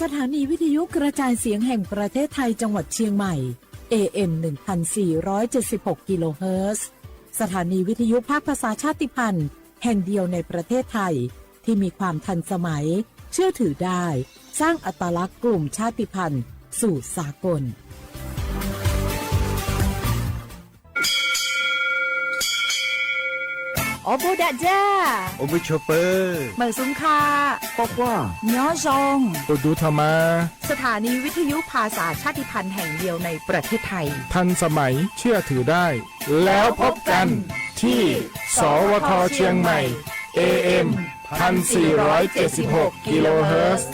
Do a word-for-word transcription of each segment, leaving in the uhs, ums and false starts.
สถานีวิทยุกระจายเสียงแห่งประเทศไทยจังหวัดเชียงใหม่ เอ เอ็ม หนึ่งพันสี่ร้อยเจ็ดสิบหก กิโลเฮิรตซ์ สถานีวิทยุภาคภาษาชาติพันธุ์แห่งเดียวในประเทศไทย ที่มีความทันสมัย เชื่อถือได้ สร้างอัตลักษณ์กลุ่มชาติพันธุ์สู่สากล အီဘိဒၣ်ကၠၢ် အိဘိဆိးပၢၤ မႂ်ႇသုင်ၶႃႈ ကွႃႈၵႂႃႇ ညီၸွင်ႇ တူၺ်းတူၺ်းထမ်ႇမ สถานีวิทยุภาษาชาติพันธุ์แห่งเดียวในประเทศไทย ทันสมัย เชื่อถือได้ แล้วพบกันที่ สวท เชียงใหม่ เอ เอ็ม พันสี่ร้อยเจ็ดสิบหก กิโลเฮิรตซ์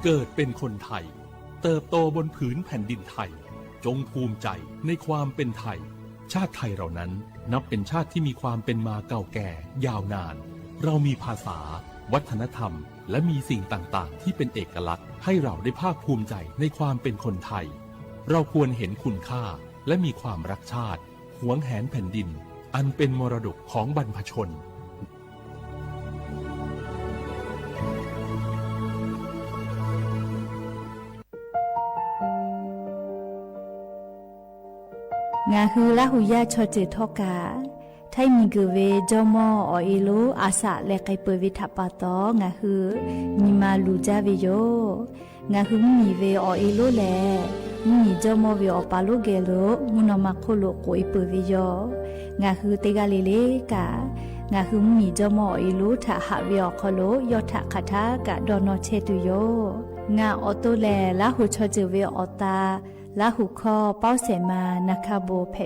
เกิดเป็นคนไทย เติบโตบนผืนแผ่นดินไทย จงภูมิใจในความเป็นไทย ชาติไทยเรานั้นนับเป็นชาติที่มีความเป็นมาเก่าแก่ยาวนาน เรามีภาษา วัฒนธรรม และมีสิ่งต่างๆ ที่เป็นเอกลักษณ์ ให้เราได้ภาคภูมิใจในความเป็นคนไทย เราควรเห็นคุณค่า และมีความรักชาติ หวงแหนแผ่นดิน อันเป็นมรดกของบรรพชน ငါဟု လႃးဟူယႃႉ ချီၸိူၵ်ႈထေႃးၵႃႇ ထႆးမီၵိူဝ်ဝဵင်း ၸေႃးမေႃး ဢေႃႈ ဢေးလူး ဢႃႇသၢၵ်ႈလႄႈ ၵႆႉပိူဝ်ႈဝႆႉထႃႈပႃႈတေႃႇ ငါဟု မီးမႃးလူႇၸႃးဝဵင်းယဝ်ႉ။ ငါဟု မီးဝဵင်းဢေႃႈ ဢေးလူးလႄႈ မီးၸေႃးမေႃးဝဵင်း ဢေႃႈ ပႃႇလူးၵႄႇလူး မုၼ်ၼေႃႇမၢၵ်ႇၶူဝ်းလူး ၵူဝ်ဢၢပ်ႈပိူဝ်ႈဝဵင်းယဝ်ႉ။ ငါဟု တႄႉၵႃႈလႄႈလႄႈၵႃႈ ငါဟု မီးၸေႃးမေႃး ဢေႃႈ ဢေးလူး ထႃႈႁၢပ်ႇဝဵင်းဢေႃႈ ၶေႃးလူး ယေႃးထႃႈၶႃႇထႃႇၵႃႈ တေႃႇၼေႃႈ ၶျႄးတူၺ်းယဝ်ႉ။ ငါဢေႃႈ တူဝ်လႄႈ လႃးဟူ ချီၸိူၵ်ႈဝဵင်းဢေႃႈ တႃႇ လႃးဟူၶေႃး ပဝ်ႇသႄႇမႃး ၼႃႇၶႃႈ ပူဝ်ႇၽႄႈဝဵင်း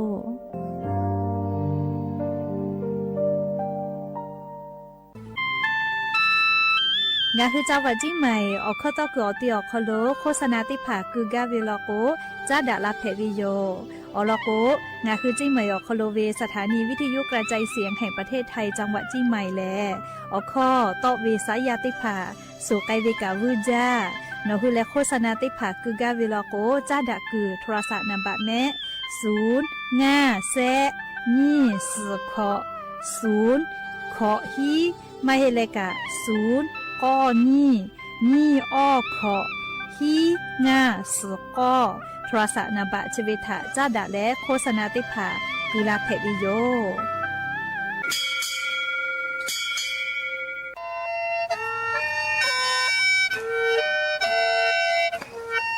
ယဝ်ႉ။ ငါဟုၸၢဝ်းဝၢတ်ႇၸဵင်းမႆႇ ဢေႃႈ ၶေႃးတေႃႇၵိူဝ်ႇ ဢေႃႈ တီႈဢေႃႈ ၶေႃးလူး ၶူဝ်းသၼႃႇတိတ်းၽၢၵ်ႇ ၵိုၵ်းၵႃႈဝႆႉလႄႈၵေႃႈ ၸႃႉတႃႇလၢတ်ႈၽႄႈဝဵင်းယဝ်ႉ။ ဢေႃႈ လႄႈၵေႃႈ ငါဟုၸဵင်းမႆႇ ဢေႃႈ ၶေႃးလူးဝဵင်း สถานีวิทยุกระจายเสียงแห่งประเทศไทย จังหวัดเชียงใหม่ လႄႈ ဢေႃႈ ၶေႃးတေႃႇဝဵင်းသၢယႃႉတိတ်းၽၢၵ်ႇ သူၵႆႉဝႆႉၵႃႈဝိုဝ်းၸႃႉ ၼေႃႈ ႁိုဝ်လႄႈ ၶူဝ်းသၼႃႇတိတ်းၽၢၵ်ႇ ၵိုၵ်းၵႃႈဝဵင်းလႄႈၵေႃႈ ၸႃႉတႃႇၵိုၵ်း โทรศัพท์ နံပါတ်မႄႈ သုၼ် ငႃႈ သႄႈ ၼီႈ သီႇ ၶေႃႇ သုၼ် ၶေႃႇ ႁီး မႃးႁဵတ်းလႄႈၵႃႈ သုၼ် ၵေႃႉ ၼီႈ ၼီႈ ဢေႃႉ ၶေႃႇ ႁီး ငႃႈ သီႇ ၵေႃႉ โทรศัพท์ နံပါတ် ၸိူဝ်းဝႆႉ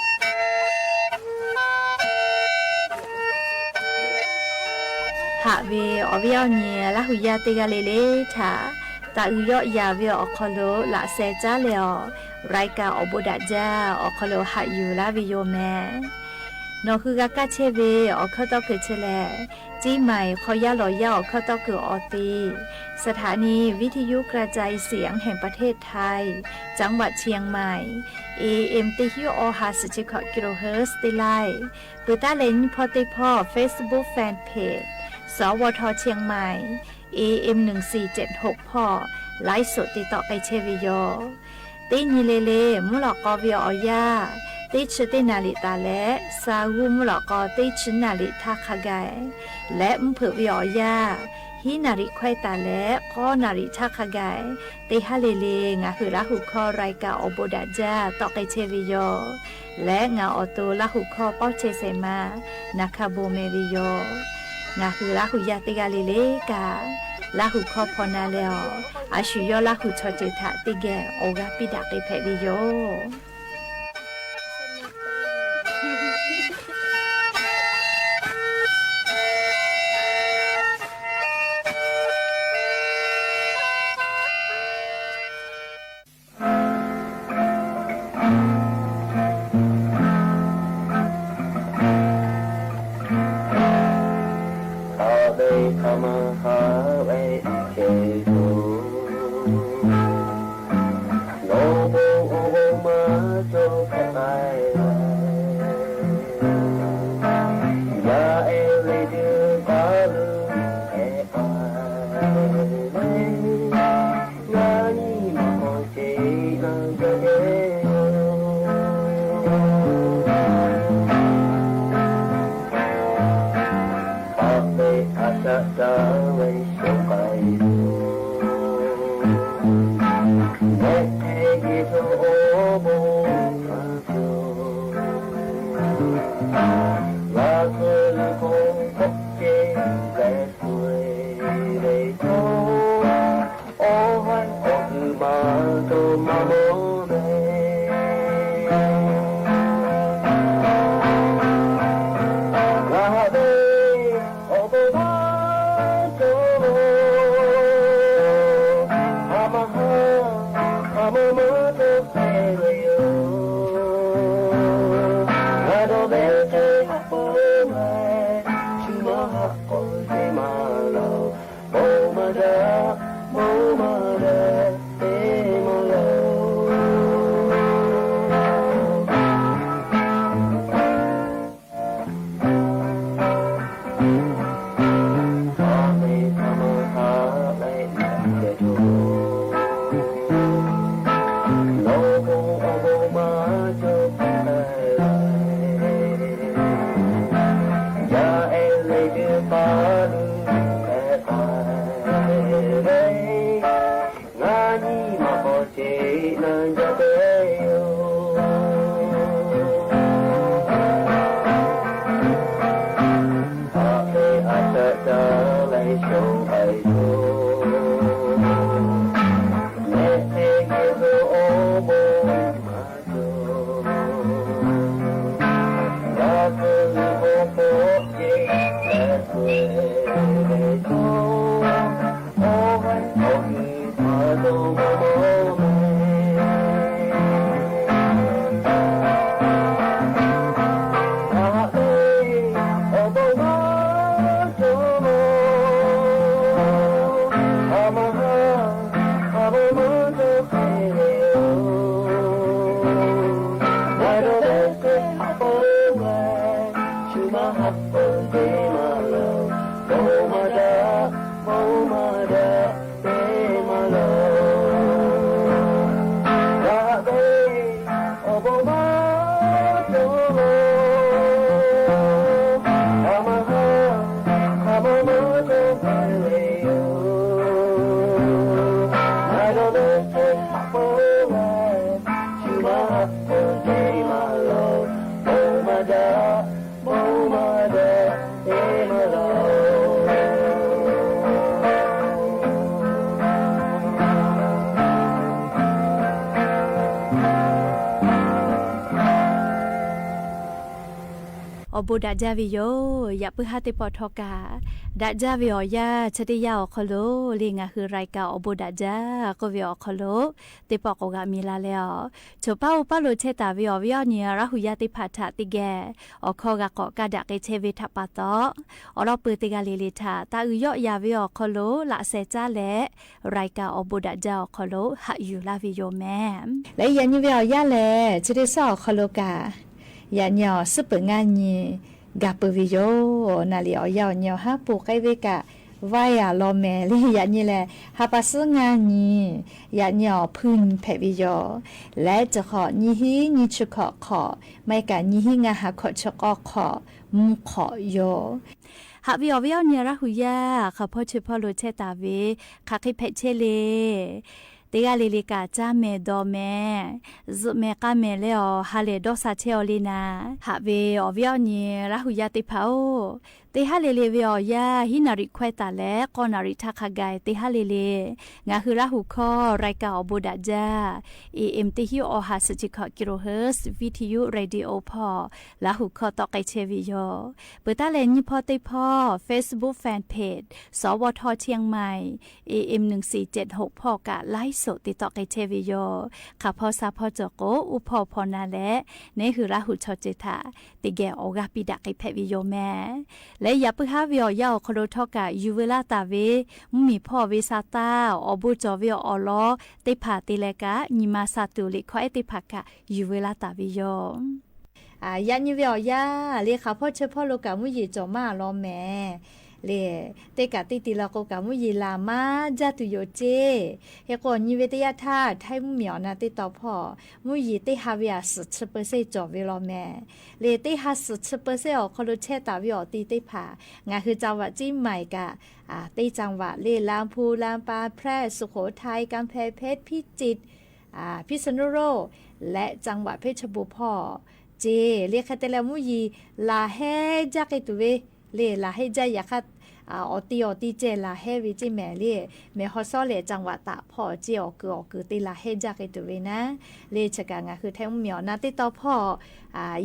ထႃႈ ၸႃႉတႃႇလႄႈ ၶူဝ်းသၼႃႇတိတ်းၽၢၵ်ႇ ၵိုၵ်းလၢတ်ႈၽႄႈဝဵင်းယဝ်ႉ။ ႁၢပ်ႇဝဵင်းဢေႃႈ ဝဵင်းဢေႃႈ ၼႆႉ လႃးႁူယႃႉ တႄႉၵႃႈလႄႈလႄႈထႃႈ တႃႇဢိုဝ်ႇယေႃးယႃႇဝဵင်းဢေႃႈ ၶေႃးလူး လႃႇသႄႈၸႃႉလႄႈဢေႃႈ ရၢႆးၵၢၼ် ဢေႃး ပူဝ်းတၢတ်ႉၸႃႉ ဢေႃႈ ၶေႃးလူး ႁၢပ်ႇယူႇလႃႈ ဝဵင်းယဝ်ႉမႄႈ ၼေႃႈ ႁိုဝ်ၵႃႈၵႃႈၶျႄးဝႆႉ ဢေႃႈ ၶေႃးတေႃႇၵိုၵ်းၶျႄးလႄႈ ၸဵင်းမႆႇ ၶေႃးယႃႉလေႃႇယႃႉ ဢေႃႈ ၶေႃးတေႃႇၵိုၵ်းဢေႃႈတီႈ สถานีวิทยุกระจายเสียงแห่งประเทศไทย จังหวัดเชียงใหม่ เอ เอ็ม တီႈႁိုဝ် ဢေႃႈ ႁႃႈသိပ်းၸဵတ်း กิโลเฮิรตซ์ တီႈလႆႈ ပိုတ်ႇတၢင်းလႄႈ ၼိုင်ႈၽေႃႉတႄႉၽေႃႉ Facebook Fanpage สวท เชียงใหม่ เอ เอ็ม หนึ่งสี่เจ็ดหก ၽေႃႉ ไลฟ์สด တီႈတေႃႇၵႆႉၶျႄးဝဵင်းယဝ်ႉ။ တႄႉၼႆႉလႄႈလႄႈ မူႇလေႃႇၵေႃႈ ဝဵင်းဢေႃးယႃႉ တႄႉသိပ်းၸဵတ်းၼႃႇရီႇတႃႇလႄႈ သႃႇႁူး မူႇလေႃႇၵေႃႈ တႄႉသိပ်းၼႃႇရီႇ ထႃႈၶႃႈၵႆႇ လႄႈ ဢိုမ်ႇၽိူၵ်ႇ ဝဵင်းဢေႃးယႃႉ ႁႃႈၼႃႇရီႇ ၶႂၢႆးတႃႇလႄႈ ၵေႃႈၼႃႇရီႇ ထႃႈၶႃႈၵႆႇ တႄႉႁႃႉလႄႈလႄႈ ငႃႈႁိုဝ် လႃးႁူၶေႃး ရၢႆးၵၢၼ် ဢေႃး ပူဝ်းတၢတ်ႉၸႃႉ တေႃႇၵႆႉၶျႄးဝဵင်းယဝ်ႉ လႄႈ ငႃႈဢေႃးတူဝ်း လႃးႁူၶေႃး ပေႃးၶျႄးသႂ်ႇမႃး ၼႃႇၶႃႈ ပူဝ်းမႄးဝဵင်းယဝ်ႉ ငႃႈႁိုဝ် လႃးႁူယႃႉ တႄႉၵႃႈလႄႈလႄႈၵႃႈ လႃးႁူၶေႃး ၽေႃႇၼႃႈလႄႈဢေႃႈ ဢႃႇသျူႉယေႃး လႃးႁူၶေႃး ၸေႇထႃႇ တႄႉၵႄႇ ဢေႃး ၵႃႈပီႇတႃႇၵႆႉၽႄႈဝဵင်းယဝ်ႉ။ ငါးနံႉမီႇၶေႃးၸေႇၼၢင်းၸႂ်ဢေႃႈ။ အိုဘိးဒၣ်ကၠၢ်ဝေယိၤ ယၣ်ပုၢ်ဟါသ့ၣ်တဖၣ်ထီၣ်ကၢ် ဒၣ်ကၠၢ်ဝေအီၤယၢ် ဆၢတယၢ်အီၤခီလိာ် လၢငါဟုရၢၢ်ကၢ်အိုဘိးဒၣ်ကၠၢ် ကီၢ်ဝေအီၤခီလိာ် သ့ၣ်ပီၣ်ကိးဂၤမံၤလၢ်လၢ်အီၤ ဆိပာ်အိၣ်ပာ်လိာ်ဆဲးတၢ်ဝေအီၤ ဝံၤအီၤနံၤ ရၢ်ဟူယၢ်သ့ၣ်တဖၣ်ထၣ် သ့ၣ်ဂဲၤ အိၣ်ခိးဂၤကိးကးဒၣ်က့ၤဆဲးဝဲထၣ်ပာ်သီ အိၣ်ဒီးပၢၤသ့ၣ်ဂၤလၢ်လၢ်ထၣ် တၢ်အုၣ်ယီၣ်ယၤဝဲအီၤခီလိာ် လၢ်စဲးကၠၢ်လဲၣ် ရၢၢ်ကၢ်အိုဘိးဒၣ်ကၠၢ်အီၤခီလိာ် ဟးယူၤလၢ်ဝေယိၤမဲ လၢယၣ်ညိၣ်ဝဲအီၤယၢ်လဲၣ် ဆၢတဆၢအီၤခီလိာ်ကၢ် ယၣ်ညိၣ်အီၤ စူၣ်ပၢၢ်ငါနံၤ ဂၤပၢၤဝေယိၤ နၤလံ အီၤယၢ်အီၤနံၤအီၤ ဟးပိာ်ကဲဝဲကၢ် ဝါယၢ်လီၤမဲာ်လံ ယၣ်ညိၣ်လဲၣ် ဟးပာ်စူၣ်ငါနံၤ ယၣ်ညိၣ်အီၤ ဖုၣ်ဖဲးဝေယိၤ လၢတခီ နံၣ်ဟံၣ်နံၣ်ဆံခီၣ်ခီၣ် မ့ၢ်ကၢ်နံၣ်ဟံၣ်ငါဟးခီၣ်ဆံကီၢ်ခီၣ် မူၣ်ခီၣ်ယိၤ ဟးဝံၤအီၤဝံၤအီၤနံၤ ရၢ်ဟူယၢ် ခီဖီဆၢဖီလိာ်ဆဲးတၢ်ဝံၤ ခးဃ့ဖဲးဆဲးလံ သ့ၣ်ဂၤလၢ်လၢ်ကၢ် ကၠၢ်မဲာ်ဒီးမဲာ် စူၣ်မဲာ်ကါမဲာ်လၢအီၤ ဟးလဲၤဒီးစးဆဲးအီၤလံနၤ ဟးဝံၤအီၤဝံၤအီၤနံၤ ရၢ်ဟူယၢ်သ့ၣ်တဖၣ်အိၣ် သ့ၣ်ဟးလၢ်လၢ်ဝံၤအီၤယၢ် ဟံးနၣ်ရံၣ်ခွဲးသးလၢ ဃိးနၣ်ရံၣ်ထးခါဂၤ သ့ၣ်ဟးလၢ်လၢ် ငါဟုရၢ်ဟူခီ ရၢၢ်ကၢ်အိုဘိးဒၣ်ကၠၢ် เอ เอ็ม တဟံၣ်အီၣ်ဟး သၢဆံခီၣ် กิโลเฮิรตซ์ วิทยุเรดิโอ ဖီၣ် လၢဟူခီတီၣ်ကဲဆဲးဝေယိၤ ပၢၤတၢ်လဲၤနံၣ်ဖီသ့ၣ်ဖီၣ် Facebook Fanpage สวท เชียงใหม่ เอ เอ็ม หนึ่งสี่เจ็ดหก ဖီၣ်ကၢ် ไลฟ์สด သ့ၣ်တီၣ်ကဲဆဲးဝေယိၤ ခးဖီဆါဖီစၢၤကိး အူဖီၣ်ဖီနၤလဲၣ် နဟူရၢ်ဟူဆီၣ်စၢၤထၣ် သ့ၣ်ဂဲၤအီၤဂၤပံၤဒၣ်က့ၤဖဲးဝေယိၤမဲ လၢယၣ်ပုၢ်ဟါဝံၤအီၤယၢ်အီၤခီလိာ်ထီၣ်ကၢ် ယူၤဝဲလၢ်တၢ်ဝံၤ မုၢ်မံၤဖီၣ်ဝဲစးသၣ် အိၣ်ဘူးကၠီၤဝဲအီၤလီၤ သ့ၣ်ဖးသ့လဲၣ်ကၢ် နံၤမၤစၢ်သူၣ်လံာ်ခီအဲၣ်သ့ၣ်တဖၣ်ကၢ် ယူၤဝဲလၢ်တၢ်ဝံၤယိၤ ယၣ်ညိၣ်ဝဲအီၤယၢ် လၢခးဖီဆၢဖီလိာ်ကၢ် မုၢ်ယံၤကၠီၤမးလီၤမဲာ် လၢ သ့ၣ်ကၢ်သ့ၣ်တံၢ်လီၤကိးကၢ် မုၢ်ယံၤလၢ်မး ဒၣ်တုၤယိၤစ့ ဟဲကိးညိၣ်ဝဲတယၢ်ထၣ် ထဲမုၢ်မံၤအီၤနၤသ့ၣ်တီဖီၣ် မုၢ်ယံၤသ့ၣ်ဟးဝဲအစူၣ်ဆံပၢၢ်စ့ၣ်ကၠီၤဝဲလီၤမဲာ် လၢသ့ၣ်ဟးစူၣ်ဆံပၢၢ်စ့ၣ်အီၤခီလိာ်ဆဲးတၢ်ဝံၤအီၤသ့ၣ်တဖၣ် ငါဟုจังหวัดเชียงใหม่ကၢ် သ့ၣ်จังหวัดလၢ ลำพูน ลำปาง แพร่ สุโขทัย กำแพงเพชร พิจิตร พิษณุโลก และจังหวัดเพชรบูรณ์ဖီၣ် စ့ လၢခဲတဲလၢမုၢ်ယံၤ လၢ်ဟဲဒၣ်က့ၤတုၤဝဲ လၢလၢ်ဟဲဒၣ်ယၤခါ အီၤတံၢ်အီၤတံၢ်စ့ၢ် လၢ်ဟဲဝံၤစ့ၢ်မဲာ်လၢ မဲာ်ဟီၣ်စီလဲၣ် จังหวัดตากဖီၣ် စ့ၢ်အီၤကုာ်အီၤကုာ်သ့ၣ်လၢ်ဟဲဒၣ်က့ၤတုၤဝဲနၤ လၢဆၢကၢ်ငါဟုထဲမုၢ်မံၤအီၤနၤသ့ၣ်တီဖီၣ်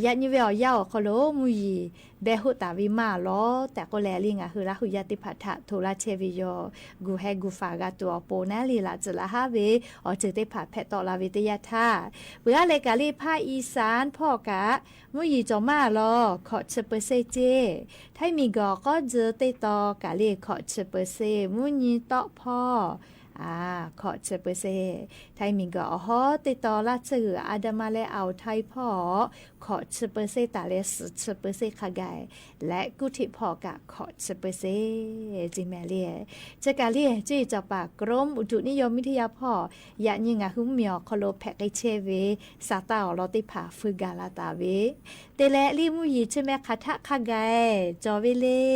ယၣ်ညိၣ်ဝဲအီၤယၢ်အီၤခီလိာ် မုၢ်ယံၤ ဘဲဟူးတၢ်ဝံၤမးလီၤ တၢ်ကိးလဲၣ်လံ ငါဟုရၢ်ဟူယၢ်သ့ၣ်တဖၣ်ထၣ် ထိးလၢ်ဆဲးဝံၤယိၤ ဂုာ်ဟဲဂုာ်ဖးဂၤတုၤအီၤပိာ်နၤလံ လၢ်စၢၤလၢ်ဟးဝဲ အီၤစၢၤသ့ၣ်တဖၣ်ဖဲးတီးလၢ်ဝံၤတယၢ်ထၣ် ပှၤလၢကၢ်လၢ ภาคอีสานဖီၣ်ကၢ် မုၢ်ယံၤကၠီၤမးလီၤ ခီၣ်ဆံပၢၢ်စ့ၣ်စ့ၢ် ထဲမံၤကီၢ်ကီၢ်စ့ၢ်သ့ၣ်တီကၢ်လၢ ခီၣ်ဆံပၢၢ်စ့ၣ် မုၢ်ယံၤတီဖီၣ် อ่า เคาะสิบเปอร์เซ็นต์ ไทยหมิ่งเกาะ อ๋อฮอ ติดต่อลาดเซิ่ง อันดามันและอ่าวไทยพ่อ เคาะสิบเปอร์เซ็นต์ ต๋าแล สิบเปอร์เซ็นต์ ค่ะไก่ และกู้ถิบพ่อกะ เคาะสิบเปอร์เซ็นต์ จริงแม่เล่ย เจ้ากาเล่ย จุ้ยจ่อป๋า กรมอุตุนิยมวิทยาพ่อ ยะนี้งาหื้อเมียวคอโลแผะไกเชเว สาตาออลอติผา ฟืกาลาตาเว เตแล ลี่มู่หยี่ เชอแม่ขาทะ ค่ะไก่ จ่อเวเล่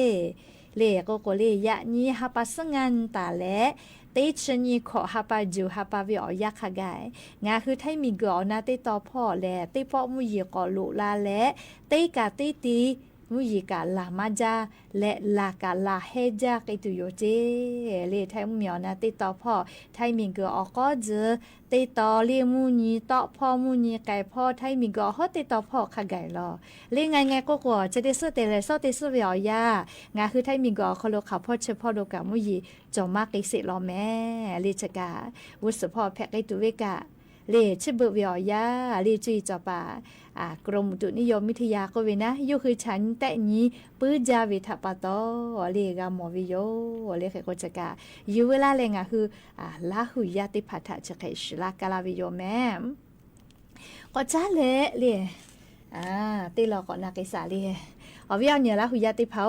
เล่ย โกโกเล่ย ยะนี้ฮาปาซึ่งงานต๋าแล เต๊ชะนี เคาะฮาปา จู๋ฮาปาเวออกยะ ค่ะไก่ งาหื้อไทยหมิ่งเกาะ ออกนาเต๊ต่อพ่อแล เต๊เปาะมู่หยี่ เกาะลุลาแล เต๊กาเต๊ตี มู่หยี่กา ลามาจ้า และลากา ลาแฮจ้า ไกตุโยเจ้ เล่ย ไทยหมิ่งเกาะ ออกนาเต๊ต่อพ่อ ไทยหมิ่งเกาะ ออกก็เจอ เต๊ต่อเล่ย มู่หยี่ เต๊าะพ่อ มู่หยี่ ไก่พ่อ ไทยหมิ่งเกาะ ฮอเต๊ต่อพ่อ ค่ะไก่ลอ เล่ย ไงไง โกโก เชอเต๊ซื่อเตแล ซ่อเต๊ซื่อเวออกยะ งาหื้อไทยหมิ่งเกาะ คอโลข่าวพ่อ เชอพ่อโลกา มู่หยี่ จ่อมาไกเสร็จลอแม่ เล่ย เจ้ากา วุษพ่อแผะไกตุเวกา เล่ย ชื่อเบิกเวออกยะ เล่ย จุ้ยจ่อป๋า อ่า กรมอุตุนิยมวิทยาโกเวนะ ยกคือฉันแต๊นี้ ปื้อจาเวทะปาตอ เล่ย กาหมอเวโย เล่ย ไขโก เจ้ากา อยู่เวลาแล งาหื้อ อ่า ลาหูยะเต๊ผาทะ เจ้าไข สิลากาลาเวโยแม่ ก็จ้าแล เล่ย อ่า เต๊ลอเกาะนาเกษา เล่ย ออเวียเนีย ลาหูยะเต๊ผา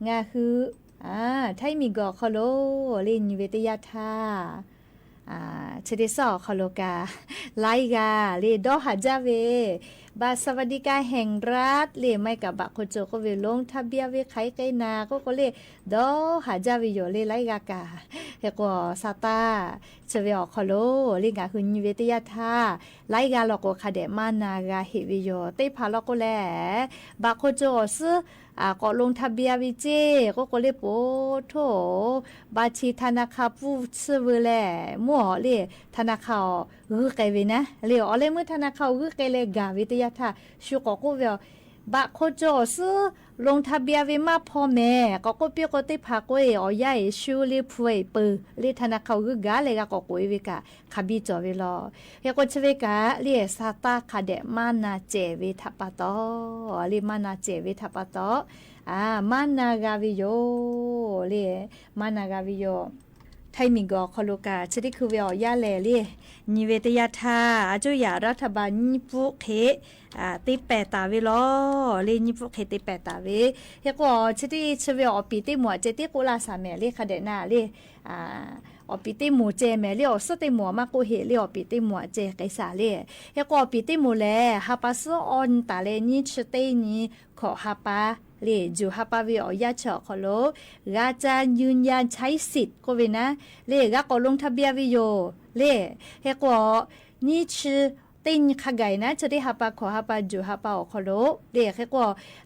งาหื้อ อ่า ไทยหมิ่งเกาะ คอโล เล่ย หยี่เวเต๊ยะทา อ่า เชอเต๊ซ่อ คอโลกา ไลกา เล่ย ดอหาจ้าเว บัตรสวัสดิการแห่งรัฐ เล่ย ไม่กาบัตรคนจนโกเว ลงทะเบียนเว ไขเกณฑ์นา โกโกเล่ย ดอหาจ้าเวโย เล่ย ไลกากา เฮโก สาตา เชอเวออก คอโล เล่ย งาหื้อ หยี่เวเต๊ยะทา ไลกาลอโก คะแดะ มาหน้ากาเหตุเวโย เต๊ผาลอโกแล บัตรคนจนออกซื้อ อ่า ก็ลงทะเบียนเวเจ้ โกโกเล่ย โปโธ่ บัญชีธนาคารผู้ซื้อเวอแล มั่วเล่ย ธนาคารออก กึ๊กเกเวนะ เล่ย ออเล่ย เมื่อธนาคารออก กึ๊กเกแล กาเวเต๊ยะทา ชูโกโกเวออก บัตรคนจนออกซื้อ ลงทะเบียนเวมาพ่อแม่ ก็โกเปียกโกเต๊ผาโกเอ ออกยะเอ ชูเล่ย ผู้เอ เปิด เล่ย ธนาคารออก กึ๊กกาแล กาก็โกเอเวกา คะบีจ่อเวลอ เฮโกเชอเวกา เล่ย สาตา คะแดะ มาหน้าแจเวทะปาตอ เล่ย มาหน้าแจเวทะปาตอ อ่า มาหน้ากาเวโย เล่ย มาหน้ากาเวโย ไทยหมิ่งเกาะ คอโลกา เชอเต๊คือเวออกยะแล เล่ย หยี่เวเต๊ยะทา อาจุยารัฐบาลยี่ปั๊วเขต อ่า เต๊แปดต๋าเวลอ เล่ย ยี่ปั๊วเขต เต๊แปดต๋าเว เฮโก เชอเต๊ เชอเวออกปีเต๊หมวก เจเต๊โกลาสาแม่ เล่ย คะแดะนา เล่ย อ่า ออกปีเต๊หมวกแจแม่ เล่ย ออกซื้อเต๊หมวกมาโกเหตุ เล่ย ออกปีเต๊หมวกแจไกสา เล่ย เฮโก ออกปีเต๊หมวกแล ฮาปาซื้ออ่อนต๋าแล ยี่สิบเต๊นี้ เคาะฮาปา เล่ย จู๋ฮาปาเวออกยะเฉาะ คอโล กาจะยืนยันใช้สิทธิ์โกเวนะ เล่ย กาก็ลงทะเบียนเวโย เล่ย เฮโก ยี่สิบเต๊นี้ คะไก่นะ เชอเต๊ฮาปา เคาะฮาปา จู๋ฮาปาออก คอโล เล่ย เฮโก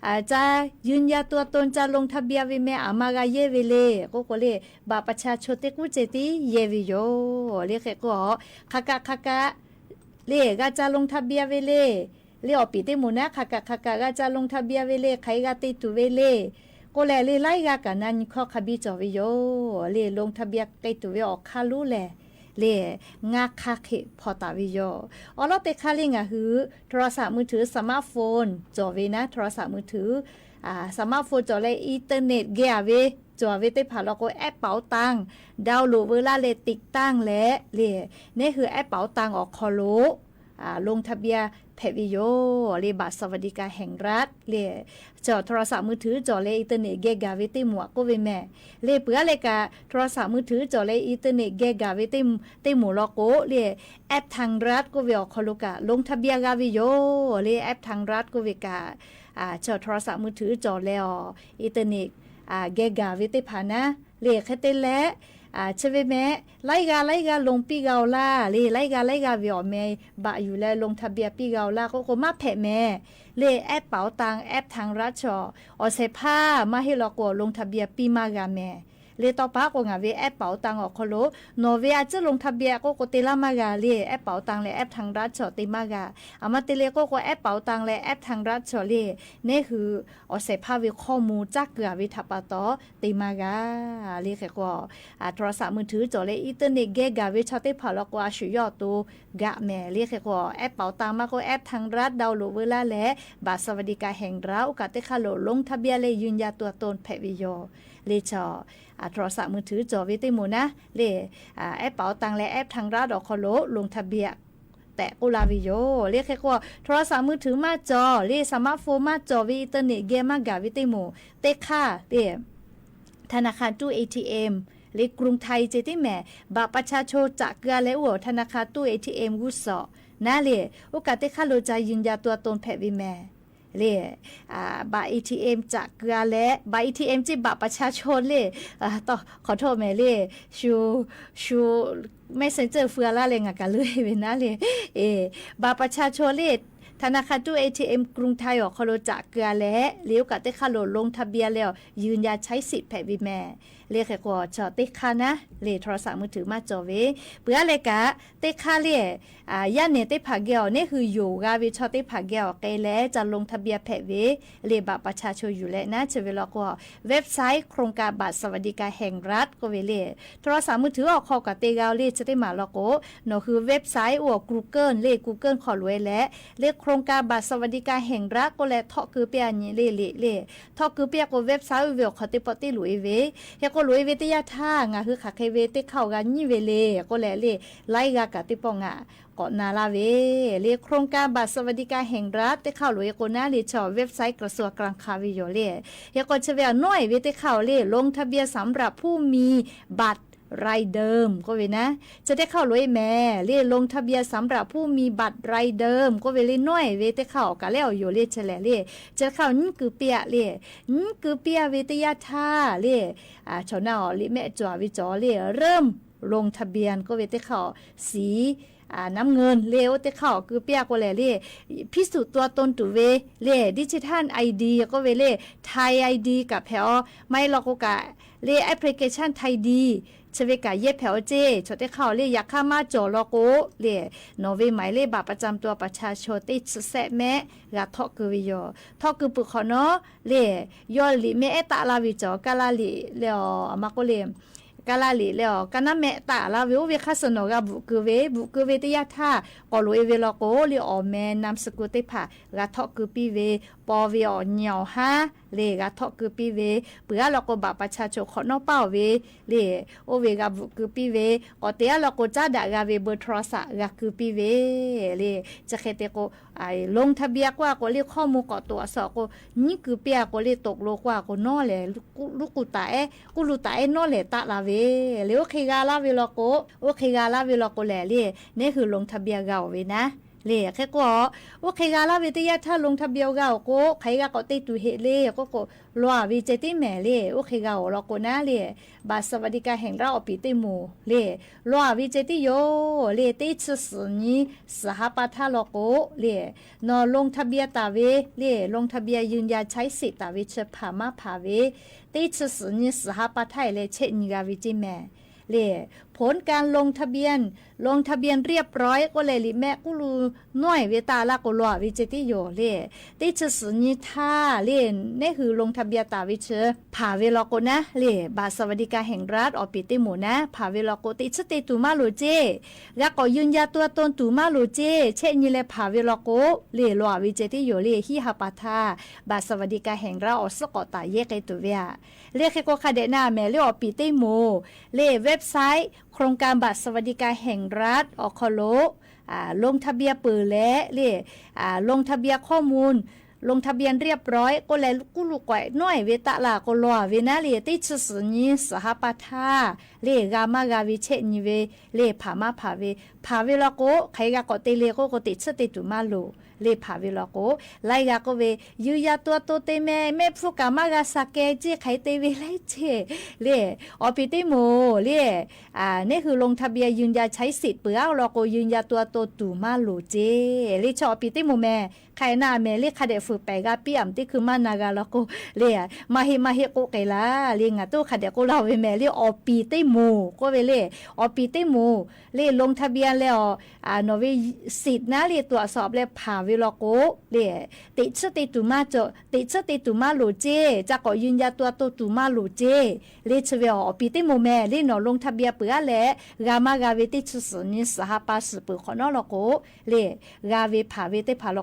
อ่า จะยืนยันตั๋วต๋น จะลงทะเบียนเวแม อามา กาเย้เว เล่ย โกโกเล่ย บัตรประชาชนเต๊กู้เจตี้ เย้เวโย เล่ย เฮโก คะกะ คะกะ เล่ย กาจะลงทะเบียนเว เล่ย เล่ย ออกปีเต๊หมวกนะ คะกะ คะกะ กาจะลงทะเบียนเว เล่ย ไขกาเตตุเว เล่ย โกแล เล่ย ไลกากานา ยี่ข้อคะบีจ่อเวโย เล่ย ลงทะเบียนเตตุเว ออกคะลูแล เล่ย งาคะเขะผ่อต๋าเวโย ออลอเต๊คะ เล่ย งาหื้อ โทรศัพท์มือถือ สมาร์ทโฟน จ่อเวนะ โทรศัพท์มือถือ อ่า สมาร์ทโฟนจ่อแล อินเทอร์เน็ตเกเว จ่อเวเต๊ผาลอโก แอปเป๋าตัง ดาวน์โหลดเวอละ เล่ย ติดตั้งแล เล่ย เน่หื้อแอปเป๋าตังออก คอโล อ่า ลงทะเบียนแผะเวโย เล่ย บัตรสวัสดิการแห่งรัฐ เล่ย จ่อโทรศัพท์มือถือ จ่อแลอินเทอร์เน็ตเกกาเวเต๊หมวกโกเวแม เล่ย เปื้อเล่ยกา โทรศัพท์มือถือ จ่อแลอินเทอร์เน็ตเกกาเวเต๊หมวกลอโก เล่ย แอปทางรัฐโกเวออก คอโลกา ลงทะเบียนกาเวโย เล่ย แอปทางรัฐโกเวกา อ่า จ่อโทรศัพท์มือถือ จ่อแลออ อินเทอร์เน็ต อ่า เกกาเวเต๊ผานะ เล่ย เขเต๊แล อ่า เชเวแม ไลกา ไลกาลงปี้กาวล่า เล่ย ไลกา ไลกาเวออกแม บะอยู่แล ลงทะเบียนปี้กาวล่า โกโกมาแผะแม เล่ย แอปเป๋าตัง แอปทางรัฐจ่อ ออกใส่ผ้ามาหื้อลอโก ลงทะเบียนปี้มากาแม เล่ย ต่อไปโกงาเว แอปเป๋าตังออก คอโล หนอเว อาจจะลงทะเบียนโกโกเตละมากา เล่ย แอปเป๋าตังเล่ย แอปทางรัฐจ่อเตมากา อามาเตเล่ย โกโกแอปเป๋าตังเล่ย แอปทางรัฐจ่อ เล่ย เน่หื้อ ออกใส่ผ้าเว ข้อมูลจักเกือเวทะปาตอ เตมากา เล่ย เขโก อ่า โทรศัพท์มือถือ จ่อแลอินเทอร์เน็ตเกกาเวชอเต๊ผาลอโก อาสุยอดโตกาแม เล่ย เขโก แอปเป๋าตังมาโก แอปทางรัฐ ดาวน์โหลดเวอละ และบัตรสวัสดิการแห่งรัฐ โอกาสเต๊คะโหลด ลงทะเบียนเล่ย ยืนยันตั๋วตนแผะเวโย လႄႈ ၸေႃႈ ဢႃႇ โทรศัพท์มือถือ ၸေႃႇဝႆႉတႄႉမူၼ်းၼႃႇ လႄႈ ဢႃႇ แอปเป๋าตัง လႄႈ แอปทางรัฐ ဢေႃႈ ၶေႃႈလူဝ်ႇ ลงทะเบียน တႄႉၵူႈလႃႈဝႆႉယူႇ လႄႈ ၶႂ်ႈၵေႃႈ โทรศัพท์มือถือ မႃးၸေႃႇ လႄႈ สมาร์ทโฟน မႃးၸေႃႇဝႆႉ อินเทอร์เน็ต ၵႄႈမႃးၵႃႈဝႆႉတႄႉမူၼ်း တႄႉၶႃႈ လႄႈ ธนาคารตู้ เอทีเอ็ม လႄႈ กรุงไทย ၸႂ်ႈတႄႉမႄႈ บัตรประชาชน ၸႃႇၵႃႈလႄႈ ဢူး ธนาคารตู้ เอทีเอ็ม ၵူႈၸေႃႉ ၼႃႇ လႄႈ ဢူး ၵႃႈတႄႉၶႃႈ လူဝ်ႇၸႂ်ႉ ยืนยันตัวตน ၽႅတ်ႈဝႆႉမႄႈ လႄႈ ဢႃႇ บัตรเอทีเอ็ม ၸႃႇၵႃႈလႄႈ บัตรเอทีเอ็ม ၸိုဝ်ႈ บัตรประชาชน လႄႈ ဢႃႇ တေႃႈ ၶေႃႈထူဝ်းမႄႈ လႄႈ သူ သူ แมสเซนเจอร์ ၽိုဝ်ႇလႃႈလႄႈ ငၢႆးၵႃႈလူၺ်ႈဝႆႉၼႃႇ လႄႈ ဢေႇ บัตรประชาชน လႄႈ ธนาคารตู้ เอทีเอ็ม กรุงไทย ဢေႃႈ ၶေႃႈလူဝ်ႇၸႃႇၵႃႈလႄႈ လႄႈ ဢူး ၵႃႈတႄႉၶႃႈ လူဝ်ႇ ลงทะเบียน လႄႈ ยืนยันใช้สิทธิ์ ၽႅတ်ႈဝႆႉမႄႈ လႄႈ ၶႂ်ႈၵေႃႈ ၸေႃႇတႄႉၶႃႈၼႃႇ လႄႈ โทรศัพท์มือถือ မႃးၸေႃႇဝႆႉ ပိူဝ်ႈလႄႈၵႃႈ တႄႉၶႃႈ လႄႈ ဢႃႇ ယၢမ်းၼႆႉ တႄႉၽႃႇၵႄႈဢေႃႈ ၼႆႉၶိုဝ်း ယူႇၵႃႈဝႆႉ ၸေႃႇတႄႉၽႃႇၵႄႈဢေႃႈ ၵႃႈလႄႈ ၸႃႉ ลงทะเบียน ၽႅတ်ႈဝႆႉ လႄႈ บัตรประชาชน ယူႇလႄႈၼႃႇ ၸႂ်ႈဝႆႉလႄႈၵေႃႈ เว็บไซต์ โครงการบัตรสวัสดิการแห่งรัฐ ၵေႃႈဝႆႉလႄႈ โทรศัพท์มือถือ ဢေႃႈ ၶေႃႈၵႃႈတႄႉၵေႃႈ လႄႈ ၸႃႉတႄႉမႃးလႄႈၵေႃႈ ၼေႃႈ ၶိုဝ်း เว็บไซต์ ဢူး กูเกิล လႄႈ กูเกิล ၶေႃႈလူဝ်ႇလႄႈ လႄႈ โครงการบัตรสวัสดิการแห่งรัฐ ၵေႃႈလႄႈ ထေႃႇၵိူဝ်းပျႃးၼႆႉ လႄႈ လႄႈ လႄႈ ထေႃႇၵိူဝ်းပျႃးၵေႃႈ เว็บไซต์ ဢူး ဝႆႉဢေႃႈ ၶေႃႈတႄႉပေႃးတႄႉလူဝ်ႇဢေႇဝႆႉ ႁႂ်ႈၵေႃႈလူဝ်ႇဢေႇဝႆႉ တႄႉယႃႇထႃႈ ငၢႆးႁိုဝ် ၶႃႈၶႂ်ႈဝႆႉ တႄႉၶႃႈဢေႃႈ ငၢႆးၼႆႉဝႆႉလႄႈ ၵေႃႈလႄႈ လႄႈ လၢႆးၵႃႈၵႃႈတႄႉပေႃးငၢႆး ၵေႃႈၼႃႇလႄႈဝႆႉ လႄႈ โครงการบัตรสวัสดิการแห่งรัฐ တႄႉၶႃႈလူဝ်ႇဢေႇၵေႃႈၼႃႇ လႄႈ ၸေႃႇ เว็บไซต์ กระทรวงการคลัง ၶႃႈဝႆႉယူႇလႄႈ ႁႂ်ႈၵေႃႈ ၸႃႉဝႆႉဢေႃႈ ၼေႃႈ ဢေႇဝႆႉ တႄႉၶႃႈဢေႃႈ လႄႈ ลงทะเบียนสำหรับผู้มีบัตรรายเดิม ၵေႃႈဝႆႉၼႃႇ ၸႃႉတႄႉၶႃႈလူဝ်ႇဢေႇမႄႈ လႄႈ ลงทะเบียนสำหรับผู้มีบัตรรายเดิม ၵေႃႈဝႆႉလႄႈ ၼေႃႈ ဢေႇဝႆႉ တႄႉၶႃႈဢေႃႈ ၵႃႈလႄႈဢေႃႈ ယူႇလႄႈ ၸႃႉလႄႈ လႄႈ ၸႃႉတႄႉၶႃႈဢေႃႈ ငိုၼ်းၵိူဝ်းပျႃး လႄႈ ငိုၼ်းၵိူဝ်းပျႃးဝႆႉ တႄႉယႃႇထႃႈ လႄႈ ဢႃႇ ၸေႃႇၼႃႇဢေႃႈ လႄႈ မႄႈၸေႃႇဝႆႉၸေႃႇ လႄႈ เริ่มลงทะเบียน ၵေႃႈဝႆႉ တႄႉၶႃႈဢေႃႈ သီ ဢႃႇ น้ำเงิน လႄႈ ဢူး တႄႉၶႃႈဢေႃႈ ၵိူဝ်းပျႃးၵေႃႈလႄႈ လႄႈ พิสูจน์ตัวตนတူႇဝႆႉ လႄႈ ดิจิทัลไอดี ၵေႃႈဝႆႉလႄႈ ไทยไอดี ၵႃႈၽႅဝ် မႂ်းလႄႈၵေႃႈၵႃႈ လႄႈ แอปพลิเคชัน ไทยดี ၸႃႉဝႆႉၵႃႈ ယႅၵ်ႈၽႅဝ်ၸေႈ ၸေႃႇတႄႉၶႃႈဢေႃႈ လႄႈ ယႃႇၶႃႈမႃးၸေႃႇလႄႈၵေႃႈ လႄႈ ၼေႃႈ ဝႆႉမၢႆလဵၵ်ႈ บัตรประจำตัวประชาชน တႄႉ ၸိုဝ်ႈသႄႉမႄႈ ၵႃႈထေႃႇၵိူဝ်းဝႆႉယူႇ ထေႃႇၵိူဝ်းပိူၼ်ႈၶေႃႈၼေႃႈ လႄႈ ယွၼ်ႉလီမႄႈဢႄႇတႃႇလႃႈဝႆႉၸေႃႇ ၵႃႈလႃႈလီလႄႈ ဢေႃႈ ဢမႃးၵေႃႈလႄႈ ၵႃႈလႃႈလီလႄႈ ၵႃႈၼႃႇမႄႈတႃႇလႃႈဝႆႉ ဢူး ဝႆႉၶႃႈသၼေႃႇ ၵႃႈ บุกเกิด ဝႆႉ บุกเกิด ဝႆႉ တႄႉယႃႇထႃႈ ၵေႃႈလူဝ်ႇဢေႇဝႆႉလႄႈၵေႃႈ လႄႈ ဢေႃႈ မႄႈ นามสกุล တႄႉၽႃႇ ၵႃႈထေႃႇၵိူဝ်းပီႈဝႆႉ ပေႃႈဝႆႉ ဢေႃႈ ၺေႃႇႁႃႉ လႄႈ ၵႃႈထေႃႇၵိူဝ်းပီႈဝႆႉ ပိူဝ်ႈလႄႈၵေႃႈ บัตรประชาชน ၶေႃႈၼေႃႈပႃးဝႆႉ လႄႈ ဢူး ဝႆႉၵႃႈ บุกเกิด ပီႈဝႆႉ ၵေႃႈ တႄႉလႄႈၵေႃႈ ၸႃႉတႃႇၵႃႈဝႆႉ เบอร์โทรศัพท์ ၵႃႈၵိူဝ်းပီႈဝႆႉ လႄႈ ၸႃႉၶႂ်ႈတႄႉၵေႃႈ ဢႃႇ ลงทะเบียน ၵႂႃႇၵေႃႈ လႄႈ ၶေႃႈမုၼ်းၵေႃႈ တူဝ်ဢၵ်ႉသၢၵ်ႈၵေႃႈ ငိုၼ်းၵိူဝ်းပျႃးၵေႃႈ လႄႈ တူၵ်းလူင်းၵႂႃႇၵေႃႈ ၼေႃႈလႄႈ ၵူႈ လူၵူႈတႃႇဢေႇ ၵူႈလူတႃႇဢေႇ ၼေႃႈလႄႈ တႃႇလႃႈဝႆႉ လႄႈ ဢူး ၶႂ်ႈၵႃႈလႃႈဝႆႉလႄႈၵေႃႈ ဢူး ၶႂ်ႈၵႃႈလႃႈဝႆႉလႄႈၵေႃႈ လႄႈ လႄႈ ၼႆႉၶိုဝ်း ลงทะเบียน ၵႃႈဢေႃႈဝႆႉၼႃႇ လႄႈ ၶႂ်ႈၵေႃႈ ဢူး ၶႂ်ႈၵႃႈလႃႈဝႆႉ တႄႉယႃႇထႃႈ ลงทะเบียน ၵႃႈဢေႃႈၵေႃႈ ၶႂ်ႈၵႃႈၵေႃႈ တႄႉတူႁဵတ်းလႄႈ ၵေႃႈ ၵေႃႈ လူဝ်ႇဝႆႉၸႂ်တႄႉမႄႈလႄႈ ဢူး ၶႂ်ႈၵႃႈဢေႃႈလႄႈၵေႃႈ ၼႃႇ လႄႈ บัตรสวัสดิการแห่งรัฐ ဢေႃႈ ပီႈတႄႉမူႇ လႄႈ လူဝ်ႇဝႆႉၸႂ်တႄႉယူႇ လႄႈ တႄႉသိုဝ်ႈသိုဝ်ႈၼီႈ သႁပထ လႄႈၵေႃႈ လႄႈ ၼေႃႈ ลงทะเบียน တႃႇဝႆႉ လႄႈ ลงทะเบียนยืนยันใช้สิทธิ์ တႃႇဝႆႉ ၸိုဝ်ႈၽႃႇမႃးၽႃႇဝႆႉ တႄႉသိုဝ်ႈသိုဝ်ႈၼီႈ သႁပထ လႄႈ ၶျႄႉၼီႈၵႃႈဝႆႉၸႂ်မႄႈ လႄႈ ผลการลงทะเบียน ลงทะเบียนเรียบร้อย ၵေႃႈလႄႈ လီမႄႈၵူႈလူၼွႆႉဝႆႉတႃႇလႃႈၵေႃႈ လူဝ်ႇဝႆႉၸႂ်တႄႉယူႇ လႄႈ တႄႉသိုဝ်ႈသိုဝ်ႈၼီႈထႃႈ လႄႈ ၼႆႉၶိုဝ်း ลงทะเบียน တႃႇဝႆႉ ၸိုဝ်ႈၽႃႇဝႆႉလႄႈၵေႃႈ ၼႃႇ လႄႈ บัตรสวัสดิการแห่งรัฐ ဢေႃႈ ပီႈတႄႉမူႇ ၼႃႇ ၽႃႇဝႆႉလႄႈၵေႃႈ တႄႉသိုဝ်ႈတႄႉတူၺ်းမႃးလူဝ်ႇၸႂ် ၵႃႈၵေႃႈ ยืนยันตัวตน တူၺ်းမႃးလူဝ်ႇၸႂ် ၶျႄႉၼီႈလႄႈ ၽႃႇဝႆႉလႄႈၵေႃႈ လႄႈ လူဝ်ႇဝႆႉၸႂ်တႄႉယူႇ လႄႈ သႁပထ บัตรสวัสดิการแห่งรัฐ ဢေႃႈ သိုဝ်ႈၵေႃႈ တႃႇယႄႈၵႆႉတူၺ်းဝႆႉ လႄႈ ၶႂ်ႈၵေႃႈ ၶႃႈတႄႉၼႃႇ မႄႈလႄႈ ဢေႃႈ ပီႈတႄႉမူႇ လႄႈ เว็บไซต์ โครงการบัตรสวัสดิการแห่งรัฐ ဢေႃႈ ၶေႃႈလူဝ်ႇ ဢႃႇ ลงทะเบียนပိူဝ်ႈလႄႈ လႄႈ ဢႃႇ ลงทะเบียนข้อมูล ลงทะเบียนเรียบร้อย ၵေႃႈလႄႈ ၵူႈလူၵွႆၼွႆႉဝႆႉတႃႇလႃႈၵေႃႈ လူဝ်ႇဝႆႉၼႃႇ လႄႈ တႄႉသိုဝ်ႈသိုဝ်ႈၼီႈ သႁပထ လႄႈ ၵႃႈမႃးၵႃႈဝႆႉ ၶျႄႉၼီႈဝႆႉ လႄႈ ၽႃႇမႃးၽႃႇဝႆႉ ၽႃႇဝႆႉလႄႈၵေႃႈ ၶႂ်ႈၵႃႈၵေႃႈ တႄႉလႄႈၵေႃႈ ၵေႃႈတႄႉသိုဝ်ႈတႄႉတူၺ်းမႃးလူဝ်ႇ လႄႈ ၽႃႇဝႆႉလႄႈၵေႃႈ လႆႈၵႃႈၵေႃႈဝႆႉ ယိုၼ်ယႃတူဝ်တူဝ်တႄႉမႄႈ မႄႈၽူႈၵႃႈမႃးၵႃႈသၵ်ႉၵႄႈၸေႈ ၶႂ်ႈတႄႉဝႆႉလႆႈၸေႈ လႄႈ ဢေႃႈ ပီႈတႄႉမူႇ လႄႈ ဢႃႇ ၼႆႉၶိုဝ်း ลงทะเบียนยืนยันใช้สิทธิ์ ပိူဝ်ႈလႄႈၵေႃႈ ယိုၼ်ယႃတူဝ်တူဝ်တူၺ်းမႃးလူဝ်ႇၸေႈ လႄႈ ၸေႃႈ ပီႈတႄႉမူႇမႄႈ ၶႂ်ႈၼႃႇမႄႈ လႄႈ ၶႃႈတႄႉၽိုၵ်းပႆႇၵႃႈပီႈဢမ်ႇတႄႉၶိုၼ်းမႃးၼႃႇၵႃႈလႄႈၵေႃႈ လႄႈ မႃးႁဵတ်း မႃးႁဵတ်းၵေႃႈၵႆႉလႃႈ လႄႈ ငၢႆးတူဝ်ၶႃႈတႄႉၵေႃႈ လူဝ်ႇဝႆႉမႄႈ လႄႈ ဢေႃႈ ပီႈတႄႉမူႇ ၵေႃႈဝႆႉလႄႈ ဢေႃႈ ပီႈတႄႉမူႇ လႄႈ ลงทะเบียนလႄႈ ဢေႃႈ ဢႃႇ ၼေႃႈ ဝႆႉသိတ်ႉၼႃႇ လႄႈ တူဝ်ၸွပ်ႇလႄႈ ၽႃႇဝႆႉလႄႈၵေႃႈ လႄႈ တႄႉသိုဝ်ႈတႄႉတူၺ်းမႃးၸေႈ တႄႉသိုဝ်ႈတႄႉတူၺ်းမႃးလူဝ်ႇၸေႈ ၸႃႉၵေႃႈ ယိုၼ်ယႃတူဝ်တူဝ်တူၺ်းမႃးလူဝ်ႇၸေႈ လႄႈ ၸိုဝ်ႈဝႆႉ ဢေႃႈ ပီႈတႄႉမူႇမႄႈ လႄႈ ၼေႃႈ ลงทะเบียนပိူဝ်ႈလႄႈ ၵႃႈမႃးၵႃႈဝႆႉ တႄႉသိုဝ်ႈသိုဝ်ႈၼီႈ သႁပထ သိုဝ်ႈပိူဝ်ႈၶေႃႈၼေႃႈလႄႈၵေႃႈ လႄႈ ၵႃႈဝႆႉ ၽႃႇဝႆႉတႄႉၽႃႇလႄႈၵေႃႈ တႄ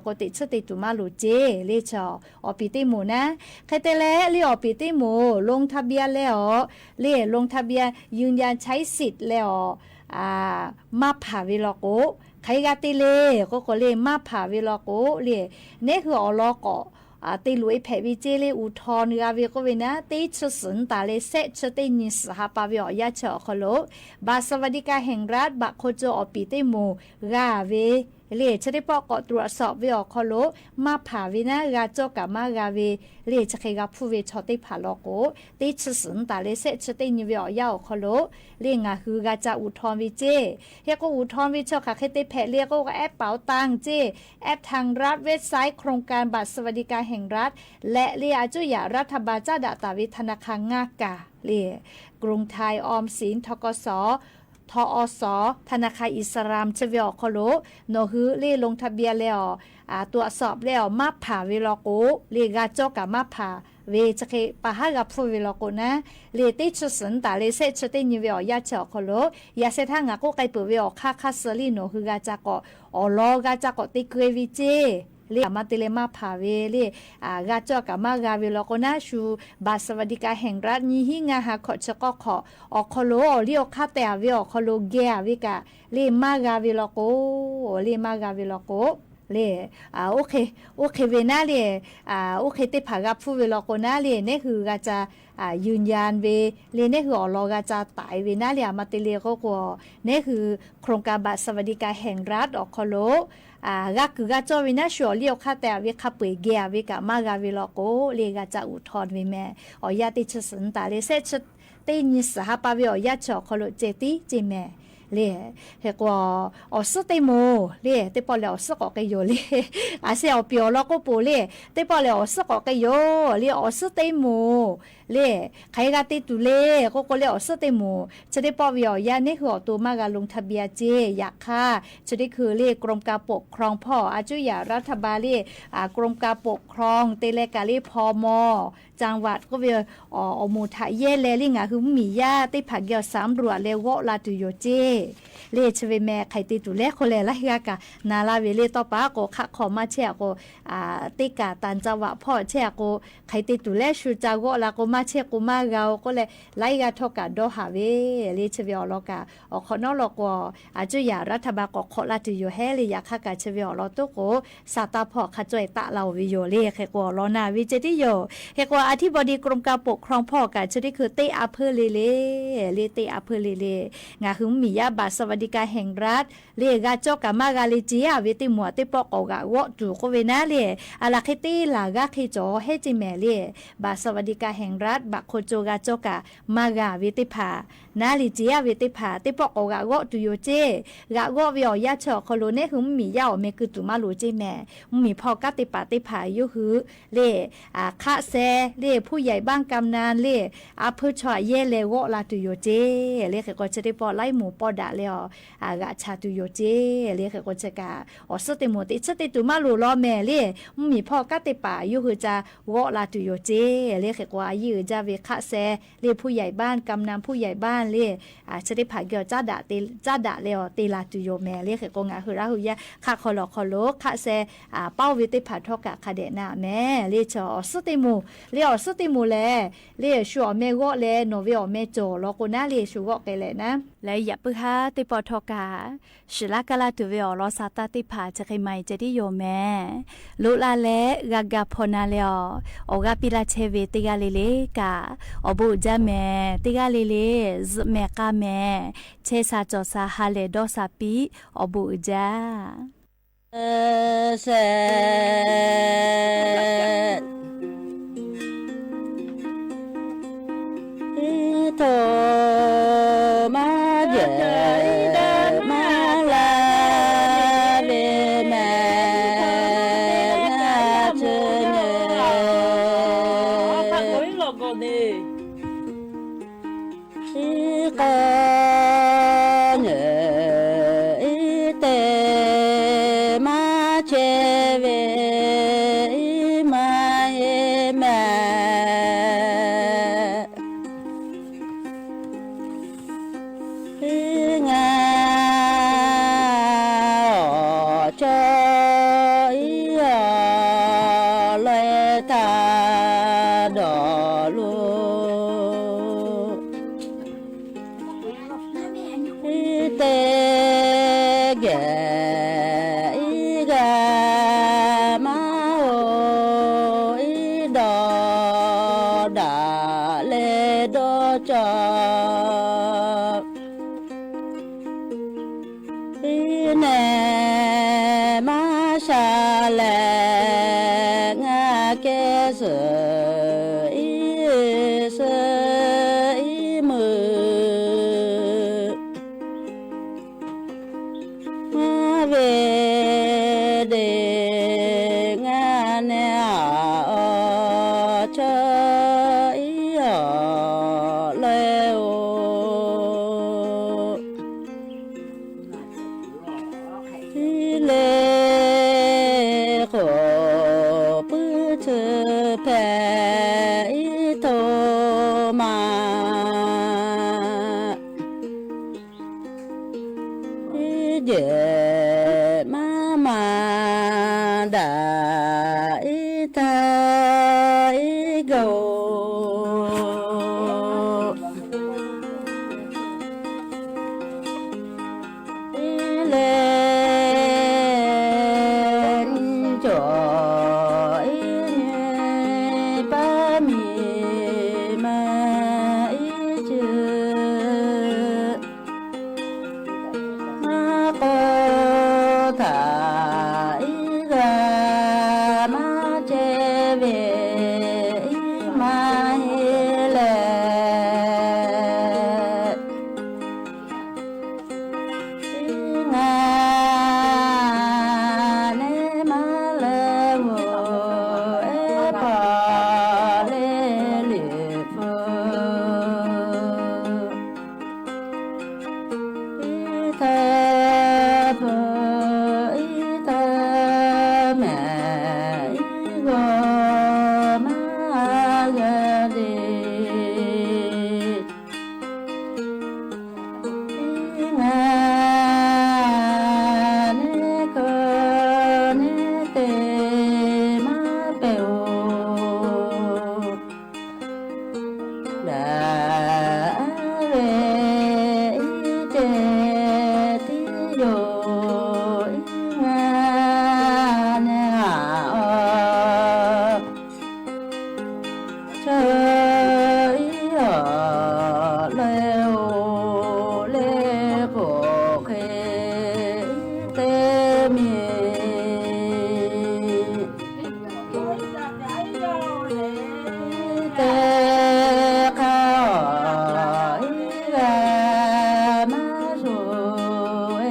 ႉသိုဝ်ႈတႄႉတူၺ်းမႃးလူဝ်ႇၸေႈ လ့ ဆၢ အီၣ်ပီႇတ့ၢ်မူၤနၢ် ခဲတဲလဲၣ် လ့ အီၣ်ပီႇတ့ၢ်မူၤ လူင်းทะเบียน လၢအီၤ လ့ လူင်းทะเบียน ยืนยันใช้สิทธิ์ လၢအီၤ မႃးဖးဝ့ၤလီၤကိး ခဲဂၤတ့ၢ်လ့ ကိးကိးလ့ မ၃းဖးဝ့ၤလီၤကိး လ့ နဟူအီၤလီၤကိး တ့ၢ်လူၤအ့ဖဲးဝ့ၤစ့လ့ အူထီၣ်ဂၤဝ့ၤကိးဝ့ၤနၢ် တ့ၢ်ဆၢစၢၣ်တၢ် လ့ ဆဲးဆၢတ့ၢ်နံၤစၢ်ဟးပာ်ဝ့ၤအီၤ ယါဆၢအီၤခီလိာ် บัตรสวัสดิการแห่งรัฐ ဘၣ်ခိၣ်ကၠိအီၣ်ပီၣ်တ့ၢ်မူၤ ဂၤဝ့ၤ လ့ ဆၢတ့ၢ်ပီၣ်ကိး ตรวจสอบ ဝ့ၤအီၤခီလိာ် မၢဖးဝ့ၤနၢ် ဂၤကၠီကးမၢဂၤဝ့ၤ လ့ ဆၢဃ့ဂၤဖုဝ့ၤဆီၣ်တ့ၢ်ဖးလီၤကိး တ့ၢ်ဆၢစၢၣ်တၢ် လ့ ဆဲးဆၢတ့ၢ်နံၤဝ့ၤအီၤယါအီၤခီလိာ် လ့ ငါဟုဂၤကၢ်အူထီၣ်ဝ့ၤစ့ ဟ့ၣ်ကိးအူထီၣ်ဝ့ၤဆီၣ်ဃာ်ဃ့တ့ၢ်ဖဲးလ့ ကိးကၠိ แอปเป๋าตัง စ့ แอปทางรัฐ เว็บไซต์โครงการบัตรสวัสดิการแห่งรัฐ လၢလ့ အကၠိယၤ รัฐบาล ကၠၢ်ဒၣ်တၢ်ဝ့ၤธนาคารငါးကၢ် လ့ กรุงไทย ออมสิน ทกส ทอส ธนาคารอิสลาม ဆၢဝ့ၤအီၤခီလိာ် နီၢ်ဟုလ့ လူင်းทะเบียน လၢအီၤ ตรวจสอบ လၢအီၤ မၢဖးဝ့ၤလီၤကိး လ့ ဂၤကၠီကးမၢဖးဝ့ၤ ဆၢဃ့ပာ်ဟးဂၤဖုဝ့ၤလီၤကိးနၢ် လ့ တ့ၢ်ဆၢစၢၣ်တၢ် လ့ ဆဲးဆၢတ့ၢ်နံၤဝ့ၤအီၤ ယါဆၢအီၤခီလိာ် ယၤဆဲးထါ ငါကိးကဲပၢၤဝ့ၤအီၤခါခါဆၢလံ နီၢ်ဟုဂၤကၢ်ကိး အီၣ်လီၤဂၤကၢ်ကိး တ့ၢ်ကွ့ဝ့ၤစ့ လ့ အမၤတ့ၢ်လၢမၢဖးဝ့ၤ လ့ ဂၤကၠီကးမၢဂၤဝ့ၤလီၤကိးနၢ် ဆူ บัตรสวัสดิการแห่งรัฐ နံၣ်ဟံးငါဟးခီၣ်ဆၢကီၢ်ခီၣ် အီၤခီလိာ် အီၣ်လံအီၤခါတဲာ်ဝ့ၤအီၤခီလိာ် ကဲဝ့ၤကး လ့ မၢဂၤဝ့ၤလီၤကိး လ့ မၢဂၤဝ့ၤလီၤကိး လ့ အိၣ်ဃ့ အိၣ်ဃ့ဝ့ၤနၢ်လ့ အိၣ်ဃ့တ့ၢ်ဖးဂၤဖုဝ့ၤလီၤကိးနၢ်လ့ နဟူဂၤကၢ် ยืนยัน ဝ့ၤ လ့ နဟူအီၣ်လီၤဂၤကၢ်တၢ်ဝ့ၤနၢ်လ့ အမၤတ့ၢ်လၢကိးကိး နဟူ โครงการบัตรสวัสดิการแห่งรัฐ အီၤခီလိာ် ဂၤကုၢ်ဂၤကၠီဝ့ၤနၢ် ဆူအီၣ်လံအီၤခါတဲာ်ဝ့ၤ ခါပှဲၤကဲဝ့ၤကး မၢဂၤဝ့ၤလီၤကိး လ့ ဂၤကၢ်အူထီၣ်ဝ့ၤမဲာ် အီၤယါတ့ၢ်ဆၢစၢၣ်တၢ် လ့ ဆဲးဆၢတ့ၢ်နံၤစၢ်ဟးပာ်ဝ့ၤအီၤ ယါဆၢအီၤခီလိာ် စဲးတံၢ်စဲးမဲာ် လ့ ဟ့ၣ်ကိး အီၣ်စုတ့ၢ်မူၤ လ့ တ့ၢ်ပီၣ်လဲၣ်အီၣ်စုကီးက့ယိာ်လ့ အစ့အီၣ်ပံၤအီၣ်လီၤကိးပူၤလ့ တ့ၢ်ပီၣ်လဲၣ်အီၣ်စုကီးက့ယိာ်လ့ အီၣ်စုတ့ၢ်မူၤ လ့ ခဲဂၤတ့ၢ်တုၤလ့ ကိးကိးလ့ အီၣ်စုတ့ၢ်မူၤ ဆၢတ့ၢ်ပီၣ်ဝ့ၤအီၤယါ နဟူအီၣ်တိၤမၢဂၤ လူင်းทะเบียน စ့ ယၤခါ ဆၢတ့ၢ်ခုးလ့ กรมการปกครอง ဖီၣ် အကၠိယၤ รัฐบาล လ့ กรมการปกครอง တ့ၢ်လဲၤကးလ့ พม จังหวัด ကိးဝ့ၤ အီၣ်မူးထး ယဲၢ်လဲၤလံ ငါဟုမ့ၢ်မံၤယါ တ့ၢ်ဖးက့ၤအီၤ สำรวจ လဲၤဂီၢ်လၢတုၤယိာ်စ့ လ့ ဆၢဝ့ၤမဲာ် ခဲတ့ၢ်တုၤလဲ ခိလဲၣ် လၢဟံးဂၤကး နၤလၢဝ့ၤလ့ တီၢ်ပာ်ကိး ခးခီၣ်မၤဆဲးအကိး တ့ၢ်ကး ต่างจังหวัด ဖီၣ်ဆဲးအကိး ခဲတ့ၢ်တုၤလဲ ဆူကၢ်ဂီၢ်လၢကိး မၤဆဲးကိးမၤဂၤအီၤ ကိးလဲၣ် လၢဟံးဂၤထီၣ်ကးဒီဟးဝ့ၤ လ့ ဆၢဝ့ၤအီၤလီၤကး အီၣ်ခီနီလီၤကိး အကၠိယၤ รัฐบาล ကိးခီၣ်လၢတုၤယိာ်ဟဲလ့ ယၤခါကး ဆၢဝ့ၤအီၤလီၤတိကိး စးတၢ်ဖီၣ်ခးကၠီၣ်အံၤတၢ်လၢအီၤဝ့ၤယိာ်လ့ ဟ့ၣ်ကိးအီၤလီၤနၢ်ဝ့ၤစဲးတံၢ်ယိာ် ဟ့ၣ်ကိး อธิบดีกรมการปกครอง ဖီၣ်ကး ဆၢတ့ၢ်ခုး တ့ၢ်အါဖၢလ့လ့ လ့ တ့ၢ်အါဖၢလ့လ့ ငါဟုမ့ၢ်မံၤယါ บัตรสวัสดิการแห่งรัฐ လ့ ဂၤကၠီကးမၢဂၤလ့ စ့အဝ့ၤတ့ၢ်မူၤ တ့ၢ်ပီၣ်ကိးဂၤဂီၢ်တုၤကိးဝ့ၤနၢ်လ့ အလၢခဲတ့ၢ်လၢဂၤခဲကၠီဟဲစ့မဲာ်လ့ บัตรสวัสดิการแห่งรัฐ ဘၣ်ခိၣ်ကၠိဂၤကၠီကးမၢဂၤဝ့ၤတ့ၢ်ဖး နၢ်လံ စ့အဝ့ၤတ့ၢ်ဖး တ့ၢ်ပီၣ်ကိးဂၤဂီၢ်တုၤယိာ်စ့ ဂၤဂီၢ်ဝ့ၤအီၤယါဆၢအီၤခီလိာ် နဟူမ့ၢ်မံၤယါအီၤ မ့ၢ်ကုတုၤမးလိာ်စ့မဲာ် မ့ၢ်ဖီၣ်ကါတ့ၢ်ပာ်တ့ၢ်ဖးယိဟူး လ့ ခးစဲး လ့ ผู้ใหญ่บ้าน กำนัน လ့ အါဖၢဆီ ယဲၢ်လဲၤဂီၢ်လၢတုၤယိာ်စ့ လ့ ဟ့ၣ်ကိးဆၢတ့ၢ်ပီၣ် လၢမူၤပီၣ်ဒၣ်လၢအီၤ ဂၤဆးတုၤယိာ်စ့ လ့ ဟ့ၣ်ကိးဆၢကး အီၣ်စုတ့ၢ်မူၤ တ့ၢ်ဆၢတ့ၢ်တုၤမးလိာ်လီၤမဲာ်လ့ မ့ၢ်ဖီၣ်ကါတ့ၢ်ပာ်ယိဟူးကၢ်ဂီၢ်လၢတုၤယိာ်စ့ လ့ ဟ့ၣ်ကိးအယံာ်အုၣ်ကၢ်ဝ့ၤ ခးစဲး လ့ ผู้ใหญ่บ้าน กำนัน ผู้ใหญ่บ้าน လ့ ဆၢတ့ၢ်ဖးက့ၤအီၤ ကၢ်ဒၣ်လၢအီၤ တ့ၢ်လၢတုၤယိာ်မဲာ်လ့ ဟ့ၣ်ကိး ငါဟုရၣ်ဟုယါ ခးခီလီၤခီလိာ် ခးစဲး ပီၣ်ဝ့ၤတ့ၢ်ဖးထီၣ်ကးခးဒဲးနၢ်မဲာ် လ့ ဆၢ အီၣ်စုတ့ၢ်မူၤ လ့ အီၣ်စုတ့ၢ်မူၤလဲၣ် လ့ ဆူအီၣ်မ့ၢ်ဂီၢ်လဲၣ် နီၢ်ဝ့ၤအီၣ်မ့ၢ်ကၠီၤလီၤကိးနၢ်လ့ ဆူဂီၢ်ကဲလဲၣ်နၢ် လၢယပုၢ်ဟါတ့ၢ်ပီၣ်ထီၣ်ကး စှၤလၢကလၢ်တုၤဝ့ၤအီၤလီၤ စးတၢ်တ့ၢ်ဖး ဆၢဃ့မၤအံၤစဲးတံၢ်ယိာ်မဲာ် လိလၢ်လၢ ဂၤဂၤဖီၣ်နၤလၢအီၤ အီၣ်ဂၤပံလၢ်ဆဲးဝ့ၤ တ့ၢ်ဂၤလ့လ့ကး အီၣ်ဘူးအုၣ်ကၢ်မဲာ် တ့ၢ်ဂၤလ့လ့ စမဲာ်ကါမဲာ် ဆဲးစးကၠီၤစး ဟးလဲၢ်ဒီးစး ပံ အီၣ်ဘူးအုၣ်ကၢ် ชาแลงาแกเสออีเสออีมือ มาเวเดงาแนออเชออีออเลโอ อีเลโขปื้อถือแผ่อีโทมา อีเยมามาดาอีทาอีโก อีเลนจ่ออีเนปามีมาอีจือ มาโกธาอีกามาเจเวอีมาฮิเล อีงาเนมาเลโวเอปอเลลิโฟ อีเธอเผออีเธอแม่อีโกมาเกดี อีงาเนโกเนเตมาเปโอ ดาเวอีเจติโยอีงาเนอาออเชออีออเลโอเลโกเคอีเตมี เตข้าอีกามาสูเอ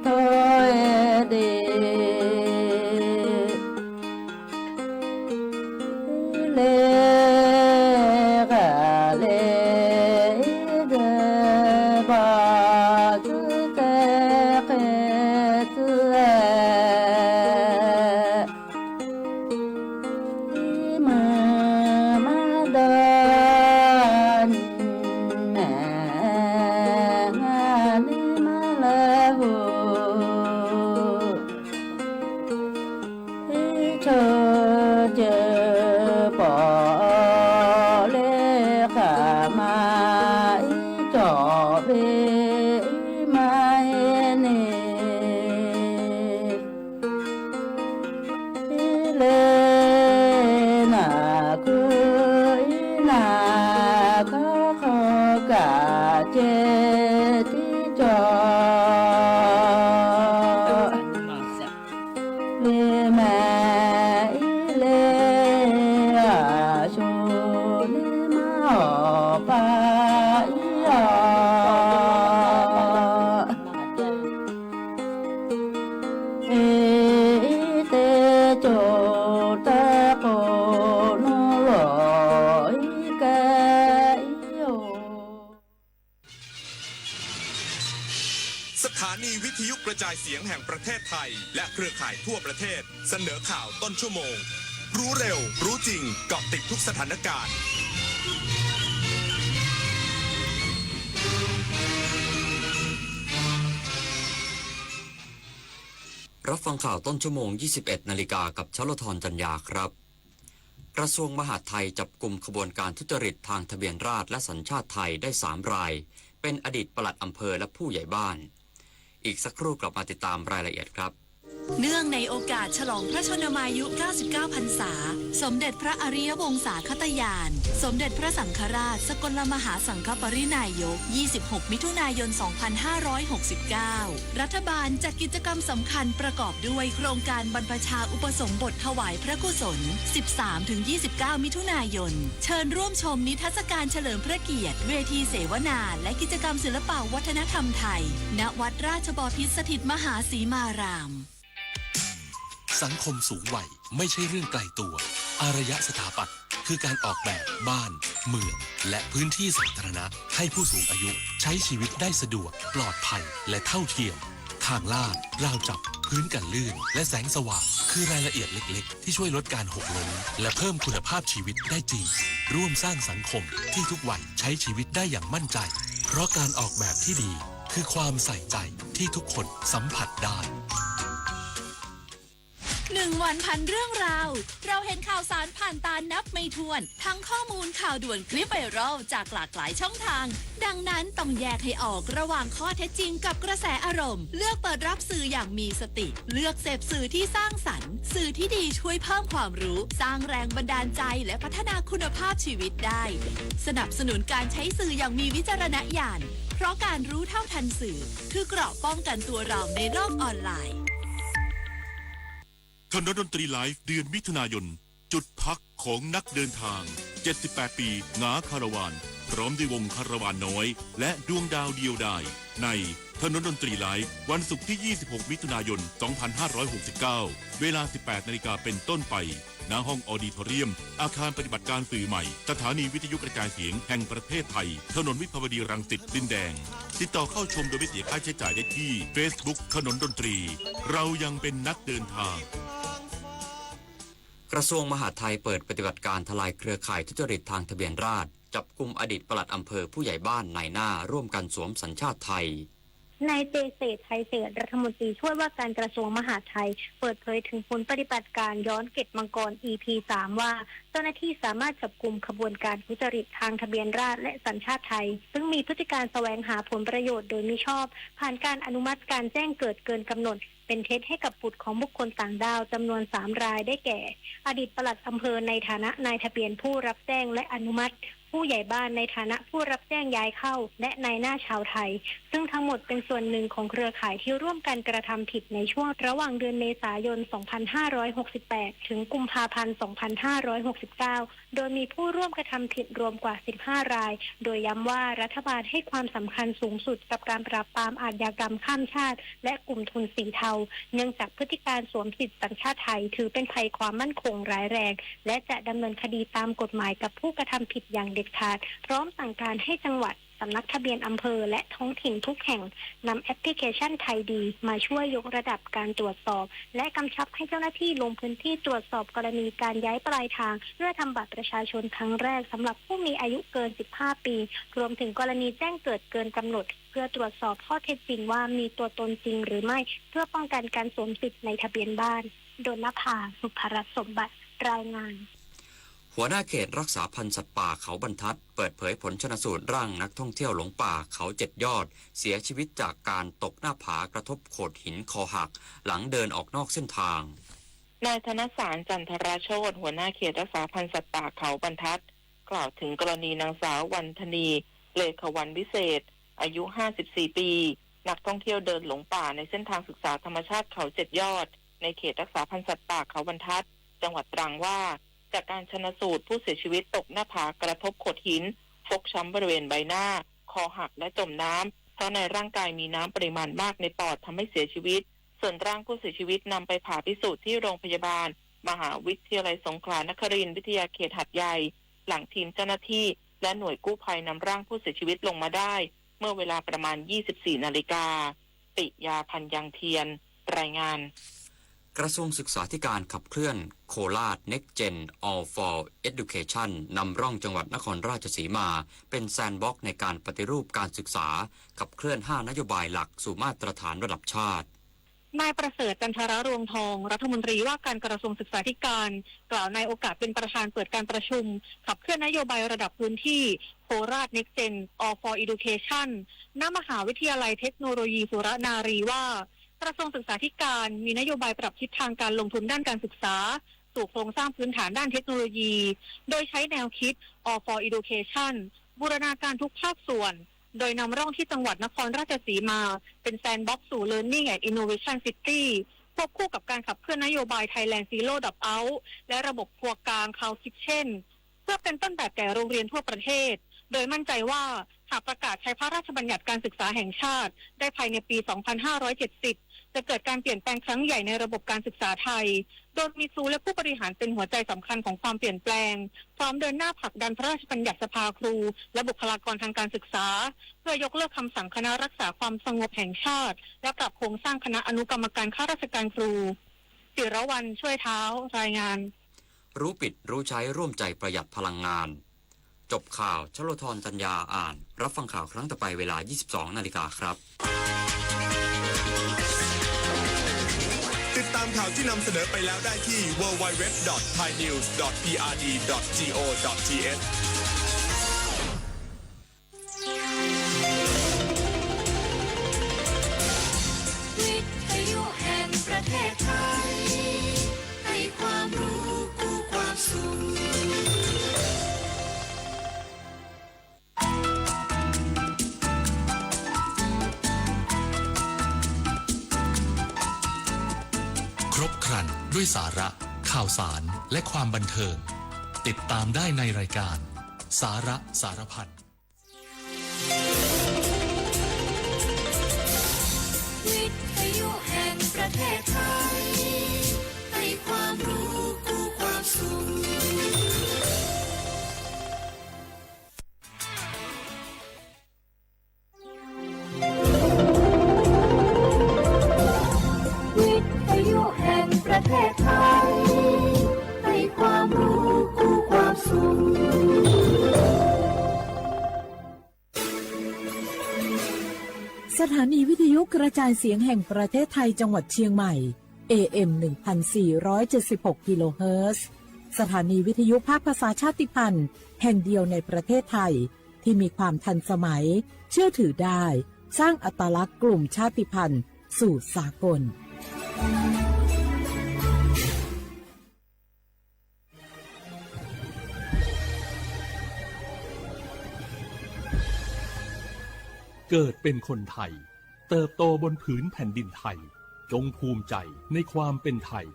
โทเอดี เลกาเลเดบาจุเตเกเต อีมือมาดอนแม่งานี้มาแล้ว อีเชอเจอปอเลขามา อีจ่อเวอีมาเฮเน อีเลนาคืออีนาขอขอกาเจติจอ เลแม่อีเลอาชูเลมาออปาอีออ เอเตโจตะโกโนโลอิกะอิโอ สถานีวิทยุกระจายเสียงแห่งประเทศไทย และเครือข่ายทั่วประเทศ เสนอข่าวต้นชั่วโมง รู้เร็ว รู้จริง เกาะติดทุกสถานการณ์ รับฟังข่าวต้นชั่วโมง ยี่สิบเอ็ดนาฬิกา กับชลธร จันยาครับ กระทรวงมหาดไทยจับกุมขบวนการทุจริตทางทะเบียนราษฎร์และสัญชาติไทยได้สามราย เป็นอดีตปลัดอำเภอและผู้ใหญ่บ้าน อีกสักครู่กลับมาติดตามรายละเอียดครับ เนื่องในโอกาสฉลองพระชนมายุ เก้าสิบเก้า พรรษา สมเด็จพระอริยวงศาคตญาณ สมเด็จพระสังฆราชสกลมหาสังฆปริณายก ยี่สิบหก มิถุนายน สองพันห้าร้อยหกสิบเก้า รัฐบาลจัดกิจกรรมสำคัญประกอบด้วยโครงการบรรพชาอุปสมบทถวายพระกุศล สิบสามถึงยี่สิบเก้า มิถุนายน เชิญร่วมชมนิทรรศการเฉลิมพระเกียรติ เวทีเสวนา และกิจกรรมศิลปะวัฒนธรรมไทย ณ วัดราชบพิตรสถิตมหาสีมาราม สังคมสูงวัยไม่ใช่เรื่องไกลตัว อารยสถาปัตย์คือการออกแบบบ้าน เมือง และพื้นที่สาธารณะ ให้ผู้สูงอายุใช้ชีวิตได้สะดวก ปลอดภัย และเท่าเทียม ทางลาด ราวจับ พื้นกันลื่น และแสงสว่าง คือรายละเอียดเล็กๆ ที่ช่วยลดการหกล้ม และเพิ่มคุณภาพชีวิตได้จริง ร่วมสร้างสังคมที่ทุกวัยใช้ชีวิตได้อย่างมั่นใจ เพราะการออกแบบที่ดี คือความใส่ใจที่ทุกคนสัมผัสได้ หนึ่งวันพันเรื่องราว เราเห็นข่าวสารผ่านตานับไม่ถ้วน ทั้งข้อมูลข่าวด่วนคลิปไวรัลจากหลากหลายช่องทาง ดังนั้นต้องแยกให้ออกระหว่างข้อเท็จจริงกับกระแสอารมณ์ เลือกเปิดรับสื่ออย่างมีสติ เลือกเสพสื่อที่สร้างสรรค์ สื่อที่ดีช่วยเพิ่มความรู้ สร้างแรงบันดาลใจ และพัฒนาคุณภาพชีวิตได้ สนับสนุนการใช้สื่ออย่างมีวิจารณญาณ เพราะการรู้เท่าทันสื่อ คือเกราะป้องกันตัวเราในโลกออนไลน์ ถนนดนตรีไลฟ์ เดือนมิถุนายน จุดพักของนักเดินทาง เจ็ดสิบแปด ปี หงาคาราวาน พร้อมด้วยวงคาราวานน้อย และดวงดาวเดียวดาย ในถนนดนตรีไลฟ์ วันศุกร์ที่ ยี่สิบหก มิถุนายน สองพันห้าร้อยหกสิบเก้า เวลา สิบแปด นาฬิกาเป็นต้นไป ณ ห้องออดิทอเรียม อาคารปฏิบัติการสื่อใหม่ สถานีวิทยุกระจายเสียงแห่งประเทศไทย ถนนวิภาวดีรังสิต ดินแดง ติดต่อเข้าชมโดยไม่เสียค่าใช้จ่ายได้ที่ เฟซบุ๊ก ถนนดนตรี เรายังเป็นนักเดินทาง กระทรวงมหาดไทยเปิดปฏิบัติการทลายเครือข่ายทุจริตทางทะเบียนราษฎร์ จับกุมอดีตปลัดอำเภอ ผู้ใหญ่บ้าน นายหน้า ร่วมกันสวมสัญชาติไทย นายเจ เศรษฐ ไทยเศรษฐ รัฐมนตรีช่วยว่าการกระทรวงมหาดไทย เปิดเผยถึงผลปฏิบัติการย้อนเกล็ดมังกร อีพี สาม ว่า เจ้าหน้าที่สามารถจับกุมขบวนการทุจริตทางทะเบียนราษฎร์และสัญชาติไทย ซึ่งมีพฤติการแสวงหาผลประโยชน์โดยมิชอบ ผ่านการอนุมัติการแจ้งเกิดเกินกำหนด เป็นเท็จให้กับบุตรของบุคคลต่างด้าวจำนวนสามราย ได้แก่ อดีตปลัดอำเภอในฐานะนายทะเบียนผู้รับแจ้งและอนุมัติ ผู้ใหญ่บ้านในฐานะผู้รับแจ้งย้ายเข้า และนายหน้าชาวไทย ซึ่งทั้งหมดเป็นส่วนหนึ่งของเครือข่ายที่ร่วมกันกระทำผิดในช่วงระหว่างเดือนเมษายน สองพันห้าร้อยหกสิบแปด ถึงกุมภาพันธ์ สองพันห้าร้อยหกสิบเก้า โดยมีผู้ร่วมกระทำผิดรวมกว่า สิบห้า ราย โดยย้ำว่ารัฐบาลให้ความสำคัญสูงสุดกับการปราบปรามอาชญากรรมข้ามชาติ และกลุ่มทุนสีเทา เนื่องจากพฤติการสวมสิทธิ์สัญชาติไทยถือเป็นภัยความมั่นคงร้ายแรง และจะดำเนินคดีตามกฎหมายกับผู้กระทำผิดอย่างเด็ดขาด พร้อมสั่งการให้จังหวัด สำนักทะเบียนอำเภอ และท้องถิ่นทุกแห่ง นำแอปพลิเคชันไทยดี มาช่วยยกระดับการตรวจสอบ และกำชับให้เจ้าหน้าที่ลงพื้นที่ตรวจสอบกรณีการย้ายปลายทาง เพื่อทำบัตรประชาชนครั้งแรกสำหรับผู้มีอายุเกิน สิบห้า ปี รวมถึงกรณีแจ้งเกิดเกินกำหนด เพื่อตรวจสอบข้อเท็จจริงว่ามีตัวตนจริงหรือไม่ เพื่อป้องกันการสวมสิทธิ์ในทะเบียนบ้าน ดลภา สุภรัตน์สมบัติ รายงาน หัวหน้าเขตรักษาพันธุ์สัตว์ป่าเขาบรรทัด เปิดเผยผลชันสูตรร่างนักท่องเที่ยวหลงป่าเขาเจ็ดยอด เสียชีวิตจากการตกหน้าผากระทบโขดหินคอหัก หลังเดินออกนอกเส้นทาง นายธนสาร จันทราโชติ หัวหน้าเขตรักษาพันธุ์สัตว์ป่าเขาบรรทัด กล่าวถึงกรณีนางสาววรรณธนี เลขวันวิเศษ อายุ ห้าสิบสี่ ปี นักท่องเที่ยวเดินหลงป่าในเส้นทางศึกษาธรรมชาติเขาเจ็ดยอด ในเขตรักษาพันธุ์สัตว์ป่าเขาบรรทัด จังหวัดตรังว่า จากการชันสูตร ผู้เสียชีวิตตกหน้าผากระทบโขดหิน ฟกช้ำบริเวณใบหน้า คอหักและจมน้ำ เพราะในร่างกายมีน้ำปริมาณมากในปอดทำให้เสียชีวิต ส่วนร่างผู้เสียชีวิตนำไปผ่าพิสูจน์ที่โรงพยาบาลมหาวิทยาลัยสงขลานครินทร์วิทยาเขตหาดใหญ่ หลังทีมเจ้าหน้าที่และหน่วยกู้ภัยนำร่างผู้เสียชีวิตลงมาได้ เมื่อเวลาประมาณ ยี่สิบสี่ นาฬิกา ปิยา พันยังเทียน รายงาน กระทรวงศึกษาธิการขับเคลื่อน โคราช Next Gen All for Education นำร่องจังหวัดนครราชสีมา เป็นแซนด์บ็อกซ์ในการปฏิรูปการศึกษา ขับเคลื่อน ห้า นโยบายหลักสู่มาตรฐานระดับชาติ นายประเสริฐ จันทรรวงศ์ทอง รัฐมนตรีว่าการกระทรวงศึกษาธิการ กล่าวในโอกาสเป็นประธานเปิดการประชุม ขับเคลื่อนนโยบายระดับพื้นที่ โคราช Next Gen All for Education ณ มหาวิทยาลัยเทคโนโลยีสุรนารีว่า กระทรวงศึกษาธิการมีนโยบายปรับทิศทางการลงทุนด้านการศึกษา สู่โครงสร้างพื้นฐานด้านเทคโนโลยี โดยใช้แนวคิด All for Education บูรณาการทุกภาคส่วน โดยนำร่องที่จังหวัดนครราชสีมา เป็น Sandbox สู่ Learning and Innovation City ควบคู่กับการขับเคลื่อนนโยบาย Thailand Zero Dropout และระบบครัวกลาง Cloud Kitchen เพื่อเป็นต้นแบบแก่โรงเรียนทั่วประเทศ โดยมั่นใจว่าหากประกาศใช้พระราชบัญญัติการศึกษาแห่งชาติได้ภายในปี สองพันห้าร้อยเจ็ดสิบ จะเกิดการเปลี่ยนแปลงครั้งใหญ่ในระบบการศึกษาไทย โดยมีครูและผู้บริหารเป็นหัวใจสำคัญของความเปลี่ยนแปลง พร้อมเดินหน้าผลักดันพระราชบัญญัติสภาครู และบุคลากรทางการศึกษา เพื่อยกเลิกคำสั่งคณะรักษาความสงบแห่งชาติ และปรับโครงสร้างคณะอนุกรรมการข้าราชการครู ศิรวรรณ ช่วยเท้า รายงาน รู้ปิดรู้ใช้ร่วมใจประหยัดพลังงาน จบข่าว ชโลธร จันยา อ่าน รับฟังข่าวครั้งต่อไปเวลา ยี่สิบสองนาฬิกาครับ ติดตามข่าวที่นำเสนอไปแล้วได้ที่ ดับเบิลยู ดับเบิลยู ดับเบิลยู ดอท ไทยนิวส์ ดอท พี อาร์ ดี ดอท จี โอ ดอท ที เอช วิทยุแห่งประเทศไทย ให้ความรู้คู่ความสุข ครบครันด้วยสาระ ข่าวสาร และความบันเทิง ติดตามได้ในรายการ สาระสารพัน วิทยุแห่งประเทศไทย ให้ความรู้คู่ความสุข วิทยุแห่งประเทศไทย ให้ความรู้คู่ความสุข สถานีวิทยุกระจายเสียงแห่งประเทศไทยจังหวัดเชียงใหม่ เอ เอ็ม หนึ่งพันสี่ร้อยเจ็ดสิบหก กิโลเฮิรตซ์ สถานีวิทยุภาคภาษาชาติพันธุ์แห่งเดียวในประเทศไทย ที่มีความทันสมัย เชื่อถือได้ สร้างอัตลักษณ์กลุ่มชาติพันธุ์สู่สากล เกิดเป็นคนไทย เติบโตบนผืนแผ่นดินไทย จงภูมิใจในความเป็นไทย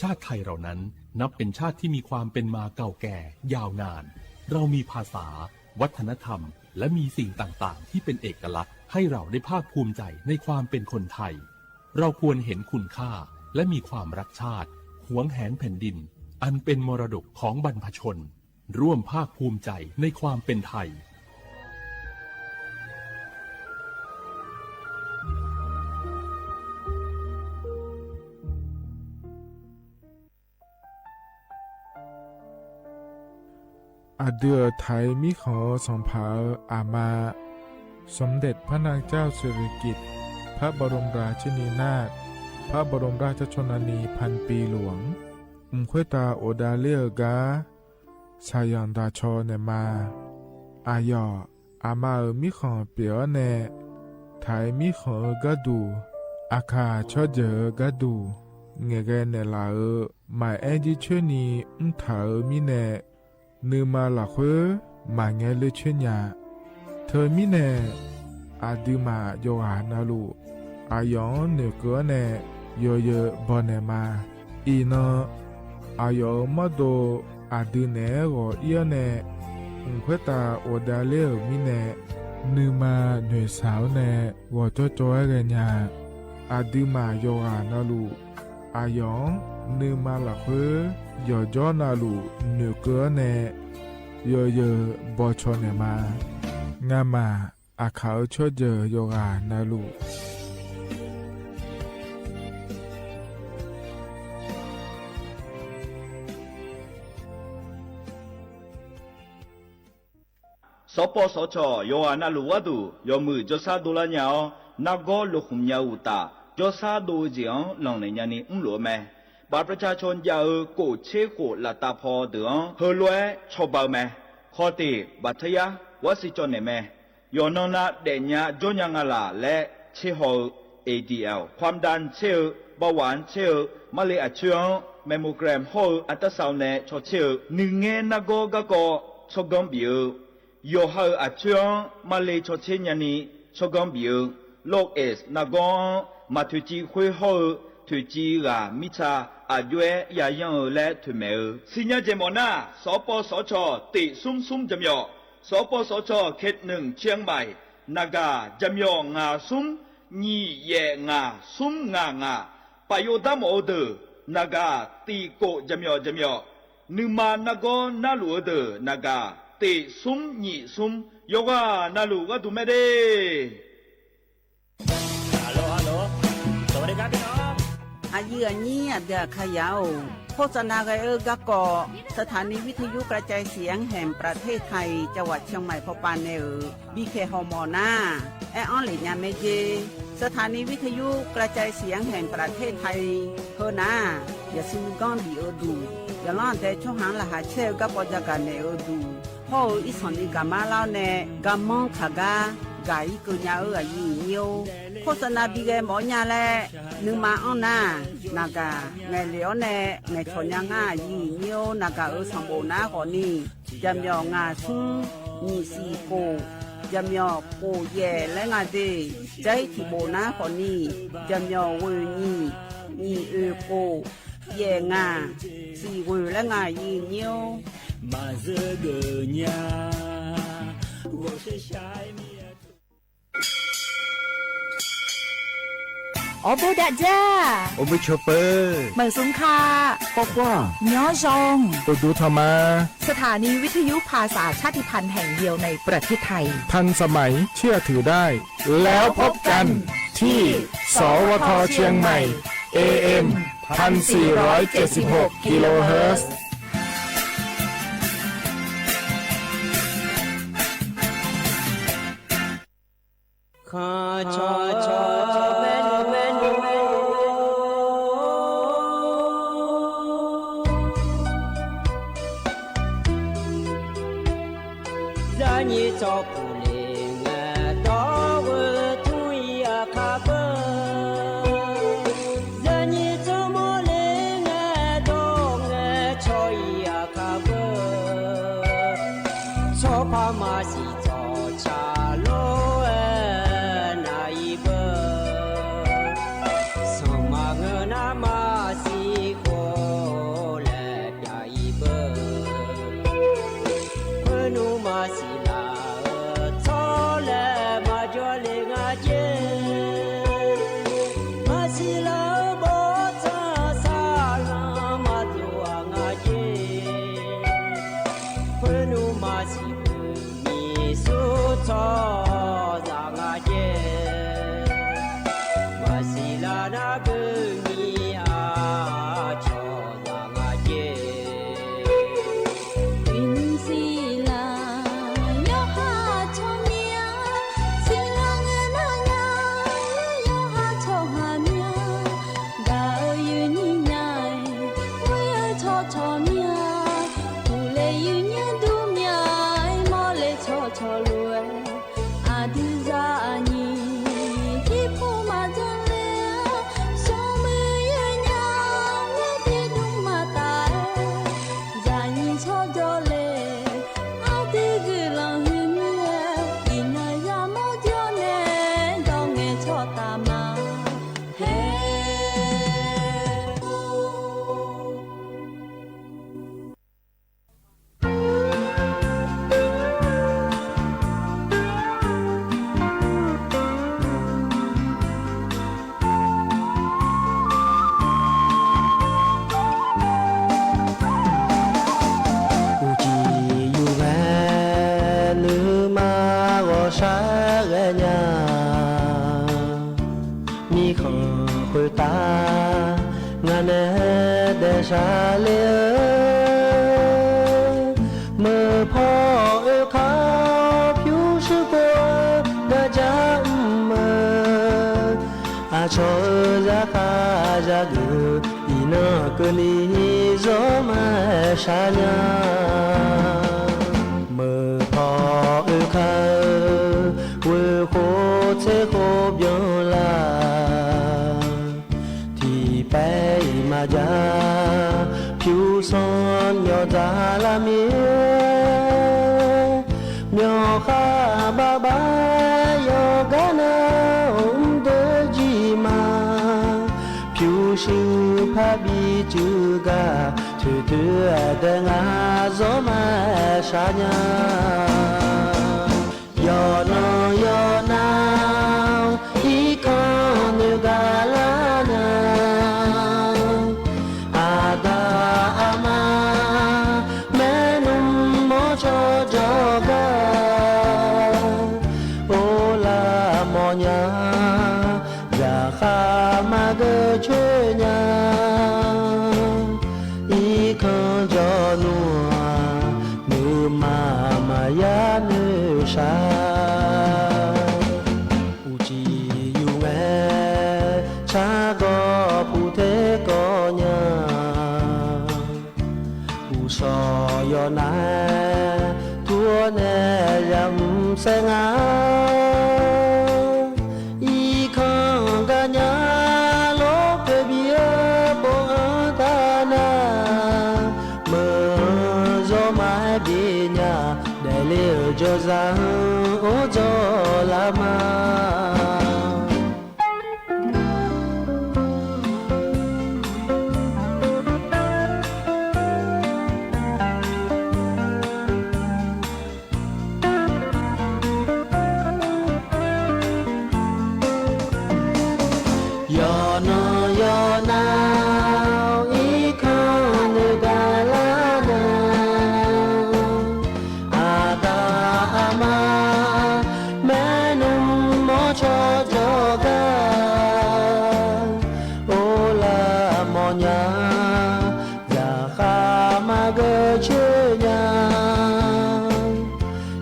ชาติไทยเรานั้นนับเป็นชาติที่มีความเป็นมาเก่าแก่ยาวนาน เรามีภาษา วัฒนธรรม และมีสิ่งต่างๆ ที่เป็นเอกลักษณ์ ให้เราได้ภาคภูมิใจในความเป็นคนไทย เราควรเห็นคุณค่า และมีความรักชาติ หวงแหนแผ่นดิน อันเป็นมรดกของบรรพชน ร่วมภาคภูมิใจในความเป็นไทย อะดื้อไทยมีของสองผา อามา สมเด็จพระนางเจ้าสิริกิติ์ พระบรมราชินีนาถ พระบรมราชชนนีพันปีหลวง อุ้มค่อยตาโอดาเล่อก้า สาหย่อนตาชอแหน่มา อาหย่อ อามาเอ๋อมีของเปียแหน่ ไทยมีของเอ๋อก้าดู อาข่าชอเจ๋อก้าดู แหง่แกแหน่หล่าเอ๋อ หมายแอ้นยี่เชื่อนี้ อุ้มถาเอ๋อมีแหน่ นือมาหละเฮ้อ หมายแงเลือเชื่อหญา เธอมีแหน่ อาดื้อหมาหยกหานาลู อาหย่องเหนือเก๋อแหน่ เยอเยอบ่แหน่มา อี่นอ อาหย่องเอ๋อมอดโด อาดื้อแหน่หงอเอี้ยวแหน่ อุ้มค่อยตาโอดาเล่อเอ๋อมีแหน่ นือมาเหนือสาวแหน่ หงอจ้อจ้อแกหญา อาดื้อหมาหยกหานาลู อาหย่อง นือมาหละเฮ้อ หย่อจ้อนาลู เหนือเก๋อแหน่ เยอเยอบ่ชอแหน่มา งาหมา อาข่าเอ๋อชอเจ๋อหยกหานาลู สปสช ယွၤအနၢ်လူဝ်ဝဲဒၣ် ယွၤမုၢ် ကၠီဆါဒိလါညါအီၤ နါဂီလိာ်ဃုာ်ညါအူတၢ် ကၠီဆါဒိဝဲဒၣ်အီၤ လီၢ်နဲၣ်ညါန့ၣ် မုၢ်လိာ်မဲ ဘၣ်ပြၢ်ဆၣ်ဆိယၤအၢ ကိၣ်ဆ့ဃိၣ် လၢတၢ်ဖီဒၢးအီၤ ဟၢလွဲဆီၣ်ဘၢၣ်မဲ ခီတ့ၢ် ဘၣ်ထၢယါ ဝါစံၣ်ကၠီၣ်နဲၣ်မဲ ယွၤနီၢ်နါဒဲးညါ ကၠီညါငါလၢ် လဲၤဆ့ဟီၣ်အၢ เอดีแอล ความดันเช็ดเอ่อ เบาหวานเช็ดเอ่อ มะเร็งอัดเชื้อ แมมโมแกรม เฮาะเอ่อ อัลตราซาวน์แน ชอเช็ดเอ่อ นึ่งแง่หน้ากอ ก้า กอ ชอบก้อนบีเอ่อ หยอกเฮาะเอ่อ อัดเชื้อ มะเร็งชอเช็ดเอ่อ ยานี้ ชอบก้อนบีเอ่อ โรคเอดส์ หน้ากอ มาถือจีค่อยเฮาะเอ่อ ถือจีหรา มิจฉา อาจย้วย ยายั้งเอ่อ และถือแหมวเอ่อ สิญญาเจ็ดหมอหน้า สปสช เตะซุมซุมจำยอ สปสช เขตหนึ่ง เชียงใหม่ หน้ากาก จำยอ หงาซุม หยี่แยะหงา ซุมหงาหงา ประโยชน์ต๋ามหมอเอ่อเต๋อ หน้ากาก ตีโก้ จำยอ จำยอ นึ่งมาหน้ากอ หน้าหลัวเอ่อเต๋อ หน้ากาก เตะซุม หยี่ซุม ยกว่าหน้าหลัวก็ดูแม่เด้ ฮัลโหล ฮัลโหล สวัสดีครับพี่น้อง อะยื้ออะยี้ อะเดืออะขยาว โฆษณากั๋นเอ่อ ก้า กอ สถานีวิทยุกระจายเสียงแห่งประเทศไทย จังหวัดเชียงใหม่ พอปานแนเอ่อ บีเค ฮอ หมอหน้า แออ้อนเหล็กยาแม่เจ สถานีวิทยุกระจายเสียงแห่งประเทศไทย เฮอหน้า อย่าซื้อก้อนบีเอ่อดู อย่าล้อแต่ช่องหางรหัสเช็ดเอ่อ ก้า กอ จะกั๋นแหมวเอ่อดู เฮาะเอ่อ อี่ส่องนี้ก๋ามาเล่าแน ก๋ามองขาก้า ก๋าอี้เกิดยาเอ่อ อะยื้อยี้ โฆษณาบีเค หมอหน้าแล นึ่งมาอ้อนหน้า หน้ากาก แหมวเหลียวแน แหมวเฉาะยาง่า อะยื้อยี้ หน้ากากเอ่อ สองโบหน้าข้อนี้ จำยอ หงาซุม หยี่สี่โก้ จำยอ โก้แยะและหงาเด้ ใจ๊ถือโบหน้าข้อนี้ จำยอ เว่ยหยี่ หยี่เอ่อ โก้ แยะหงา สี่เว่ยและหงา อะยื้อยี้ อ๋อ โบดะจ้า โอเบอร์โชเปอร์ เหมิงสุงค่ะ ป๊อกว่า ย้อซอง โอดูทอมา สถานีวิทยุภาษาชาติพันธุ์แห่งเดียวในประเทศไทย ทันสมัย เชื่อถือได้ แล้วพบกันที่ สวท เชียงใหม่ เอเอ็ม พันสี่ร้อยเจ็ดสิบหก กิโลเฮิรตซ์ မၤယၤ ဖြူစွန်း ယွၤတၢ်လၢမ့ၢ် မျီၢ်ဃါဘၣ်ဘၣ် ယွၤကနၣ် အိၣ်ဒၢယံၤမး ဖြူစုဖးဘီစုကါ ထုးထုးအဒဲငါ စီၤမါဆါညါ ယီၤနီၤယီၤနၤ အံၤခီနုာ်ကါလၢနၤ အတၢ်အမါ မဲနုာ်မိၢ်ဆီကၠီကါ အိၣ်လၢမိၢ်ညါ ယၤဃါမၤကဆၢညါ အံၤခီကၠီနွါ နုာ်မၤမၤယၤနုာ်ဆါ ပူၤစံယုၢ်ငဲ ဆၣ်ကီၢ်ပူၤထဲကီၢ်ညါ ပူၤစီၤယီၤနၤ ထူနဲယၤမုၢ်စဲငါ အံၤခီကညါ လီၤဖဲဘံအၢ ပိာ်အၢတၢ်နၤ မုၢ်စီၤမၤဘ့ၣ်ညါ ဒဲးလ့အကၠီစၢ် အိၣ်ကၠီလၢမါ ယီၤနီၤယီၤနၤ အံၤခီနုာ်ကါလၢနၤ အတၢ်အမါ မဲနုာ်မိၢ်ဆီကၠီကါ အိၣ်လၢမိၢ်ညါ ယၤဃါမၤကဆၢညါ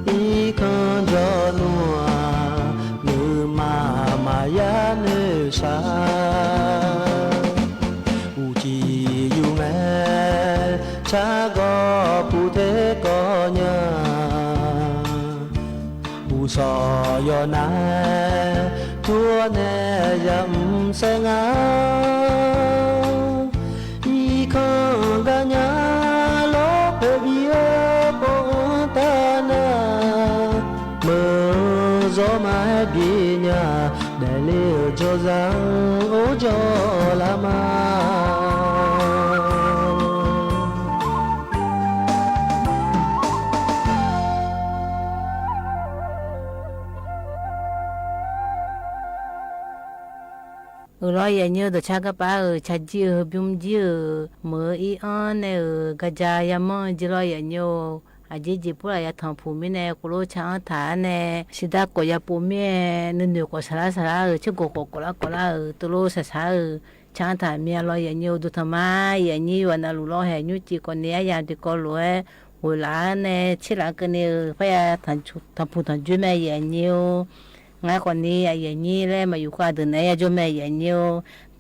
အံၤခီကၠီနွါ နုာ်မၤမၤယၤနုာ်ဆါ ပူၤစံယုၢ်ငဲ ဆၣ်ကီၢ်ပူၤထဲကီၢ်ညါ ပူၤစီၤယီၤနၤ ထူနဲယၤမုၢ်စဲငါ အံၤခီကညါ လီၤဖဲဘံအၢ ပိာ်အၢတၢ်နၤ မုၢ်စီၤမၤဘ့ၣ်ညါ ဒဲးလ့အကၠီစၢ် အိၣ်ကၠီလၢမါ အၢၣ် လီၤယဲၢ်ညိ ဒီးဆါကပၤဧၢ, ဆါကၠံဧၢ, ဘုကၠံဧၢ, မုၢ်အံၣ်အီၣ်နဲၣ်ဧၢ, ကစၢ်ယမီၢ်ကၠံ လီၤယဲၢ်ညိ, အကၠံကၠံပူလၢယၤထီၣ်ဖူမ့ၢ်နဲၣ်, ကိးလိဆါအီၣ်ထၣ်နဲၣ်, စံးဒၣ်ကိးယၤပိာ်မ့ၢ်, နနုာ်ကိးဆါလၢဆါလၢဧၢ, ဆ့ကိးကိးကိးလၢကိးလၢဧၢ, တလိၣ်ဆါဆါဧၢ, ဆါအီၣ်ထၣ်မ့ၢ်လီၤယဲၢ်ညိ, ဒိၣ်ထီၣ်မး, ယဲၢ်ညိယွၤနၢ်လူၤလီၤဟဲ ညူးကၠံကိးန့ၣ် အယၤတံၤကီလိာ်ဝဲ, ဝဲလၢန့ၣ် ဆ့လၢကန့ၣ်ဧၢ, ဖဲယၤထီၣ်ဖူထီၣ်ကၠံမ့ၢ်ယဲၢ်ညိဧိၤ ငါကိးန့ၣ် အယဲၢ်ညိလဲၣ် မၤယူၤဃာ်ဒုးနဲၣ်ယၤကၠိမ့ၢ်ယဲၢ်ညိဧိၤ,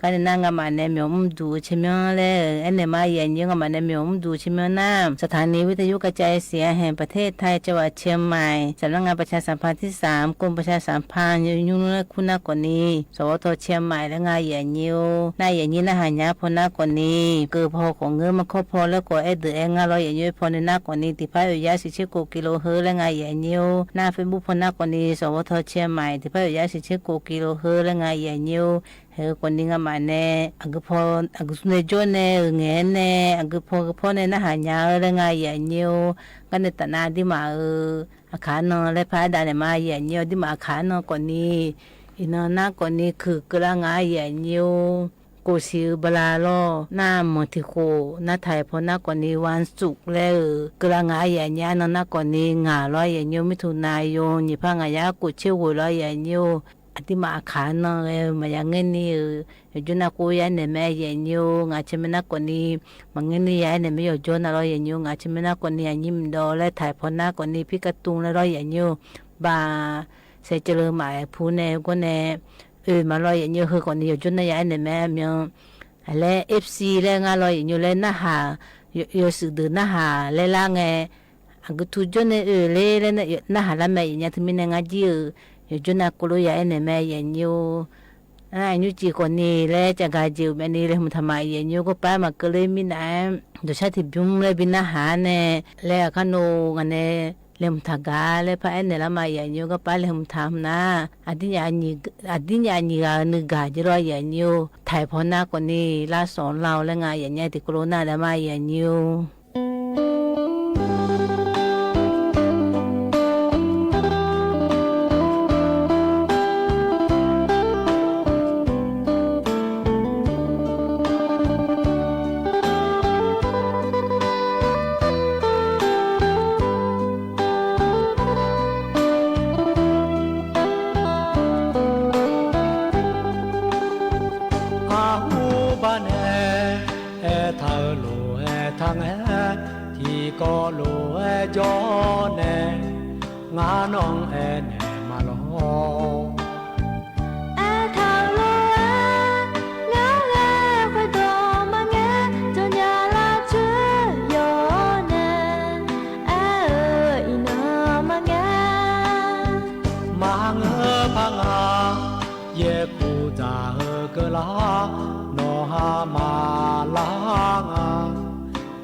ကန့ၣ်နၤ ငါမၤနဲၣ်မ့ၢ်အိၣ်မုၢ်ဒူဆ့မ့ၢ်လဲၣ်, အဲၣ်နဲၣ်မးယဲၢ်ညိ ငါမၤနဲၣ်မ့ၢ်အိၣ်မုၢ်ဒူဆ့မ့ၢ်နၤ, สถานีวิทยุกระจายเสียงแห่งประเทศไทย จังหวัดเชียงใหม่ สำนักงานประชาสัมพันธ์ที่สาม กรมประชาสัมพันธ์ ယူၢ်နုၢ်လၢခူၣ်နၤကိးန့ၣ် สวท เชียงใหม่ လၢငါယဲၢ်ညိဧိၤ, နၤယဲၢ်ညိ နဟါညါဖီနၤကိးန့ၣ် ကၢၢ်ဖီခိၣ်ငၢမၤခီဖီလၢကိးအဲၣ်ဒုးအဲၣ်ငါလီၤယဲၢ်ညိ ဖီန့ၣ်နၤကိးန့ၣ် တံၤဖးယိၤယါ ဆံဆ့ကိးကံလိာ်ဟၢလၢငါယဲၢ်ညိဧိၤ, နၤ Facebook ဖီနၤကိးန့ၣ် สวท เชียงใหม่ တံၤဖးယိၤယါ ဆံဆ့ကိးကံလိာ်ဟၢလၢငါယဲၢ်ညိဧိၤ, ဟဲကိးန့ၣ် ငါမၤနဲၣ် အကဖီ အကသူန့ၣ်ကၠိန့ၣ် ဂ့ၤနဲၣ် အကဖီကဖီန့ၣ် နဟါညါဧၢလၢငါယဲၢ်ညိဧိၤ, ကန့ၣ်တၢ်နၤဒ်မးဧၢ အခါနီၤလၢဖးဒၣ်န့ၣ်မးယဲၢ်ညိ ဒ်မးအခါနီၤကိးန့ၣ်, အံၤနီၤနၤကိးန့ၣ် ခုၣ်ကလါငါယဲၢ်ညိဧိၤ, ကိၣ်စံးဘလါလီၤ, နၤမုၢ်ထံၣ်ဃိး နၤထၢၣ်ဖီနၤကိးန့ၣ် วันศุกร์ လဲၣ်ဧၢ, ကလါငါယဲၢ်ညိ အနီၤနၤကိးန့ၣ် ငါလီၤယဲၢ်ညိ မိထုနယိၤ နံၣ်ဖးငါးရာ ကိုးဆယ့်ကိုး လီၤယဲၢ်ညိဧိၤ, အဒ်မးအခါနီၤဂ့ၤ မၤယါငဲၢ်န့ၣ်ဧိၤ, ယိၤကၠိနၤကိးယါအဲၣ်နဲၣ်မးယဲၢ်ညိဧိၤ, ငါဆၢမုၢ်နၤကိးန့ၣ်, မၤငဲၢ်န့ၣ်ယါအဲၣ်နဲၣ်မးယိၤကၠိနၤလီၤယဲၢ်ညိဧိၤ, ငါဆၢမုၢ်နၤကိးန့ၣ် အညံမဒီးလၢထၢၣ်ဖီနၤကိးန့ၣ် ဖံကတူၢ်လၢလီၤယဲၢ်ညိဧိၤ, ဘၣ် စဲးကလၢမးအဖူန့ၣ် အဂီၢ်န့ၣ် အၢ မၤလီၤယဲၢ်ညိဧိၤ ဟဲကိးန့ၣ် ယိၤကၠိနၤယါအဲၣ်နဲၣ်မးမၠိ အလဲ FC လၢငါလီၤယဲၢ်ညိဧိၤ လၢနဟး ယိၤစံးဒုးနဟး လဲၤလၢငဲၢ် အကထူၣ်ကၠိန့ၣ်အၢ လၢ လၢနဟးလၢမးယဲၢ်ညိ တမံၤန့ၣ် ငါကၠံဧိၤ ယိၤကၠိနၤကိးလိာ်ယါအဲၣ်နဲၣ်မးယဲၢ်ညိဧိၤ อ่า ยานิวจี๋ก่อนนี่ และจะกาเจียวแบบนี้ แลหมุนถามมา ยานิวก็ไปมาเกอเลยมีหน้า โดยชาติบิมและบินอาหารแน่ และข้าโนงันแน่ แลหมุนถามกา และพระแอนเนี่ยละมา ยานิวก็ไป แลหมุนถามนะ อดีตยานี อดีตยานีกา นึกกาเจรอย ยานิว ถ่ายพอหน้าก่อนนี่ ลาสอนเฮา และงายานิวติโกโลนาและมา ยานิว အဟူဘၣ်နဲ အဲထၢၣ်လိာ်အဲထၢၣ်ငဲ ထံကီၢ်လိာ်အဲကၠီနဲ ငါနီၢ်အဲနဲမၤလီၤ အဲထၢၣ်လိာ်အဲ ငါအဲခွဲးဒီးမၤငဲ ကၠီညါလၢ်ဆၢယီၤနဲ အဲအၢအံၤနီၢ်မၤငဲ မၤဟးငၢၢ်ဖးငါ ယဲၢ်ခူၣ်စၢ်ဧၢကလါ နီၢ်ဟါမၤလါငါ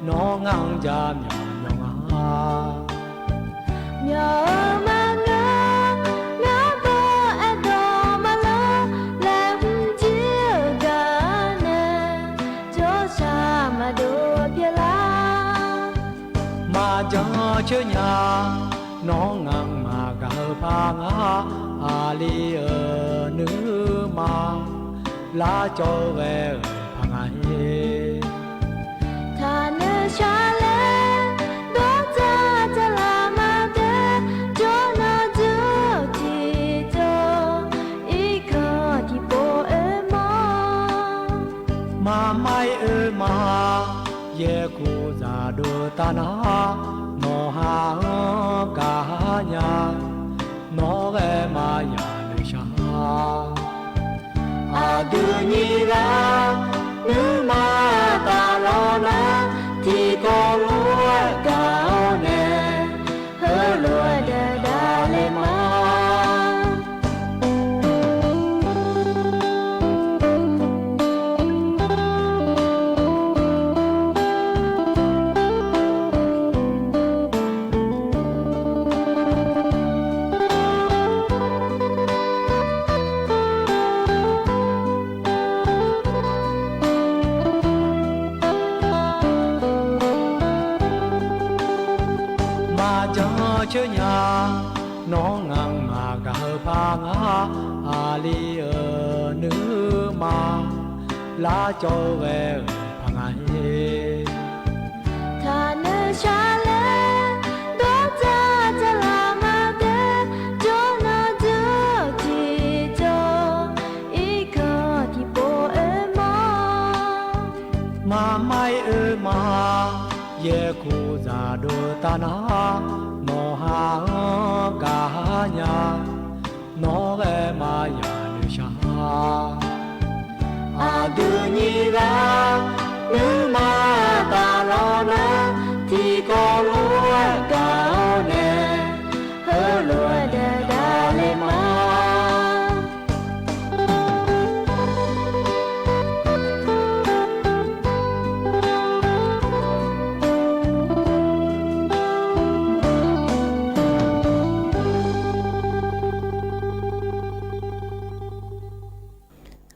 နီၢ်ငါယၤမၠီၣ်မၠီၣ်ငါ မၠီၣ်ဧၢမၤငါ နီၢ်ဘၣ်အဲၣ်ဒိးမၤလၢ လဲၤမုၢ်ကၠံကၤနဲ ကၠီဆၣ်မၤဒိၣ်ဖျဲးလါ မၤကၠီဆၢညါ နီၢ်ငါမၤဂၤဧၢဖးငါ အလံၤဧၢနုမၤ လါကၠီဝဲဧၢဖးငါဟ့ၣ် ထၣ်နၢၣ်ဆါလဲ ဒီးတၢ်တလးမၤဒဲ ကၠီနီၢ်ဒုးထံကၠီ အံၤခီၣ်ထံးပိာ်အၢမၤ မၤမါအၢမၤ ယဲၢ်ခူၣ်စၢ်ဒိၣ်တၢ်နၤ နီၢ်ဟါဂၤညါ နီၢ်ဂဲမၤယၤနုၢ်ဆါ အဒုးနံၤဂၤ နုမၤတၢ်လီၤနၤ ထံကီၢ်လိာ်အဲကၤအီၤနဲ ဟၢလိာ်အဲဒၢဒၢလဲမၤ မၤကၠီဆၢညါ နီၢ်ငါမၤဂၤဧၢဖးငါ အလံၤဧၢနုမၤ လါကၠီဝဲဧၢဖးငါဟ့ၣ် ထၣ်နၢၣ်ဆါလဲ ဒီးတၢ်တလးမၤဒဲ ကၠီနီၢ်ဒုးထံကၠီ အံၤခီၣ်ထံးပိာ်အၢမၤ မၤမါအၢမၤ ယဲၢ်ခူၣ်စၢ်ဒိၣ်တၢ်နၤ နီၢ်ဟါဂၤညါ နီၢ်ဂဲမၤယၤနုၢ်ဆါ အဒုးနံၤဂၤ နုမၤတၢ်လီၤနၤ ထံကီၢ်လိာ်အဲကၤအီၤနဲ ဟၢလိာ်အဲဒၢဒၢလဲမၤ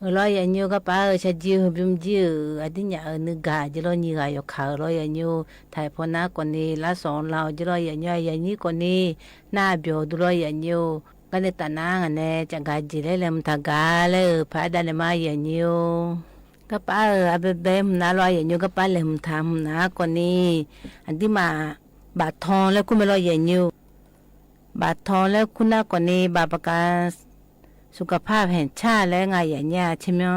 အၢ လီၤယၤညိ ကပၢ်ဧၢ ဆၢကၠံ ဟိုဘံၣ်ကၠံ အဒုးညါအၢ နုၢ်ဂၤ ကၠီလီၤနံၤဂၤယီၤခါ အၢ လီၤယၤညိ ထၢၣ်ဖီနါကိးန့ၣ် လါစီၤလါ ကၠီလီၤယၤညိ ယၤနံၤကိးန့ၣ် နၢ်ဘျီၣ်ဒူလီၤယၤညိ ကန့ၣ်တၢ်နါဂၤနဲ ကၠီဂၤကၠံလဲလဲမုၢ်ထၢၣ်ဂၤလဲ အၢ ဖးဒၣ်န့ၣ်မး ယၤညိ ကပၢ်ဧၢ အဘဲဘဲမုၢ်နၤလီၤ ယၤညိ ကပၢ်လဲၤမုၢ်ထၢၣ် မုၢ်နၤကိးန့ၣ် အဒုးမး ဘၣ်ထီလဲကူၣ်မ့ၢ်လီၤ ယၤညိ ဘၣ်ထီလဲကူၣ်နါကိးန့ၣ် ဘၣ်ပက สุขภาพแห่งชาติ လၢငါယၤညိ ဆဲမီ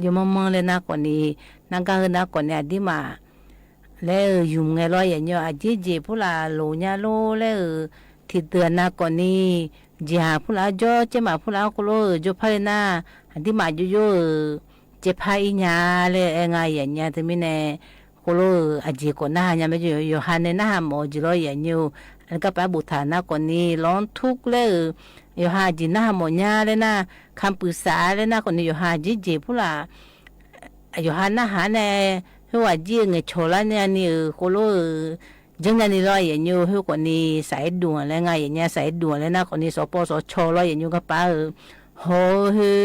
ယမီမီလဲနါကိးန့ၣ် နါကဟၢနါကိးန့ၣ် အဒုးမး လဲအၢ ယုမ်ၢ်ငဲလီၤယၤညိ အကၠ့ကၠ့ၣ်ဖိလၢလိၤညါလိၤ လဲအၢ ထံၣ်တၢ်နါကိးန့ၣ် ယၤဖိလၢကၠီ ကၠ့မးဖိလၢကလိ အၢ ကၠိဖးလဲနါ အဒုးမးယိယိ အၢ ကၠ့ဖးအံၤညါ လဲအၢ ငါယၤညိ တမံၤန့ၣ် โคโลเออ อะเจกก็หน้าหาญาแม่ ยอหาแนหน้าหาหมอเจลอ ยะเยียว อันก้าป๊าบุตรฐานนะ ก่อนนี้ ร้องทุกข์แล้วเออ ยอหาอะเจหน้าหาหมอญาแล้วนะ คำปรึกษาแล้วนะ ก่อนนี้ ยอหาอะเจเจผู้ละ ยอหาหน้าหาแน หื้อว่าเยียะแหงวชอละเนี่ยนี่เออ โคโลเออ เจิ่งเนี่ยนี่ลอ ยะเยียว หื้อก่อนนี้ สายด่วนแล้วไง ยะเยียะ สายด่วนแล้วนะ ก่อนนี้ สปสช ลอ ยะเยียว ก้าป๊าเออ โห หื้อ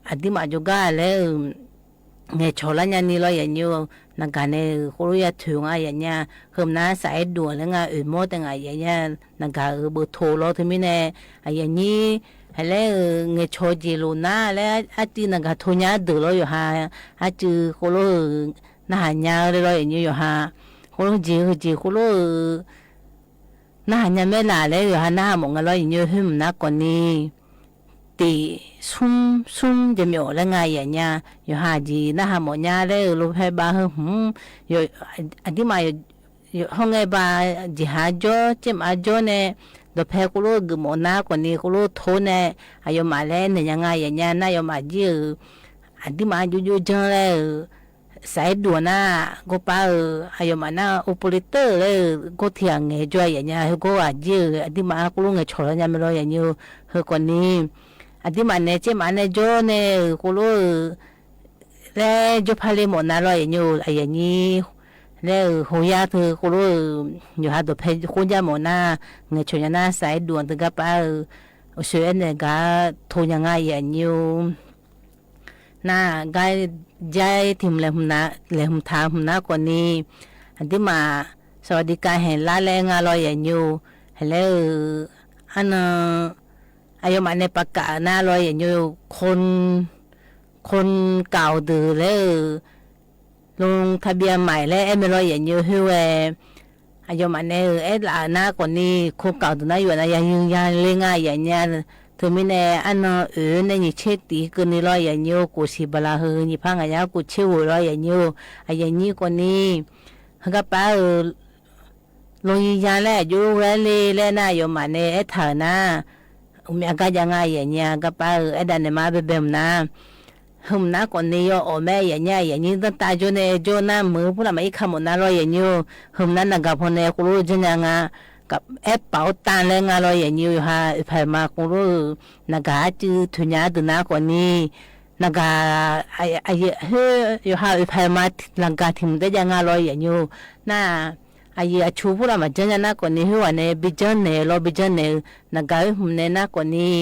อะติมาโจก้าแล้วเออ แหงวชอละเนี่ยนี่ลอ ยะเยียว นักก๋านแนเออ โคโลยาเถิงอะ ยะเยียะ เฮิมหน้าสายด่วนแล้วไง เออ หมอแต่งอะ ยะเยียะ นักก๋าเออ เบอร์โทรลอ เถิงมีแน อะ ยะเยียะ หื้อ แหงวชอเจโลนา แล้วอะจื้อนักก๋าโทรญาเดินลอ ยอหา อะจื้อโคโลเออ หน้าหาญาเลยลอ ยะเยียว ยอหา โคโลเจ เออ เจ โคโลเออ หน้าหาญาแม่หลาแล้ว ยอหาหน้าหาหมอไงลอ ยะเยียว หื้อ หน้าก่อนนี้ เตะซุ่มซุ่มจะมีออกแล้วไง ยะเยียะ ยอหาอะเจหน้าหาหมอญาแล้วเออ โรงพยาบาลหื้อหืม ยอ อะติมา ยอ ห้องไอบา เจหาจ้อ เจ็บอะจ้อแน ดอกแพโคโลกึ่มหมอนา ก่อนนี้ โคโลโทรแน อะยอมมาแล้วเนี่ยยังไง ยะเยียะ หน้ายอมมาเยียะเออ อะติมาโยโยเจิ่งแล้วเออ สายด่วนนะ ก้าป๊าเออ อะยอมมาหน้า โอเปอเรเตอร์แล้วเออ ก็เถียงแหงวจ้อย ยะเยียะ หื้อก็อะเยียะเออ อะติมาโคโลแหงวชอละเนี่ยแม่ลอ ยะเยียว หื้อก่อนนี้ อะติมาแนเจ็บอะแนจ้อแนเออ โคโลเออ แล้วโยพาเลหมอนาลอ ยะเยียว อะ ยะเยียะ แล้วเออ โหยาเถิง โคโลเออ ยอหาดอกแพโคญาหมอนา แหงวชอญานา สายด่วนเถิง ก้าป๊าเออ โอเซแหนก๋าโทรยังไง ยะเยียว หน้าก๋ายายถิ่มแหลมหน้า แหลมถามหน้าก่อนนี้ อะติมา สวัสดิการแห่งรัฐแรงงานลอ ยะเยียว แล้วเออ อันเออ อะยอมมาแนประกาศหน้าลอ ยะเยียว คน คนเก่าเดินแล้วเออ ลงทะเบียนใหม่แล้ว แอดแม่ลอ ยะเยียว หื้อแว อะยอมมาแนเออ แอดละหน้าก่อนนี้ คนเก่าเดินหน้าอยู่นะ ยังยืนยันเลยไง ยะเยียะ เถิงมีแน อันเออ เออ แนหญิงเชษฐีเกินนี่ลอ ยะเยียว กูสิบาลาหื้อ หญิงพังอะยะ กูเชษฐีลอ ยะเยียว อะ ยะเยียะ ก่อนนี้ หื้อ ก้าป๊าเออ ลงยืนยันแล้ว โยแวเลยแล้วหน้ายอมมาแน แอดเถิงนะ อุยมีอาการยังไง ยะเยียะ ก้าป๊าเออ แอดดาแนมาเบมเบมนะ หื้อหน้าก่อนนี้ ยอออกแม่ ยะเยียะ ยะเยียะ ตั้งตาโยแน โยหน้ามือผู้ละมาอีกคำหมดนะลอ ยะเยียว หื้อหน้านักก๋าพอแน โคโลเจิ่งยังไง กับแอปเป๋าตังแรงงานลอ ยะเยียว ยอหา เออ ผ่านมา โคโลเออ นักก๋าจื้อโทรญาเถิงหน้าก่อนนี้ นักก๋า อะ อะ เยียะ หื้อ ยอหา เออ ผ่านมา นักก๋าถิ่มได้ยังไงลอ ยะเยียว หน้า อะเยียะ อะชูผู้ละมาเจิ่งยังหน้าก่อนนี้ หื้อว่าแน ไปเจิ่งแหนลอ ไปเจิ่งแหน นักก๋าหื้อแนหน้าก่อนนี้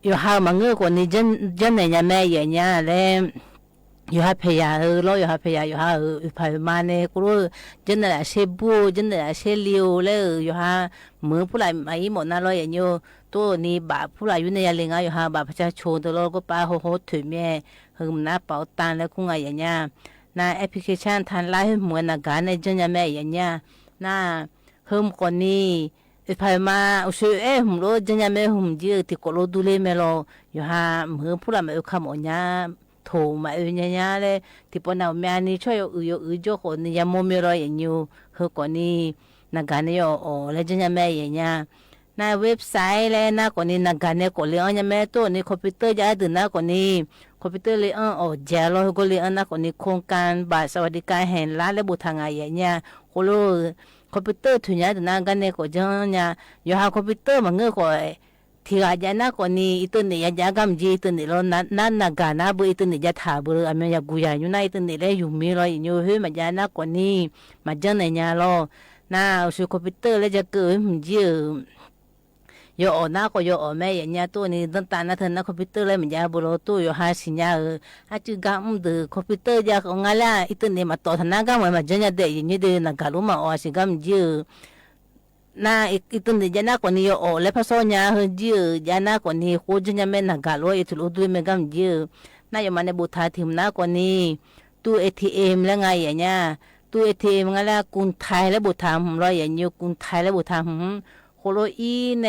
ยอหามาเงื้อก่อนนี้ เจิ่ง เจิ่งแหนยังแม่ ยะเยียะ แล้ว ยอหาพยาเออ ลอ ยอหาพยา ยอหาเออ ผ่านมาแน โคโลเออ เจิ่งแหนละเซบู เจิ่งแหนละเซลิว แล้วเออ ยอหา มือผู้ละมาอีกหมดนะลอ ยะเยียว โต้นี้บัตรผู้ละอยู่ในยาเล็งอะ ยอหาบัตรประชาชนเถิงลอ ก้าป๊า โห โห เถิงแม่ หื้อหน้าเป๋าตังแล้วคุงอะ ยะเยียะ หน้าแอปพลิเคชันทางไลน์หื้อหมวดนักก๋าแน เจิ่งยังแม่ ยะเยียะ หน้า หื้อก่อนนี้ เออ ผ่านมา โอเซ เออ หื้อลอ เจิ่งยังแม่ หื้อเยียะ ตี้โคโลดูเลยแม่ลอ ยอหา หื้อผู้ละมาเออ คำหมอญา โทรมาเออ ยะเยียะ แล้ว ตี้ปอหน้าแม่นี้ ช่วยยออือ ยออือ โจ้ก่อนนี้ ยาโมเมลอ ยะเยียว หื้อก่อนนี้ นักก๋าแน ยอออก แล้วเจิ่งยังแม่ ยะเยียะ หน้าเว็บไซต์แล้วหน้าก่อนนี้ นักก๋าแนก่อเลยอั้นยังแม่ โต้นี้คอมพิวเตอร์ยาเถิงหน้าก่อนนี้ คอมพิวเตอร์เลยอั้นออกแจ๋ลอ หื้อก็เลยอั้นหน้าก่อนนี้ โครงการบัตรสวัสดิการแห่งรัฐและบุตรฐาน อะ ยะเยียะ โคโลเออ คอมพิวเตอร์เถิงยาเถิงหน้า ก้าแนก่อเจิ่งยา ยอหาคอมพิวเตอร์มาเงื้อก่อ ทีละยาหน้าก่อนนี้ อินเทอร์เน็ตยายาก้ามเยียะ อินเทอร์เน็ตลอ หน้า หน้านักก๋าหน้าเบอร์อินเทอร์เน็ตยาถาเบอร์ อะ แม่ยากูยาอยู่หน้าอินเทอร์เน็ตแล้ว อยู่มีลอ ยะเยียว หื้อ มายาหน้าก่อนนี้ มาเจิ่งแหนยาลอ หน้า โอเซ คอมพิวเตอร์แล้วยาเกิดหื้อเยียะ ยอออกหน้าก่อ ยอออกแม่ ยะเยียะ โต้นี้ ตั้งตาหน้าเถิงหน้าคอมพิวเตอร์แล้ว มายาเบอร์ลอ โต้ ยอหาสิญญาเออ อะจื้อก้ามเดิน คอมพิวเตอร์ยาของงาแล้ว อินเทอร์เน็ตมาต่อเถิงหน้าก้าม มาเจิ่งยาแดะ ยะเยียะ เดียวนักก๋าลุกมาออก สิก้ามเยียะ หน้า อิ อินเทอร์เน็ตยาหน้าก่อนนี้ ยอออกแล้ว พาสเวิร์ดยาหื้อเยียะ ยาหน้าก่อนนี้ โคเจิ่งยังแม่ นักก๋าลอ เออ ถูกลอดูเลยแม่ ก้ามเยียะ หน้ายอมมาแน บุตรฐานถิ่มหน้าก่อนนี้ ตู้เอทีเอ็มแล้วไง ยะเยียะ ตู้เอทีเอ็มงาแล้ว กรุงไทยและบุตรฐานหื้อลอ ยะเยียะ กรุงไทยและบุตรฐานหื้อ โคโลอีแน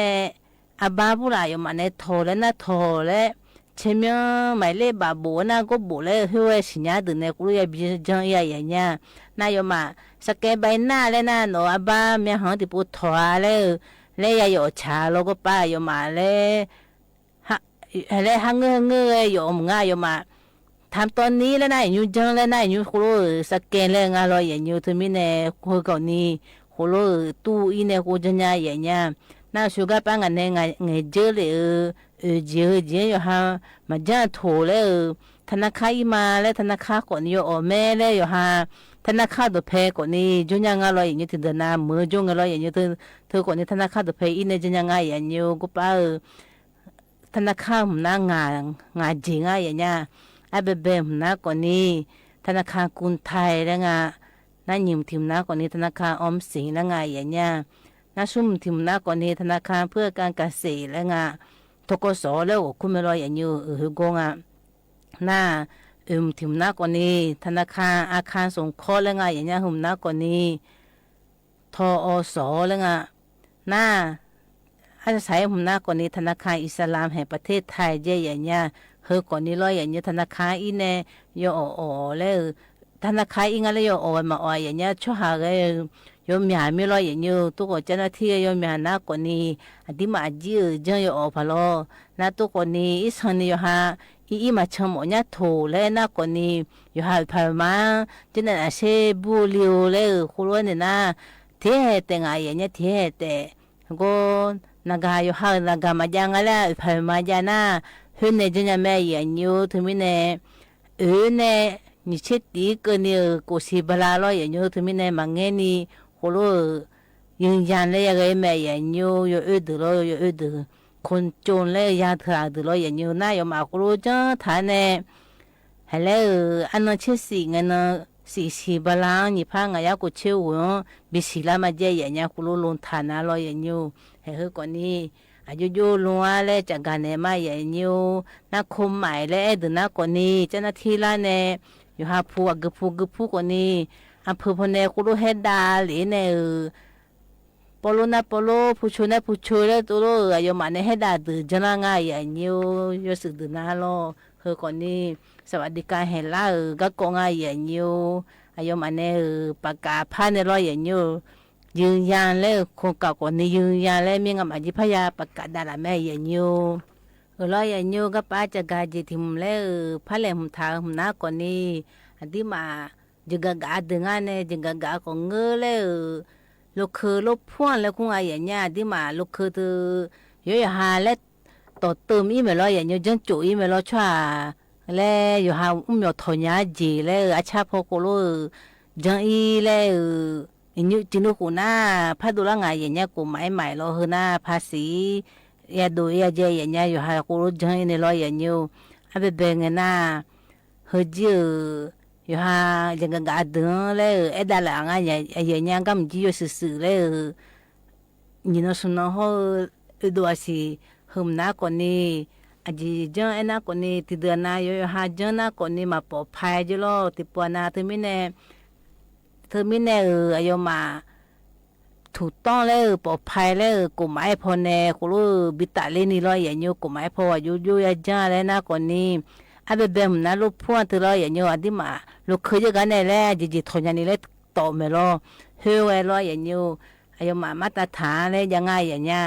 อะบ้าผู้ละ ยอมมาแน ถอดแล้วหน้า ถอดแล้ว เชเมียงหมายเลขบัตรโบ๋หน้าก็โบ๋แล้ว หื้อว่าสิญญาเถิงแน โคโลยาบีเจิ่งยา ยะเยียะ หน้ายอมมา สแกนใบหน้าแล้วหน้าเนาะ อะบ้าแม่หังตี้ปูถอดแล้ว แล้วยายออกฉาลอ ก้าป๊า ยอมมาแล้ว ฮะ แล้วหาเงื้อ เงื้อ ยอมงา ยอมมา ทำตอนนี้แล้วนะ เอียดยู้ เจิงแล้วนะ เอียดยู้ โคโล เออ สแกนแล้วงาลอ เอียดยู้ เทอมนี้แน่ เฮอก่อนนี้ โคโล เออ ตู้อี้แน่ โคโล เจิงยา เอียดยู้ นา ชูก้าป๊า งาแน งา แงเจ๊เลย เออ เออ เจ๋อ เจ๋อ หยอหา มาจ้างโถแล้ว เออ ธนาคารอี้มาแล้ว ธนาคารก่อนนี้ ยออ่อแม่แล้ว หยอหา ธนาคารตั๋วแพก่อนนี้ เจิงยางาลอ เอียดยู้ เถิงเดือนหน้า เมื่อเจิงงาลอ เอียดยู้ เถิง เถิงก่อนนี้ ธนาคารตั๋วแพอี้แน่ เจิงยางา เอียดยู้ กูป้า เออ ธนาคารหื้อหน้างา งาเจ๋งา เอียดยู้ อาแบแบหื้อหน้าก่อนนี้ ธนาคารกรุงไทยแล้วงา นา ยืมถิมหน้าก่อนนี้ ธนาคารออมสินแล้วงา เอียดยู้ นา ซุ่มถิมหน้าก่อนนี้ ธนาคารเพื่อการเกษตรแล้วงา ธ.ก.ส. แล้ว โอ้ คุ้มแม่ลอ เอียดยู้ เออ เฮอกงา นา เออ ถิมหน้าก่อนนี้ ธนาคารอาคารสงเคราะห์แล้วงา เอียดยู้ หื้อหน้าก่อนนี้ ท.อ.ส. แล้วงา นา อาใส่หื้อหน้าก่อนนี้ ธนาคารอิสลามแห่งประเทศไทย เจ๋อ เอียดยู้ เฮอก่อนนี้ลอ เอียดยู้ ธนาคารอี้แน่ ยออ่ออ่อแล้ว ธนาคารอี้งาแล้ว ยออ่อมาอ่อ เอียดยู้ ชั่วหาเอย ยอมหยาบไม่ลอ เอียดยู้ ตุ๊กเจ้าหน้าที่ ยอมหยาบหน้าก่อนนี้ อะติมาจี้ เออ เจิง ยออ่อผาลอ นา ตุ๊กก่อนนี้ อี้เซิงนี้ หยอหา อี้อี้มาเชิงหมอเยียะโถแล้ว หน้าก่อนนี้ หยอหาผ่านมา เจ้านั้นอาเซ่บูริวแล้ว โคโล เนี่ยนา เทแห่แตะงา เอียดยู้ เทแห่แตะ ก็ นากา หยอหา นากามาจ้างงาแล้ว ผ่านมาจ้างนา เฮอแน่ เจิงยาแม่ เอียดยู้ เทอมนี้แน่ เออ แน่ นี่เช็ดตี๋เกินนี่ เออ โกสีบาลาลอ เอียดยู้ เทอมนี้แน่ มาแงะนี่ โคโล เออ ยืนยันแล้วยาเกยแม่ เอียดยู้ ยอเออดื้อลอ ยอเออดื้อ คนจนแล้ว ยาเถื่อดื้อลอ เอียดยู้ นา ยอมอ่ะ โคโล เจิงถามแน่ หายแล้ว เออ อันนั้นเช็ดสีไงเนาะ สี สีบาลา นี่ พระงายะ โกเชโว เนาะ เป๋นสีลามาเจ๋อ เอียดยู้ โคโล ลงถามนาลอ เอียดยู้ หายเฮอก่อนนี้ อะโยโย่ลงอ่ะแล้ว จัดก๋านแหนมา เอียดยู้ นา คนใหม่แล้ว เออ ดื้อหน้าก่อนนี้ เจ้าหน้าที่ลาแน่ หยอหาผูกอะ กึ๊บผูก กึ๊บผูกก่อนนี้ อำเภอพอแน่ โคโล แฮดดาเหลแน่ เออ ปอโล นา ปอโล ผู้ช่วย นา ผู้ช่วยแล้ว โตโล เออ อะยอมอ่ะ แน่ แฮดดาดื้อ เจิงลางา เอียดยู้ ยอสืบดื้องาลอ เฮอก่อนนี้ สวัสดิการแห่งรัฐ เออ ก็กองงา เอียดยู้ อะยอมอ่ะ แน่ เออ ประกาศผ่านแน่ลอ เอียดยู้ ยืนยันแล้ว คนเก่าก่อนนี้ ยืนยันแล้ว ไม่งั้นอะ ยี่พยาประกาศด่าละแม่ เอียดยู้ เออ ลอ เอียดยู้ ก็ป้าจะกาจิถิมแล้ว เออ พระแหลมหื้อถามหื้อหน้าก่อนนี้ อะติมา จึงกะกะดึงอ่ะแน่ จึงกะกะก็เงอะแล้ว เออ รถเคืองรถพ่วงแล้วคุงอ่ะ เอียดยู้ อะติมา รถเคืองเตอ ยอหาแล้ว ต่อเติมอี้แม่ลอ เอียดยู้ เจิงโจ๋อี้แม่ลอ ชั่ว แล้ว ยอหา อุ้มหยอดถอนยาเจ๋อแล้ว เออ อะชะพอโคโล เออ เจิงอี้แล้ว เออ เอียดยู้ จึงนึกโหน้า พระดูลางา เอียดยู้ กฎหมายใหม่ลอ เฮอนา ภาษี ยาดูยาเจ๋อ เอียดยู้ หยอหา โคโล เจิงอี้แน่ลอ เอียดยู้ อะแบแบไงนา เฮอเจ๋อ หยอหา จึงกะกะดึงแล้ว เออ แอดดาละงา เอียดยู้ ก็บ่าเจ๋อ ยอสืบสืบแล้ว เออ นี่เนาะ สุนเนาะ เฮอ เออ ดูอะสิ หื้อหน้าก่อนนี้ อะจิเจิง เออ หน้าก่อนนี้ ตี้เดือนหน้า ยอหา เจิงหน้าก่อนนี้ มาปลอดภัยเจ๋อลอ ตี้ปอนา เทอมนี้แน่ เทอมนี้แน่ เออ อะยอมอ่ะ ถูกต้องแล้ว ปลอดภัยแล้ว กฎหมายพอแน่ โคโล บิตะเลนี่ลอ เอียดยู้ กฎหมายพอ โยโย่ยาจ้างแล้ว หน้าก่อนนี้ อะแบแบหื้อหน้า รถพ่วงเตอลอ เอียดยู้ อะติมา รถเคืองเยอะกั๋นแน่แล้ว เจ๋อเจ๋อ ถอนยานี่แล้ว ต่อแม่ลอ เฮอไว้ลอ เอียดยู้ อะยอมอ่ะ มาตรฐานแล้ว ยังไง เอียดยู้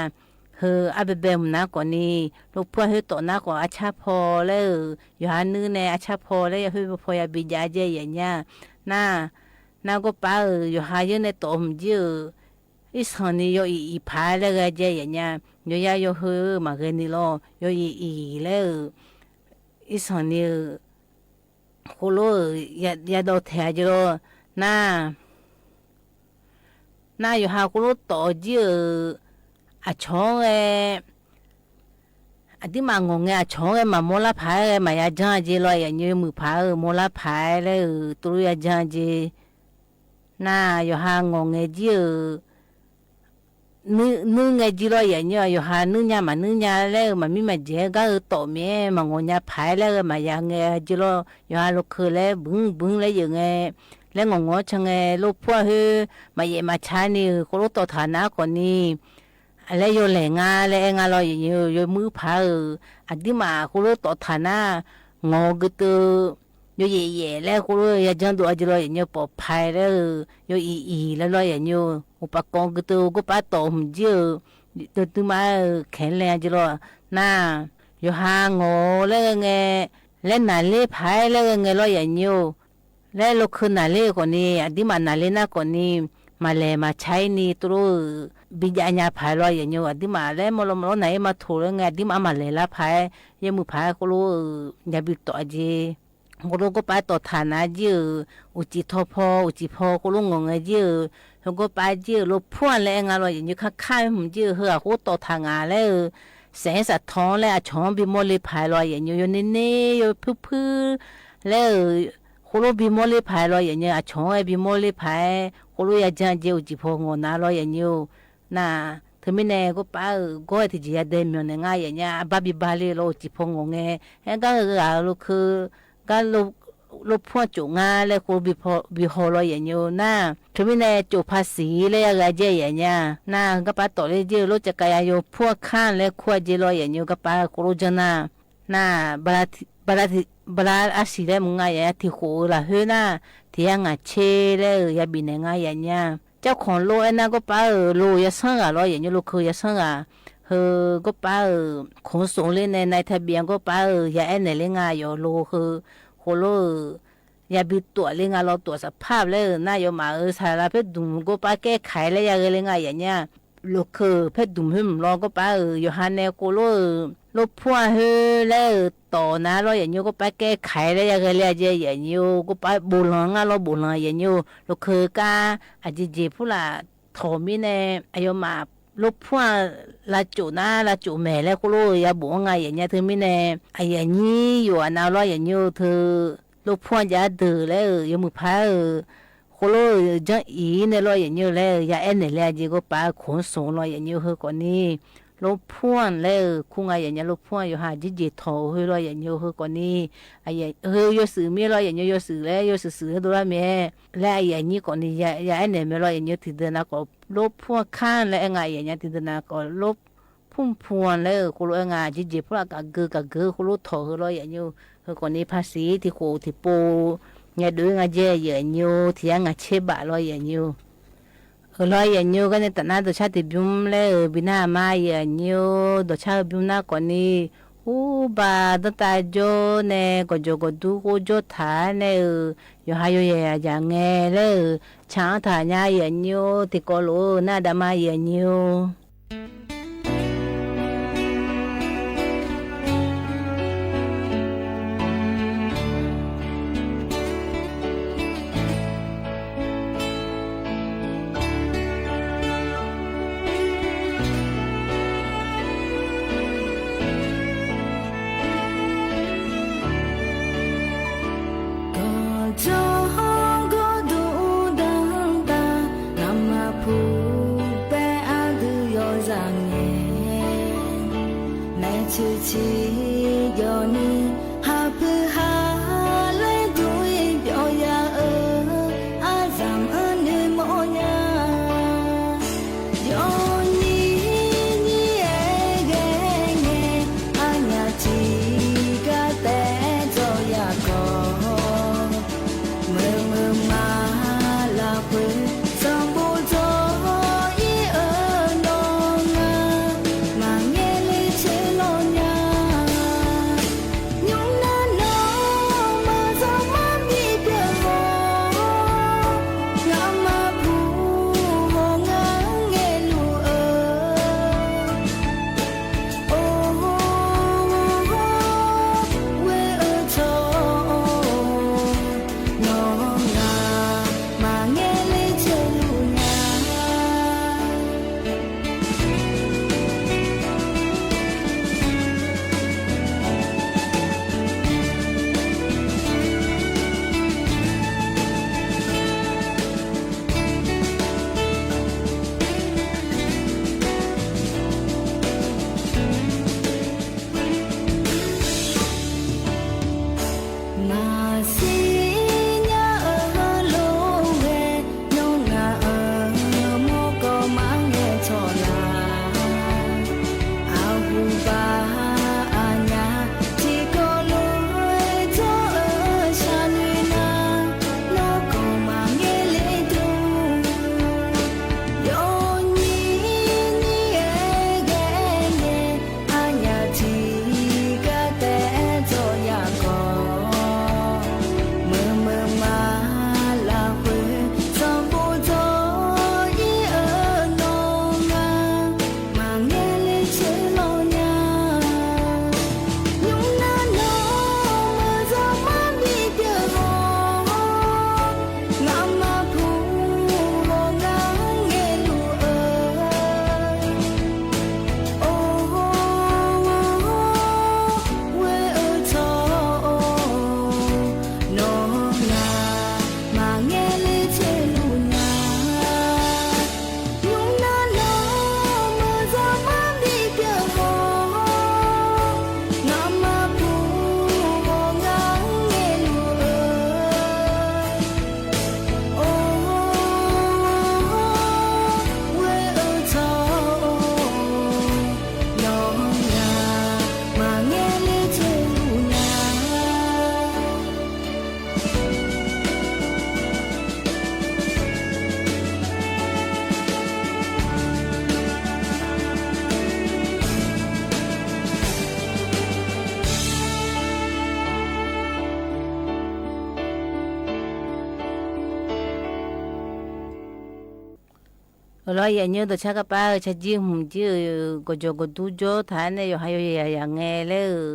เฮอ อะแบแบหื้อหน้าก่อนนี้ รถพ่วงเฮอต่อหน้าก่อน อะชะพอแล้ว เออ ยอหา นึ่งแน่ อะชะพอแล้ว ยาเฮอพอยาบิดยาเจ๋อ เอียดยู้ นา นา ก็ป้า เออ ยอหา เยอะแน่ ต่อหื้อเจ๋อ เออ อี้สันนี้ ยออีอีผายแล้วเจ๋อ เอียดยู้ ยอยา ยอเฮอ มาเกยนี่ลอ ยออีอีแล้ว เออ อี้สันนี้ เออ โคโล เออ ยา ยาดอแถวเจ๋อลอ นา นา ยอหา โคโล ต่อเจ๋อ เออ อะชองเออ อะติมา งอแง อะชองเออ มามัวละผายเออ มายาจ้างเจ๋อลอ เอียดยู้ มือผาย เออ มัวละผายแล้ว เออ ตรูยาจ้างเจ๋อ นา ยอหา งอแงเจ๋อ เออ นึ่ง นึ่งแงเจ๋อลอ เอียดยู้ ยอหา นึ่งยา มานึ่งยาแล้ว เออ มามีมาเจ๋อ ก็ เออ ต่อแม่ มางอยาผายแล้ว เออ มายาแงเจ๋อลอ ยอหา รถเคืองแล้ว บึ้งบึ้งแล้ว เยอะแง แล้วงองอชังแง รถพ่วงเฮอ มาแยะมาช้านี่ เออ โคโล ต่อถามหน้าก่อนนี้ อะแล้วยอแหล่งงา แล้วแอ่งงาลอ เอียดยู้ ยอมือผาย เออ อะติมา โคโล ต่อถามหน้า งอเกยเตอ ยอแยะแยะแล้ว โคโล ยาจ้างดูอะเจ๋อลอ เอียดยู้ ปลอดภัยแล้ว เออ ยออีอีแล้วลอ เอียดยู้ อุปกรณ์เกยเตอ ก็ป้าต่อหื้อเจ๋อ เตอ ตึงมา เออ แข็งแรงเจ๋อลอ นา ยอหา งอแล้วแง လၢနၢ်လ့ပၢၢ်လၢအဂၤလီၤယဲၢ်ညို လၢလိာ်ခိၣ်နၢ်လ့ကိးန့ၣ် အဒုးမးနၢ်လ့နၤကိးန့ၣ် မၤလဲၢ်မၤဆှဲန့ၣ် တလိၣ် ဘံယၣ်ညါပၢၢ်လီၤယဲၢ်ညို အဒုးမးလၢမီၤလီၤမီၤလီၤနၢ်အ့မၤထိၣ်လၢအဂၤ အဒုးမးမၤလဲၢ်လၢပၢၢ် ယဲၢ်မုၢ်ပၢၢ်ဃိလိ ယဘံတီၣ်အက့ၢ် ဃိလိ ကီၢ်ပၢ်တီၣ်ထၣ်နၤက့ၢ်ဧၢ, အိၣ်စံၣ်ထီၣ်ဖီ အိၣ်စံၣ်ဖီဃိလိ ငိုၣ်ငၢၢ်က့ၢ်ဧၢ, ဟဲကီၢ်ပၢ်က့ၢ်ဧၢ လိာ်ဖှိၣ်လၢအဂၤလီၤယဲၢ်ညို ခါခါမုၢ်က့ၢ်ဧၢ ဟဲအဃိတီၣ်ထၣ်နၤလၢ စဲးစးထီၣ်လၢအဆီၣ်ဘံမီၢ်လ့ပၢၢ်လီၤယဲၢ်ညို ယိၤန့ၣ်န့ၣ် ယိၤဖုဖု လၢ ဃိလိဘံမီၢ်လ့ပၢၢ်လီၤယဲၢ်ညို အဆီၣ်ဝဲဘံမီၢ်လ့ပၢၢ် ဃိလိယကၢ်က့ၢ် အိၣ်စံၣ်ဖီငိုၣ်နၤလီၤယဲၢ်ညို နၤ တမံၤန့ၣ် ကီၢ်ပၢ်ဧၢ ကီၢ်တယံၤယၤဒဲးမီၢ်န့ၣ် ငါယဲၢ်ညို အဘၣ်ဘံဘၣ်လံလီၤ အိၣ်စံၣ်ဖီငိုၣ်ငဲ ဟဲကါဂၤလိာ်ခိၣ် ကါလိာ်ဖှိၣ်ကၠိၣ်ငါလၢဃိဘံဟီၣ်လီၤယဲၢ်ညို နၤ တမံၤန့ၣ် ကၠိၣ်ဖးစံၣ်လၢယဂၤက့ၢ်ယဲၢ်ညို နၤ ကီၢ်ပၢ်တီၣ်လၢက့ၢ်လိာ်ကကယၤယိၤဖှိၣ်ခါလၢခိၣ်က့ၢ်လီၤယဲၢ်ညို ကီၢ်ပၢ်ဃိလိကၢ်နၤ နၤ ဘလးအစံၣ်လၢမုၢ်ငါယဲၢ်ညို ထံၣ်ဃိၣ်ဧၢလၢဟဲနၤ ထံၣ်ယါငါဆ့လၢယဘံန့ၣ်ငါယဲၢ်ညို ကၠီၣ်ခိၣ်လိၣ်အဲၣ်နၤကီၢ်ပၢ်ဧၢ လိၣ်ယဲၢ်ဆၢဂၤလီၤယဲၢ်ညို လိာ်ခိၣ်ယဲၢ်ဆၢဂၤ ဟဲကီၢ်ပၢ်ဧၢ ခိၣ်စိၤလၢန့ၣ် နထးဘံကီၢ်ပၢ်ဧၢ ယအဲၣ်နဲၣ်လၢနၤယိၤလိာ်ခိၣ် ဃိလိ ယဘံတီၣ်လၢနၤလီၤ တီၣ်စးဖးလၢ နၤယိၤမးဧၢ စးလၢဖဲဒုးကီၢ်ပၢ်ကဲခးလၢယဂၤလၢနၤယဲၢ်ညို လိာ်ခိၣ်ဖဲဒုးဟဲမုၢ်လီၤကီၢ်ပၢ်ဧၢ ယိၤဟးနဲၣ်ဃိလိ လိာ်ဖှိၣ်ဟဲလၢတီၣ်နၤလီၤယဲၢ်ညို ကီၢ်ပၢ်ကဲခးလၢယဂၤလၢအက့ၢ်ယဲၢ်ညို ကီၢ်ပၢ်ဘိးလီၤနၤလီၤ ဘိးလီၤယဲၢ်ညို လိာ်ခိၣ်ကါ အက့ၢ်က့ၢ်ဖုလၢ ထီၣ်မံၤန့ၣ် အယိၤမး လိာ်ဖှိၣ်လၢကၠိၣ်နၤ လၢကၠိၣ်မဲာ်လၢဃိလိ ယဘိးနၤယဲၢ်ညို တမံၤန့ၣ် အယဲၢ်ညိယိၤအနၤလီၤယဲၢ်ညို တလိာ်ဖှိၣ်ယၤဒၢးလၢ ယဲၢ်မုၢ်ပၢ်ဧၢ ဃိလိ ကၠီၣ်အံၤန့ၣ်လီၤယဲၢ်ညိုလၢ ယအဲၣ်နဲၣ်လၢအက့ၢ်ကီၢ်ပၢ်ခိၣ်စိၤလီၤယဲၢ်ညို ဟဲကီၢ်န့ၣ် လိာ်ဖှိၣ်လၢ ခူငါယဲၢ်ညို လိာ်ဖှိၣ်ယိၤဟးက့ၢ်က့ၢ်ထီၣ်ဟဲလီၤယဲၢ်ညို ဟဲကီၢ်န့ၣ် အယဲၢ် ဟဲယိၤစုးမံၤလီၤယဲၢ်ညို ယိၤစုးလၢ ယိၤစုးစုးဟဲဒိလၢမ့ၢ် လၢအယဲၢ်ညိကီၢ်န့ၣ် ယ ယအဲၣ်နဲၣ်မ့ၢ်လီၤယဲၢ်ညို တံၤဒၢးနၤကီး လိာ်ဖှိၣ်ခါလၢအဂၤယဲၢ်ညို တံၤဒၢးနၤကီး လိာ်ဖှိၣ်ဖှိၣ်လၢ ဃိလိအဂၤ က့ၢ်က့ၢ်ဖုလၢကးဂၢၢ်ကးဂၢၢ် ဃိလိထီၣ်ဟဲလီၤယဲၢ်ညို ဟဲကီၢ်န့ၣ် ဖးစံၣ် ထံၣ်ဃိၣ်ထံၣ်ပိၤ ယဲၢ်ဒိးဂၤက့ၢ်ယဲၢ်ညို ထံၣ်ယါငါဆ့ဘၣ်လီၤယဲၢ်ညို အၢ လီၤယဲၢ်ညို ကန့ၣ်တၢ်နါ ဒီးဆၣ်တဘျုးလၢ ဘံနၤမါယဲၢ်ညို ဒီးဆၣ်ဘျုးနၤကီၢ်န့ၣ် ဟူဘၣ်ဒီးတၢ်ကၠိန့ၣ် ကီၢ်ကၠိကီၢ်ဒူ ဃိကၠိထၣ်န့ၣ်ဧၢ ယိၤဟးယိၤယဲၢ်ယၤငဲလၢ ဆၣ်ထၣ်ညါယဲၢ်ညို ထံၣ်ကီးလိာ်နၤဒါမါယဲၢ်ညို เออ ลอเยียะเยียะ เด๋ยวชาก๊ะป๊า เออ ชาจี้หึมจี้ เออ ก่อจ๋อก่อดูจ๊อ ถามแน่ หย่อมหา หย่อมหย่า หย่อมหย่าไงแล เออ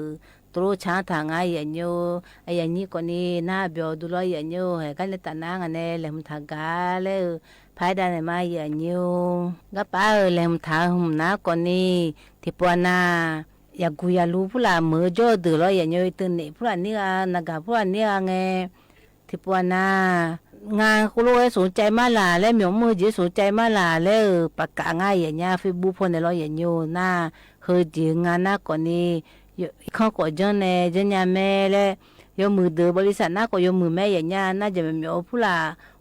ตกลงชาถามไง เยียะเยียะ เยียะเยียะ ก่อนนี้ หน้าเบียวดู ลอเยียะเยียะ เออ แหม กั๋นในต๋าหน้า อันแน่ แหลมถามก๊ะแล เออ ภายใดไหนมา เยียะเยียะ เออ ก๊ะป๊า เออ แหลมถามหึมหน้า ก่อนนี้ ตี้ปั๋วนา อยากกู้อยากฮู้ ผู้หลาเหมือจ้อเดือ ลอเยียะเยียะ เออ อินเตอร์เน็ต ผู้หลานี้ อ่า หน้ากาก ผู้หลานี้ อ่า ไง ตี้ปั๋วนา งาน โคโลเอ้ย สนใจ๋มะล่ะ และเหมียวมือเจ๋สนใจ๋มะล่ะ และ เออ ประกาศไง เยียะเยียะ เฟซบุ๊กพ่องแน่ ลอเยียะเยียะ เออ หน้า เฮอเจ๋งานหน้า ก่อนนี้ เยียะ ข้างก่อเจ๊งแน่ เจ๊งยาแม่ และ ยกมือเดือบริษัทหน้า ก็ยกมือแม่ เยียะเยียะ หน้าจะเหมียว เหมียวผู้หลา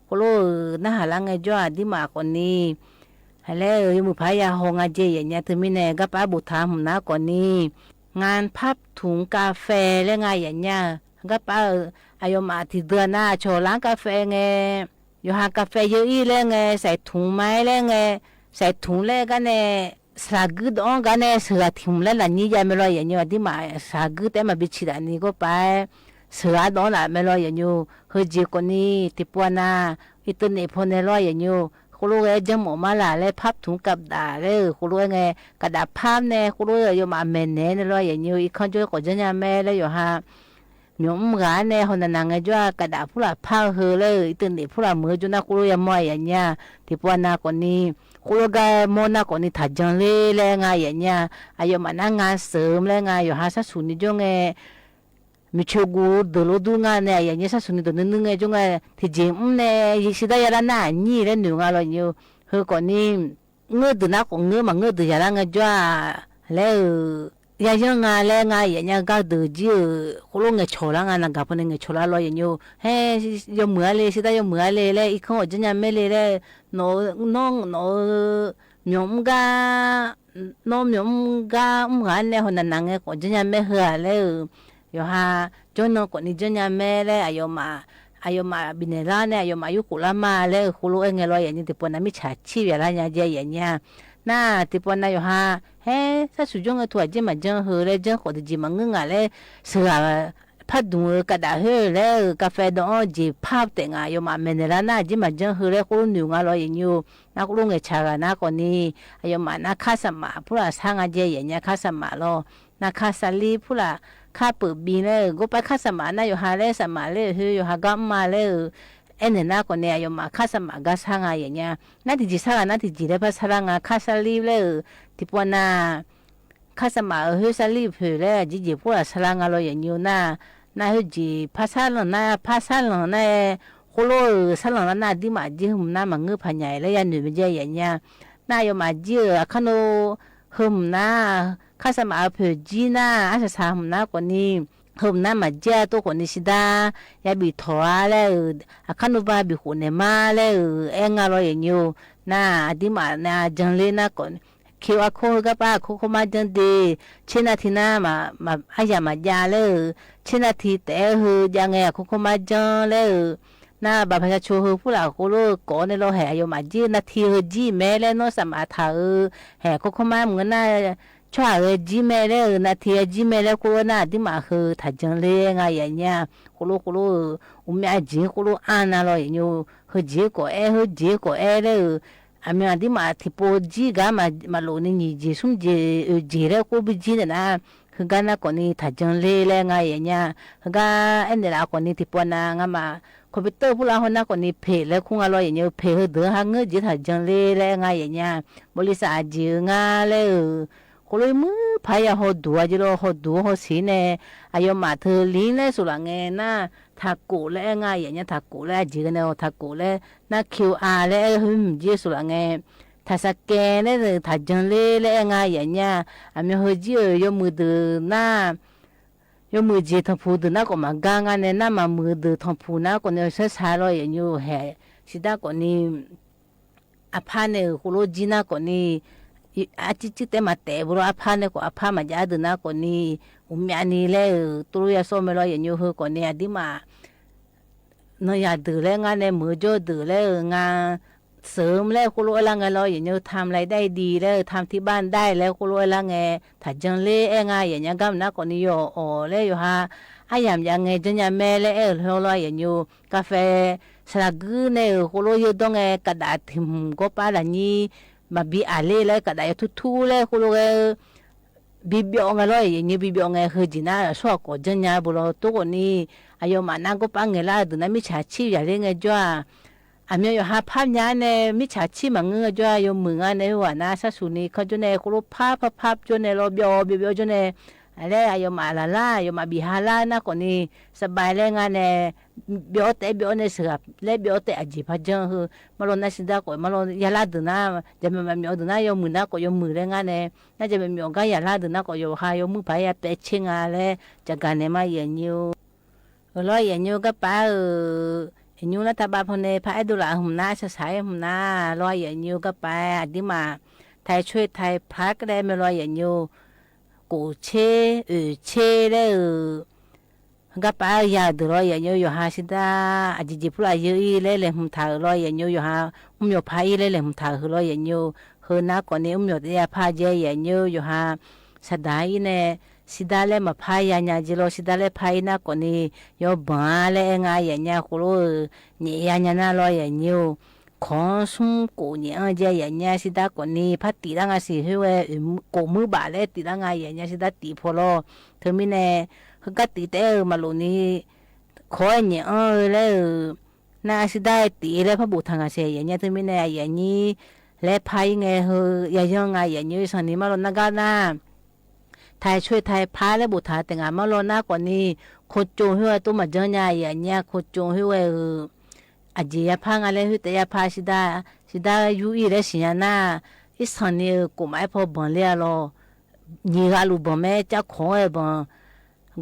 โคโล เออ หน้าหาละไงจ้อ ตี้มา ก่อนนี้ หาแล้ว เออ ยกมือพายาฮองอาเจ เยียะเยียะ เถิงมีแน่ ก๊ะป๊า บ่ถามหึมหน้า ก่อนนี้ งานพับถุงกาแฟ และไง เยียะเยียะ ก๊ะป๊า เออ อะหย่อมหา ตี้เดือนหน้า ฉอร้านกาแฟไง หย่อมหากาแฟเยอะอี้ และไง ใส่ถุงไม้ และไง ใส่ถุง และกั๋นแน่ สากื้อดองกั๋นแน่ เสือถุง และหลายนี้ ยายแม่ ลอเยียะเยียะ ตี้มา สากื้อ แต่มาบิดฉีดอันนี้ก็ไป เสือดองละ แม่ ลอเยียะเยียะ เออ เฮอเจ๋ก่อนนี้ ตี้ปั๋วนา อินเตอร์เน็ตพ่องแน่ ลอเยียะเยียะ โคโลเอ้ย เจ๊งหมดมะล่ะ และพับถุงกับดาษ และ เออ โคโลเอ้ย ไง กระดาษพับแน่ โคโลเอ้ย หย่อมหาแหม่นแหน่ แน่ ลอเยียะเยียะ เออ อีกข้างจ้อ ก่อเจ๊งยาแม่ และ หย่อมหา เหมียวอุ้มหาแน่ ฮอหนาๆ ไงจ้อ กระดาษผู้หลาพับเฮอ และ เออ อินเตอร์เน็ตผู้หลาเหมือจ้อหน้า โคโลเอ้ย มอย เยียะเยียะ ตี้ปั๋วนา ก่อนนี้ โคโลก็มอหน้า ก่อนนี้ ถามเจ๊งเลย และไง เยียะเยียะ อะหย่อมหาหน้างานเสริม และไง หย่อมหาซะสูนี้จ้อไง มีเชียวกูเดือโลดูงานแน่ เยียะเยียะ ซะสูนี้เดือนึ่งๆ ไงจ้อไง ตี้เจ๋ง อืม แน่ ยิกซิด้ายาละหน้า นี่ และหนึ่งงาน ลอเยียะเยียะ เออ ก่อนนี้ เงื้อเดือหน้า ก็เงื้อมา เงื้อเดือยาละไงจ้อ และ เออ ยาเยียะงาน และไง เยียะเยียะ ก็เดือจี้ เออ โคโลไง ฉอละไง หน้ากากพ่องแน่ ไง ฉอละ ลอเยียะเยียะ เฮ้ย ยกมือเลย ซิด้ายกมือเลย และ อีกข้างจ้อ เจ๊งยาแม่เลย และ หนอ น้อง หนอ เออ เหมียวอุ้มก๊ะ น้องเหมียวอุ้มก๊ะ อุ้มหาแน่ ฮอหนาๆ ไง ก่อเจ๊งยาแม่เฮอ และ เออ หย่อมหา จ้อน้อง ก่อนนี้ เจ๊งยาแม่ และ อะหย่อมหา อะหย่อมหาบินเนอร์ละแน่ อะหย่อมหายุโกะละมา และ เออ โคโลเอ้ย ไง ลอเยียะเยียะ ตี้ปั๋วนา มิจฉาชีพ ยาละเยียะเยียะ เยียะเยียะ หน้า ตี้ปั๋วนา หย่อมหา เฮ้ย ซะสูจ้อไง ถูกอะ เจ๊งมาเจ๊งเฮอ และ เจ๊ง ก่อนตี้เจ๋งมาเงื้องาน และ เสือ พับถุง เออ กระดาษเฮอ และ เออ กาแฟดอง เจ๋งพับแต่งงาน หย่อมหาแหม่นแน่ละหน้า เจ๋งมาเจ๊งเฮอ และ โคโลหนึ่งงาน ลอเยียะเยียะ หน้า โคโลไง ฉากาหน้า ก่อนนี้ อะหย่อมหาหน้า คัดสมา ผู้หลาสร้างอาเจ เยียะเยียะ คัดสมา ลอ หน้า คัดสลีป ผู้หลา คัดเปิดบิน และ เออ ก็ไปคัดสมา หน้า หย่อมหา และสมา และ เออ หย่อมหาก๊ะมา และ เออ เอ้ย แน่ หน้า ก่อนนี้ หย่อมหา คัดสมา ก๊ะสร้างอา เยียะเยียะ หน้า ตี้เจ๋งสร้างอา หน้า ตี้เจ๋ง และ พัดสร้างอา คัดสลีป และ เออ ตี้ปั๋วนา คัดสมา เออ เฮอ สลีป เผย และ เจ๋งเจ๋ง ผู้หลาสร้างอา ลอเยียะเยียะ หน้า หน้า เฮอ เจ๋ง พัดสร้างหลัง หน้า พัดสร้างหลัง หน้า โคโล เออ สร้างหลัง หน้า หน้า ตี้มา เจ๋งหึมหน้า มาเงื้อผาใหญ่ และ ยาเหนือมันเยียะเยียะ หน้า หย่อมหาเจ๋ง เออ อะคาโน เฮอหึมหน้า คัดสมา เออ เผย เจ๋งหน้า อะสาสา หึมหน้า ก่อนนี้ เฮอหึมหน้า มาเจ๋ง โต้ ก่อนนี้ ซิด้า ยาบีถอ และ เออ อะคาโนบา บีโขแหน่มา และ เออ แอ้งาน ลอเยียะเยียะ หน้า อะตี้มา หน้า เจ๊งเลย หน้า ก่อน คิวอาร์โค้ด เฮอ ก๊ะป๊า โค้ด โค้ดมาเจ๊งเต เช่นนาทีหน้า มา มา อะหย่ามาเยียะ และ เออ เช่นนาที แต่ เออ เฮอ ยังไงอะ โค้ด โค้ดมาเจ๊ง และ เออ หน้า บัตรประชาชน เฮอ ผู้หลา โคโล ก่อแน่ ลอ แหม อะหย่อมหาเจ๋ง นาที เฮอ เจ๋งแม่ และ น้องสมา ถาม เออ แหม โค้ด โค้ดมา เมื่อหน้า ช่วย เออ เจ๋งแม่ และ เออ นาที เออ เจ๋งแม่ และ โคโล หน้า ตี้มา เฮอ ถามเจ๊งเลย ไง เยียะเยียะ โคโล โคโล เออ อุยแม่ เจ๋ง โคโล อั้นนะ ลอเยียะเยียะ เฮอ เจ๋ง ก่อแอ้ เฮอ เจ๋ง ก่อแอ้ และ เออ อะเมียตี้มา ตี้โปเจ๋งก๊ะ มา มาโหลดในนี่ เจ๋ง ซุ่มเจ๋ง เออ เจ๋ง และ โคโล บิดเจ๋ง แน่ หน้า เฮอ ก๊ะ หน้า ก่อนนี้ ถามเจ๊งเลย และ ไง เยียะเยียะ เฮอ ก๊ะ เอ็นเดละ ก่อนนี้ ตี้ปั๋วนา งะมา คอมพิวเตอร์ ผู้หลา ฮอ หน้า ก่อนนี้ เผย และ คุ้ง ลอเยียะเยียะ เผย เฮอ เดือหาเงื้อเจ๋ง ถามเจ๊งเลย และ ไง เยียะเยียะ บริษัท เจ๋ง งา และ เออ โคโล มือ พายา ฮอ ตั๋ว เจ๋ง ลอ ฮอ ตั๋ว ฮอ สีแน่ อะหย่อมหา เธอ ลิงก์ และ สุหละแง หน้า ทาโกะ และ ไง เยียะเยียะ ทาโกะ และ เจ๋ง แน่ ทาโกะ และ หน้า คิวอาร์ และ เออ หืม เจ๋ง สุหละแง ถามสแกน และ เออ ถามเจ๊งเลย และ ไง เยียะเยียะ อะเมีย เฮอ เจ๋ง เออ ยกมือเดือ หน้า ยกมือเจ๋ง ทองผู เดือ หน้า ก่อมา ก๊ะ งา แน่ หน้า มา มือเดือ ทองผู หน้า ก่อนนี้ เออ เสื้อชา ลอเยียะเยียะ แหม ซิด้า ก่อนนี้ อะผ้าแน่ เออ โคโล เจ๋ง หน้า ก่อนนี้ อะ จิ๊กจิ๊ก แต่มา แต่ บุโร อะผ้าแน่ ก่อ อะผ้า มา ยา เดือ หน้า ก่อนนี้ อุยแม่ อันนี้ และ เออ ตุลุยา โซ่ แม่ ลอเยียะเยียะ เฮอ ก่อนนี้ อะตี้มา เนาะ อยากเดือ และ งานในเหมือจ้อเดือ และ เออ งานเสริม และ โคโล เอ้ย ละไง ลอเยียะเยียะ ทำรายได้ดี และ เออ ทำที่บ้านได้ และ โคโล เอ้ย ละไง ถามเจ๊งเลย ไง เยียะเยียะ ก๊ะ หน้า ก่อนนี้ ยอ อ๋อ และ ยอหา อะหย่อมหาไง เจ๊ง ยาแม่ และ เออ ลอเยียะเยียะ กาแฟ စလာ်ဂုၢ်န့ၣ် ဃိလိယိၢ်ဒီးငဲ ကဒးတံၤမုၢ် ကိးပၢ်လၢ်ညံ မၤဘံအၢၣ်လီၤလၢ ကဒးယိၢ်ထူထူလၢ ဃိလိဂဲ ဘံဘျီၣ်ငဲလီၤ ယဲၢ်ညိ ဘံဘျီၣ်ငဲ ဟဲက့ၤနၤ အဆိကီၢ်ကီၢ်ကၠၢညါဘိလီၤ တိၢ်ကိးနံၤ အယိၣ်မးနၤ ကိးပၢ်ငဲလၢ်ဒုးနၤ မ့ၢ်ဆါဆံၣ်ယၤလၢငဲယွၤ အမ့ၢ်ယိၣ်ဟါဖးညါန့ၣ် မ့ၢ်ဆါဆံၣ်မးငဲယွၤ ယိၣ်မုာ်ငါန့ၣ် ဝၤနၤ စၢ်ဆူၣ်နံၤ ခီကၠိန့ၣ် ဃိလိဖးဖးဖးကၠိန့ၣ်လီၤ ဘျီၣ်ဘျီၣ်ဘျီၣ်ကၠိန့ၣ် အလဲၣ် အယိၣ်မးလၢ်လၢ် ယိၣ်မးဘံဟါလၢ် နၤကိးနံၤ စဘၢၣ်လၢငါန့ၣ် ဘျီၣ်တဲဘျီၣ်န့ၣ် စှၤလၢဘျီၣ်တဲအစ့ၢ်ဖးကၠၢဟၢ မၢလီၤနၤစံးဒၣ်ကိး မၢလီၤယၤလၢ်ဒုးနၤ ယမၤမၤမီၣ်ဒုးနၤ ယိၣ်မုာ်နၤကိး ယိၣ်မုာ်လၢငါန့ၣ် နၤယမၤမီၣ်ဂၤယၤလၢ်ဒုးနၤကိး ယိၣ်ဟါယိၣ်မုာ်ဖးယၤ ပဲာ်ဆ့ငါလၢ ကဂၤန့ၣ်မး ယဲၢ်ညိ အၢၣ်လီၤ ယဲၢ်ညိ ကပၢ်ဧၢ ယဲၢ်ညိ လၢတၢ်ဘါဖီန့ၣ် ဖးအဲၣ်ဒိးလၢ်အမုၢ်နၤ ဆါဆါအမုၢ်နၤ လီၤ ယဲၢ်ညိ ကပၢ် အဒံးမး ထၢၣ်ဆွ့ၣ်ထၢၣ်ဖျါကလဲၣ်မ့ၢ်လီၤ ယဲၢ်ညိ ကိၣ်ဆ့ အၢၣ်ဆ့လၢ ကပၢ်ယၤဒုးလီၤ ယဲၢ်ညိ ယိၣ်ဟါစံးဒၣ် အစ့ၢ်ကီးဖုလၢ်ယိၣ်အံၤလၢလဲၤမုၢ်ထါဧၢလီၤ ယဲၢ်ညိ ယိၣ်ဟါ အူမၠီၣ်ဖးအံၤလၢလဲၤမုၢ်ထါဧၢလီၤ ယဲၢ်ညိ ဟၢနၤကိးနံၤ အူမၠီၣ်တယၤဖးကဲ ယဲၢ်ညိ ယိၣ်ဟါ စဒါအံၤန့ၣ် စံးဒၣ်လၢမၤဖးယၤညါကဲလီၤ စံးဒၣ်လၢဖးအံၤနၤကိးနံၤ ယိၣ်ဘၣ်လၢအဲၣ်ငါ ယဲၢ်ညိ ဃိလိ ညဲၣ်ယၤညါနၤလီၤ ယဲၢ်ညိ ခိၣ်ဆူၣ်ကိၣ်ညဲၣ်အီၤကဲ ယဲၢ်ညိ စံးဒၣ်ကိးနံၤ ဖးတံၢ်လၢငါစံး ဟ့ဝဲ ကိၣ်မုၢ်ဘၣ်လၢတံၢ်လၢငါ ယဲၢ်ညိ စံးဒၣ်တံၢ်ဖီလီၤ တမံၤန့ၣ် ဟဲကတံၢ်တဲအၢ မၤလိာ်နံၤ ခိၣ်ညဲၣ်အီၤလၢ နၤစံးဒၣ်တံၢ်လၢဖးဘူးထါငါစံး ယဲၢ်ညိ တမံၤန့ၣ် ယဲၢ်ညိ လဲၤဖးအံၤငဲ ဟၢ ယၤယီၤငါ ယဲၢ်ညိ သန့ၤမၢလီၤနၤဂၤနၤ ထၢၣ်ဆွ့ၣ်ထၢၣ်ဖျါလၢဘူးထါတဂၤ မၢလီၤနၤကိးနံၤ ခိၣ်ကၠိဟ့ဝဲ တိၢ်မၤကၠၢညါ ယဲၢ်ညိ ခိၣ်ကၠိဟ့ဝဲဧၢ အစ့ၢ်ယၤဖး ငါလၢဟ့ၣ်တဲယၤဖး စံးဒၣ် စံးဒၣ်ယိၣ်အံၤလၢစံးညါနၤ အံၤသန့ၤဧၢ ကိၣ်မးအဲၣ်ဖီဘၣ်လၢအလီၢ် ညံၤဂၤလူၤဘၣ် မ့ၢ်ကၠၢ်ခိၣ်ဂၤဘၣ်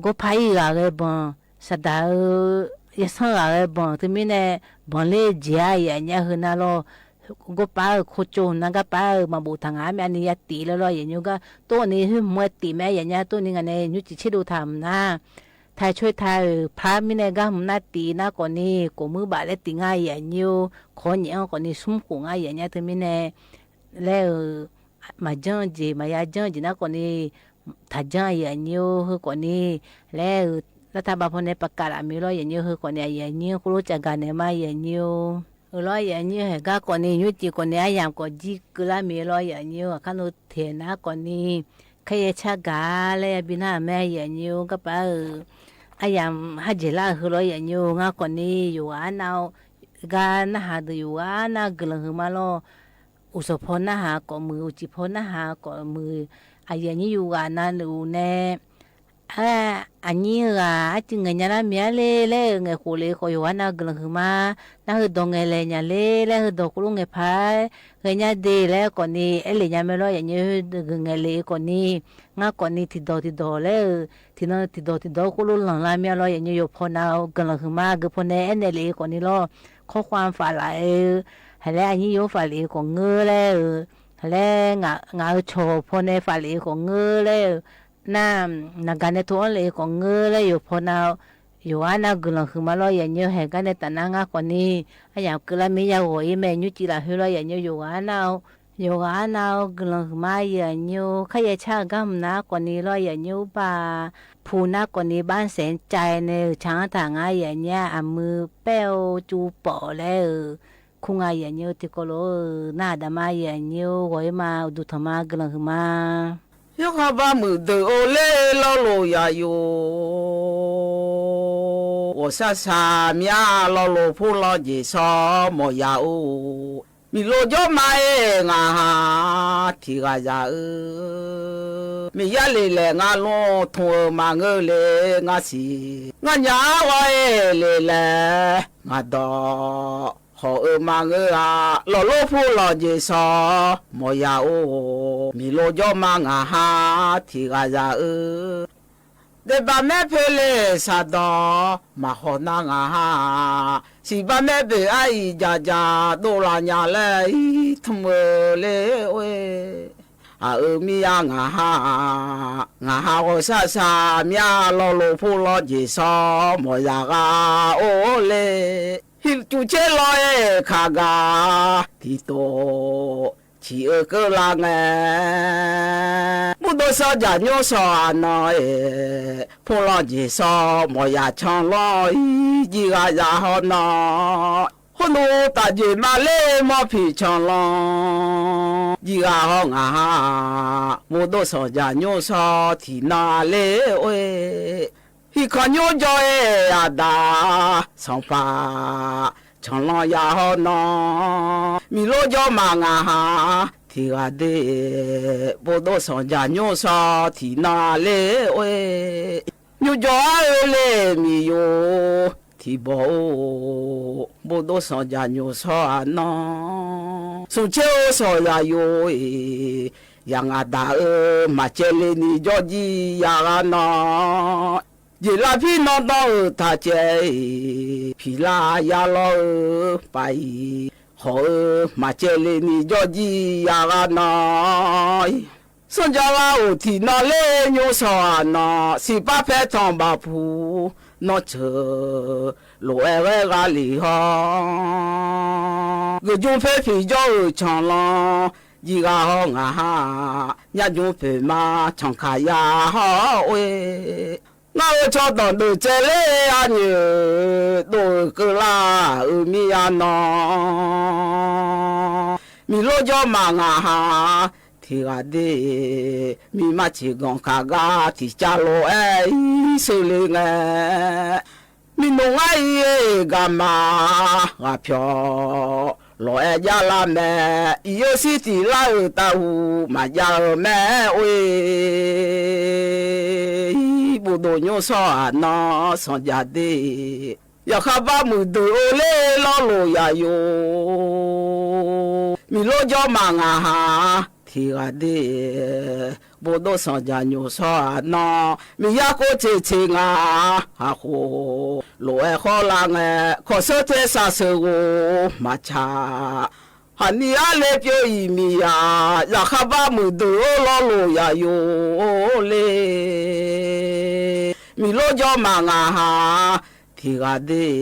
ကိၣ်ဖးအံၤဂၤဂၤဘၣ် စဒါဧၢ ယဆၣ်ဂၤဂၤဘၣ် တမံၤန့ၣ် ဘၣ်လၢစ့ၢ် ယဲၢ်ညိ ဟ့ၣ်နၤလီၤ ကိၣ်ပၢ်ဧၢ ခိၣ်ကၠိနၤ ကပၢ်ဧၢ မၤဘူးထါငါ မ့ၢ်အနံၤယၤတံၢ်လၢလီၤ ယဲၢ်ညိ ကတိၢ်နံၤ ဟ့ၣ်မွဲတံၢ် မ့ၢ်ယဲၢ်ညိ တိၢ်နံၤ ငါန့ၣ် ညိၣ်စံးဆ့ၣ်ဒိၣ်ထါမနၤ ထၢၣ်ဆွ့ၣ်ထၢၣ်ဖျါ မံၤန့ၣ် ဂၤမနုၤတံၢ်နၤကိးနံၤ ကိၣ်မုၢ်ဘၣ်လၢတံၢ်ငါ ယဲၢ်ညိ ခိၣ်ညဲၣ်အီၤကိးနံၤ ဆူၣ်ကိၣ်ငါ ယဲၢ်ညိ တမံၤန့ၣ် လၢ မၤကၠၢစ့ၢ် မၤယၤကၠၢစ့ၢ်နၤကိးနံၤ ထးကၠၢ ယဲၢ်ညိ ဟ့ၣ်ကိးနံၤ လၢ လၢတၢ်ဘါဖီန့ၣ် ပကးလၢ်မ့ၢ်လီၤ ယဲၢ်ညိ ဟ့ၣ်ကိးနံၤ ယဲၢ်ညိ ဃိလိကဂၤန့ၣ်မး ယဲၢ်ညိ အၢၣ်လီၤ ယဲၢ်ညိ ဟဲဂၤကိးနံၤ ညိၣ်စံးကိးနံၤ အယၤကိးကံၤကုလၢမ့ၢ်လီၤ ယဲၢ်ညိ အခါနုၢ်ထဲးနၤကိးနံၤ ခဲယဲၢ်ဆၢဂၤလၢယဘံနၤမ့ၢ် ယဲၢ်ညိ ကပၢ်ဧၢ အယၤဟးကဲၤလၢဟ့ၣ်လီၤ ယဲၢ်ညိ ငါကိးနံၤ ယိၣ်ဂၤနၤ ဂၤနၤဟးဒုး ယိၣ်ဂၤနၤ ကလၢၤဟုမးလီၤ အိၣ်စီၤဖီနၤဟးကိးမုၢ် အိၣ်စံၣ်ဖီနၤဟးကိးမုၢ် အယဲၢ်ညိ ယိၣ်ဂၤနၤလၢအိၣ်န့ၣ် အ အညိဂၤ အစံၣ်ငဲၤညါလၢမ့ၢ်အါလဲၣ် လၢဂဲၤဃိးလၢကိး ယိၣ်ဂၤနၤ ကလၢၤဟုမး နၤဟ့ၣ်ဒီးငဲၤလဲၣ်ညါလဲၣ် လၢဟ့ၣ်ဒီးဃိလိငဲၤဖး ဂဲၤညါဒ့လဲၣ်ကိးနံၤ အဲလဲၣ်ညါမ့ၢ်လီၤ ယဲၢ်ညိ ဂဲၤလဲၣ်အံၤကိးနံၤ ငါကိးနံၤ ထံၣ်ဒီးထံၣ်ဒီးလၢ ထံၣ်ဒီးထံၣ်ဒီးဃိလိလီၤလၢမ့ၢ်လီၤ ယဲၢ်ညိ ယိၣ်ဖီနၤ ကလၢၤဟုမး ဂ့ၤဖီန့ၣ် အဲနဲၣ်လဲၣ်အံၤကိးနံၤလီၤ ခီကွၢ်ဖးလၢ်အံၤ ဟဲလၢအညိယိၣ်ဖးလၢ်အံၤကိးငၢလၢ ဟဲလၢ ငါအၢၣ်ဆီၣ်ဖီန့ၣ် ဖးလၢ်အံၤကိးငၢလၢ နၤ နၤဂၤန့ၣ် ထိၣ်အီၣ်လၢအံၤကိးငၢလၢ ယိၣ်ဖီနၤ ယိၣ်ဂၤနၤ ကလၢၤဟုမးလီၤ ယဲၢ်ညိ ဟဲဂၤန့ၣ် တၢ်နါငါကိးနံၤ အယၤကလၢၤမ့ၢ်ယၤဂီၤအံၤ မ့ၢ်ညိၣ်စံးလၢဟ့ၣ်လီၤ ယဲၢ်ညိ ယိၣ်ဂၤနၤ ယိၣ်ဂၤနၤ ကလၢၤဟုမး ယဲၢ်ညိ ခဲယဲၢ်ဆၢဂၤမနုၤကိးနံၤလီၤ ယဲၢ်ညိ ဘၣ် ဖူနၤကိးနံၤ ဘၣ်စဲးကဲန့ၣ် ဆၣ်တၢ်ငါ ယဲၢ်ညိ အမုၢ်ပဲအိၣ်ကၠူပီၣ်လဲၣ် ခူငါ ယဲၢ်ညိ တံၤကိးလိာ် နၤဒၣ်မး ယဲၢ်ညိ ဂီၤအံၤမး ဒူထီၣ်မး ကလၢၤဟုမး ယိၣ်ဃီဘၣ်မုၢ်ဒုးအိၣ်လၢလီလိာ်ယၤယိၣ် ဂီၤဆၣ်ဆၣ်မး လီလိာ်ဖိလီၤစ့ၢ်စီၤ မီၢ်ယၤအိၣ် မ့ၢ်လိာ်ကၠီမးအဲၣ် ငါဟး ထံၣ်ဂၤယၤဧၢ မ့ၢ်ယါလံလဲၣ် ငါလိာ်ထိၣ်ဧၢ မၤငၢလၢ ငါစံၣ် ငါညါဝဲအဲၣ်လံလဲၣ် ငါဒီး ဟီၣ်ဧၢ မၤငၢဧါ လီလိာ်ဖိလီၤစ့ၢ်စီၤ မီၢ်ယၤအိၣ် မ့ၢ်လိာ်ကၠီမး ငါဟး ထံၣ်ဂၤယၤဧၢ ဒဲးဘးမဲဖဲလဲၣ် ဆၣ်ဒီး မၤဟီၣ်နၤ ငါဟး စံးဘၣ်မဲဘၣ်အါအံၤ ကၠၢ်ကၠၢ် ဒိၣ်လၢညါလဲၣ် အံၤ ထမၢၢ်လၢဝဲ အၢ မ့ၢ်ယါ ငါဟး ငါဟး ဂီၤဆၣ်ဆၣ်မး လီလိာ်ဖိလီၤစ့ၢ်စီၤ မီၢ်ယၤဂၤအိၣ်လၢ ဟံၣ်ကူၣ်ဆ့လီၤအဲၣ်ခါဂၤ ထံၣ်တိၣ် ထံၣ်အၢကလါငဲ မူ ဒိၣ်စီၤယၢ်ညိၣ်စီၤအၢ်နီၢ်အ့ၣ်, ဖုန်းလီၢ်ကၠ့ၣ်စီၤ မီၢ်ယၢ်ဆၢၣ်လီၢ်အံၤ ယံၤဂၤယၤဟီၣ်နီၢ်, ဟိုၼူတၢ်ယ့ၢ်မးလၢ မီၢ်ဖံးဆၢၣ်လီၢ် ယံၤဂၤဟီၣ်ငါဟၣ်, ဘိၣ်ဒိၣ်စီၤယၢ်ညိၣ်စီၤ ထံၣ်နီၢ်လၢအ့ၣ် ဟံၣ်ခီၣ်ညိၣ်ကၠီၣ်အဲၣ်အတၢ် စီၤပၤ ဆၢၣ်လီၢ်ယၤဟီၣ်နီၢ်, မံၤလိကၠီၣ်မးငါဟၣ် ထံၣ်ဂၤဒ့ၣ်, ဘိၣ်ဒိၣ်စီၤယၢ်ညိၣ်စီၤ ထံၣ်နီၢ်လၢအ့ၣ်, ညိၣ်ကၠီၣ်အါဧၢလၢမံၤယိၤ ထံၣ်ဘီၣ်အိၣ်, ဘိၣ်ဒိၣ်စီၤယၢ်ညိၣ်စီၤအၢ်နီၢ်, ဆိၣ်ဆ့အိၣ်စီၤယၢ်ယိၤအ့ၣ်, ယၤငါဒၣ်ဧၢ, မၤစၢၤလၢနံၤကၠီၣ်ကံယၤဂၤနီၢ်, ယ့ၣ်လၢ်ဖံနီၢ်ဒီအုၣ်တၢ်ကဲအံၤ, ဖံလၢယၤလီၤဧၢ, ပၢ်အံၤ ဃီဧၢ, မၤစၢၤလၢနံၤကၠီၣ်ကံယၤဂၤနီၢ်, စီၤယၤလၢအိၣ်ထံၣ်နီၢ်လၢညိၣ်စီၤအၢ်နီၢ်, စံးပာ်ဖဲထီၣ်ဘၣ်ဖုး နီၢ်ဆၢၣ် လိၣ်အဲၣ်ဂဲၤဂၤလံဟီၣ်, ဂုာ်ယုၢ်ဖဲဖံးကၠီၣ်ဧၢဆၢၣ်လီၢ်, ယံၤဂၤဟီၣ်ငါဟၣ်, ညၣ်ယုၢ်ဖဲမး ဆၣ်ခါယၤဟီၣ်အိၣ် ငါအိၣ်ဆီတီၢ်ဒုးစဲးလၢအညိၣ်, ဒိၣ်ဧၢကၢလၢအအုၣ်မံယၤနီၢ်, မံၤလိကၠီၣ်မးငါဟၣ်, ထံၣ်ဂၤဒ့ၣ်, မံၤမးဆံးဂီၢ်ခါဂၤ ထံၣ်ကၢလိၣ်အဲၣ်အံၤ ဆၢလ့ငဲၤ မံၤနိၣ်ငါအံၤဂၤမး ဂၤဖျီၣ် လိၣ်အဲၣ်ယၤလၢမဲာ် အံၤယိၤစံတံၣ်လၢအုၣ်တၢ်ဟူး မၤယၤအၢမဲာ်အိၣ် ဘိၣ်ဒိၣ်ညိၣ်စီၤအၢ်နီၢ် စီၤယၤဒ့ၣ် ယၤဃးဘၣ်မုၢ်ဒုးအိၣ်လၢလီလိာ်ယၤယိၤ မံၤလိကၠီၣ်မးငါဟၣ် ထံၣ်ဂၤဒ့ၣ် ဘိၣ်ဒိၣ်စီၤယၤညိၣ်စီၤအၢ်နီၢ် မံၤယၤကိးဆံးဆံးငါဟၣ်ဃိ လိၣ်အဲၣ်ဃီလၢငဲၤ ခီၣ်ဆၢထဲစးဆၢဂိၢ် မၤဆါ ဟးနံၤအါလၢပျိအံၤမံၤယၤ ယၤဃးဘၣ်မုၢ်ဒုးအိၣ်လီလိာ်ယၤယိၤလၢ မံၤလိကၠီၣ်မးငါဟၣ် ထံၣ်ဂၤ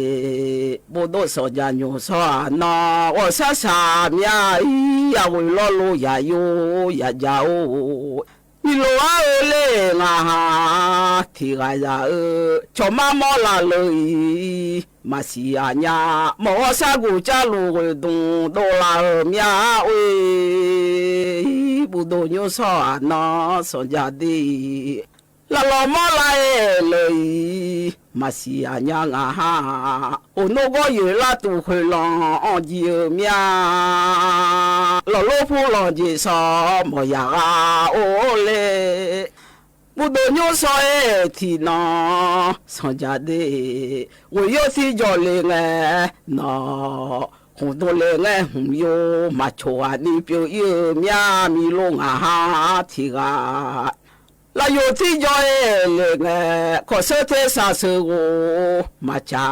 ဒ့ၣ် ဘိၣ်ဒိၣ်စီၤယၤညိၣ်စီၤအၢ်နီၢ် ဂီၤစၢ်စၢ်မံၤအံၤ ယၤဝဲလီလိာ်ယၤယိၤ ယၤယၤအိၣ် မံၤလိအါဧၢလၢငါဟၣ် ထံၣ်ဂၤယၤဧၢ ဆီၣ်မါမီလၢ်လၢအံၤ မၤစံၤအညါ မီၢ်ဂီၤစၢ်ဂိၢ်ကၠၢ်လူၤဂိၢ်ဒူၣ် ဒိၣ်လၢအၢမံၤအအိၣ် ဘိၣ်ဒိၣ်ညိၣ်စီၤအၢ်နီၢ် စီၤယၤဒ့ၣ် လၢလီၤမီလၢအဲၣ်လၢအံၤ မၤစံၤအညါငါဟၣ် အိၣ်နိၣ်ဂီၢ်ယဲၢ်လၢတူၢ်ဃုလီၤအီၣ်ကံအၢမံၤ လီၤလိဖူလီၤက့ၤစီၤ မီၢ်ယၤဂၤအိၣ်လၢ ဘိၣ်ဒိၣ်ညိၣ်စီၤအဲၣ်ထံၣ်နီၢ် စီၤယၤဒ့ၣ် ဝဲယိၤထံယီၤလၢငဲၤနီၢ် ဟူးဒိၣ်လၢငဲၤဟူးယိၤ မၤဆိၣ်အနံၤပၠိအံၤအၢမံၤ မံၤလိငါဟၣ်ထံၣ်ဂၤ လၢယိၤထံယီၤအဲၣ်လၢငဲၤ ခီၣ်ဆၢထဲစးဆၢဂိၢ် မၤဆါ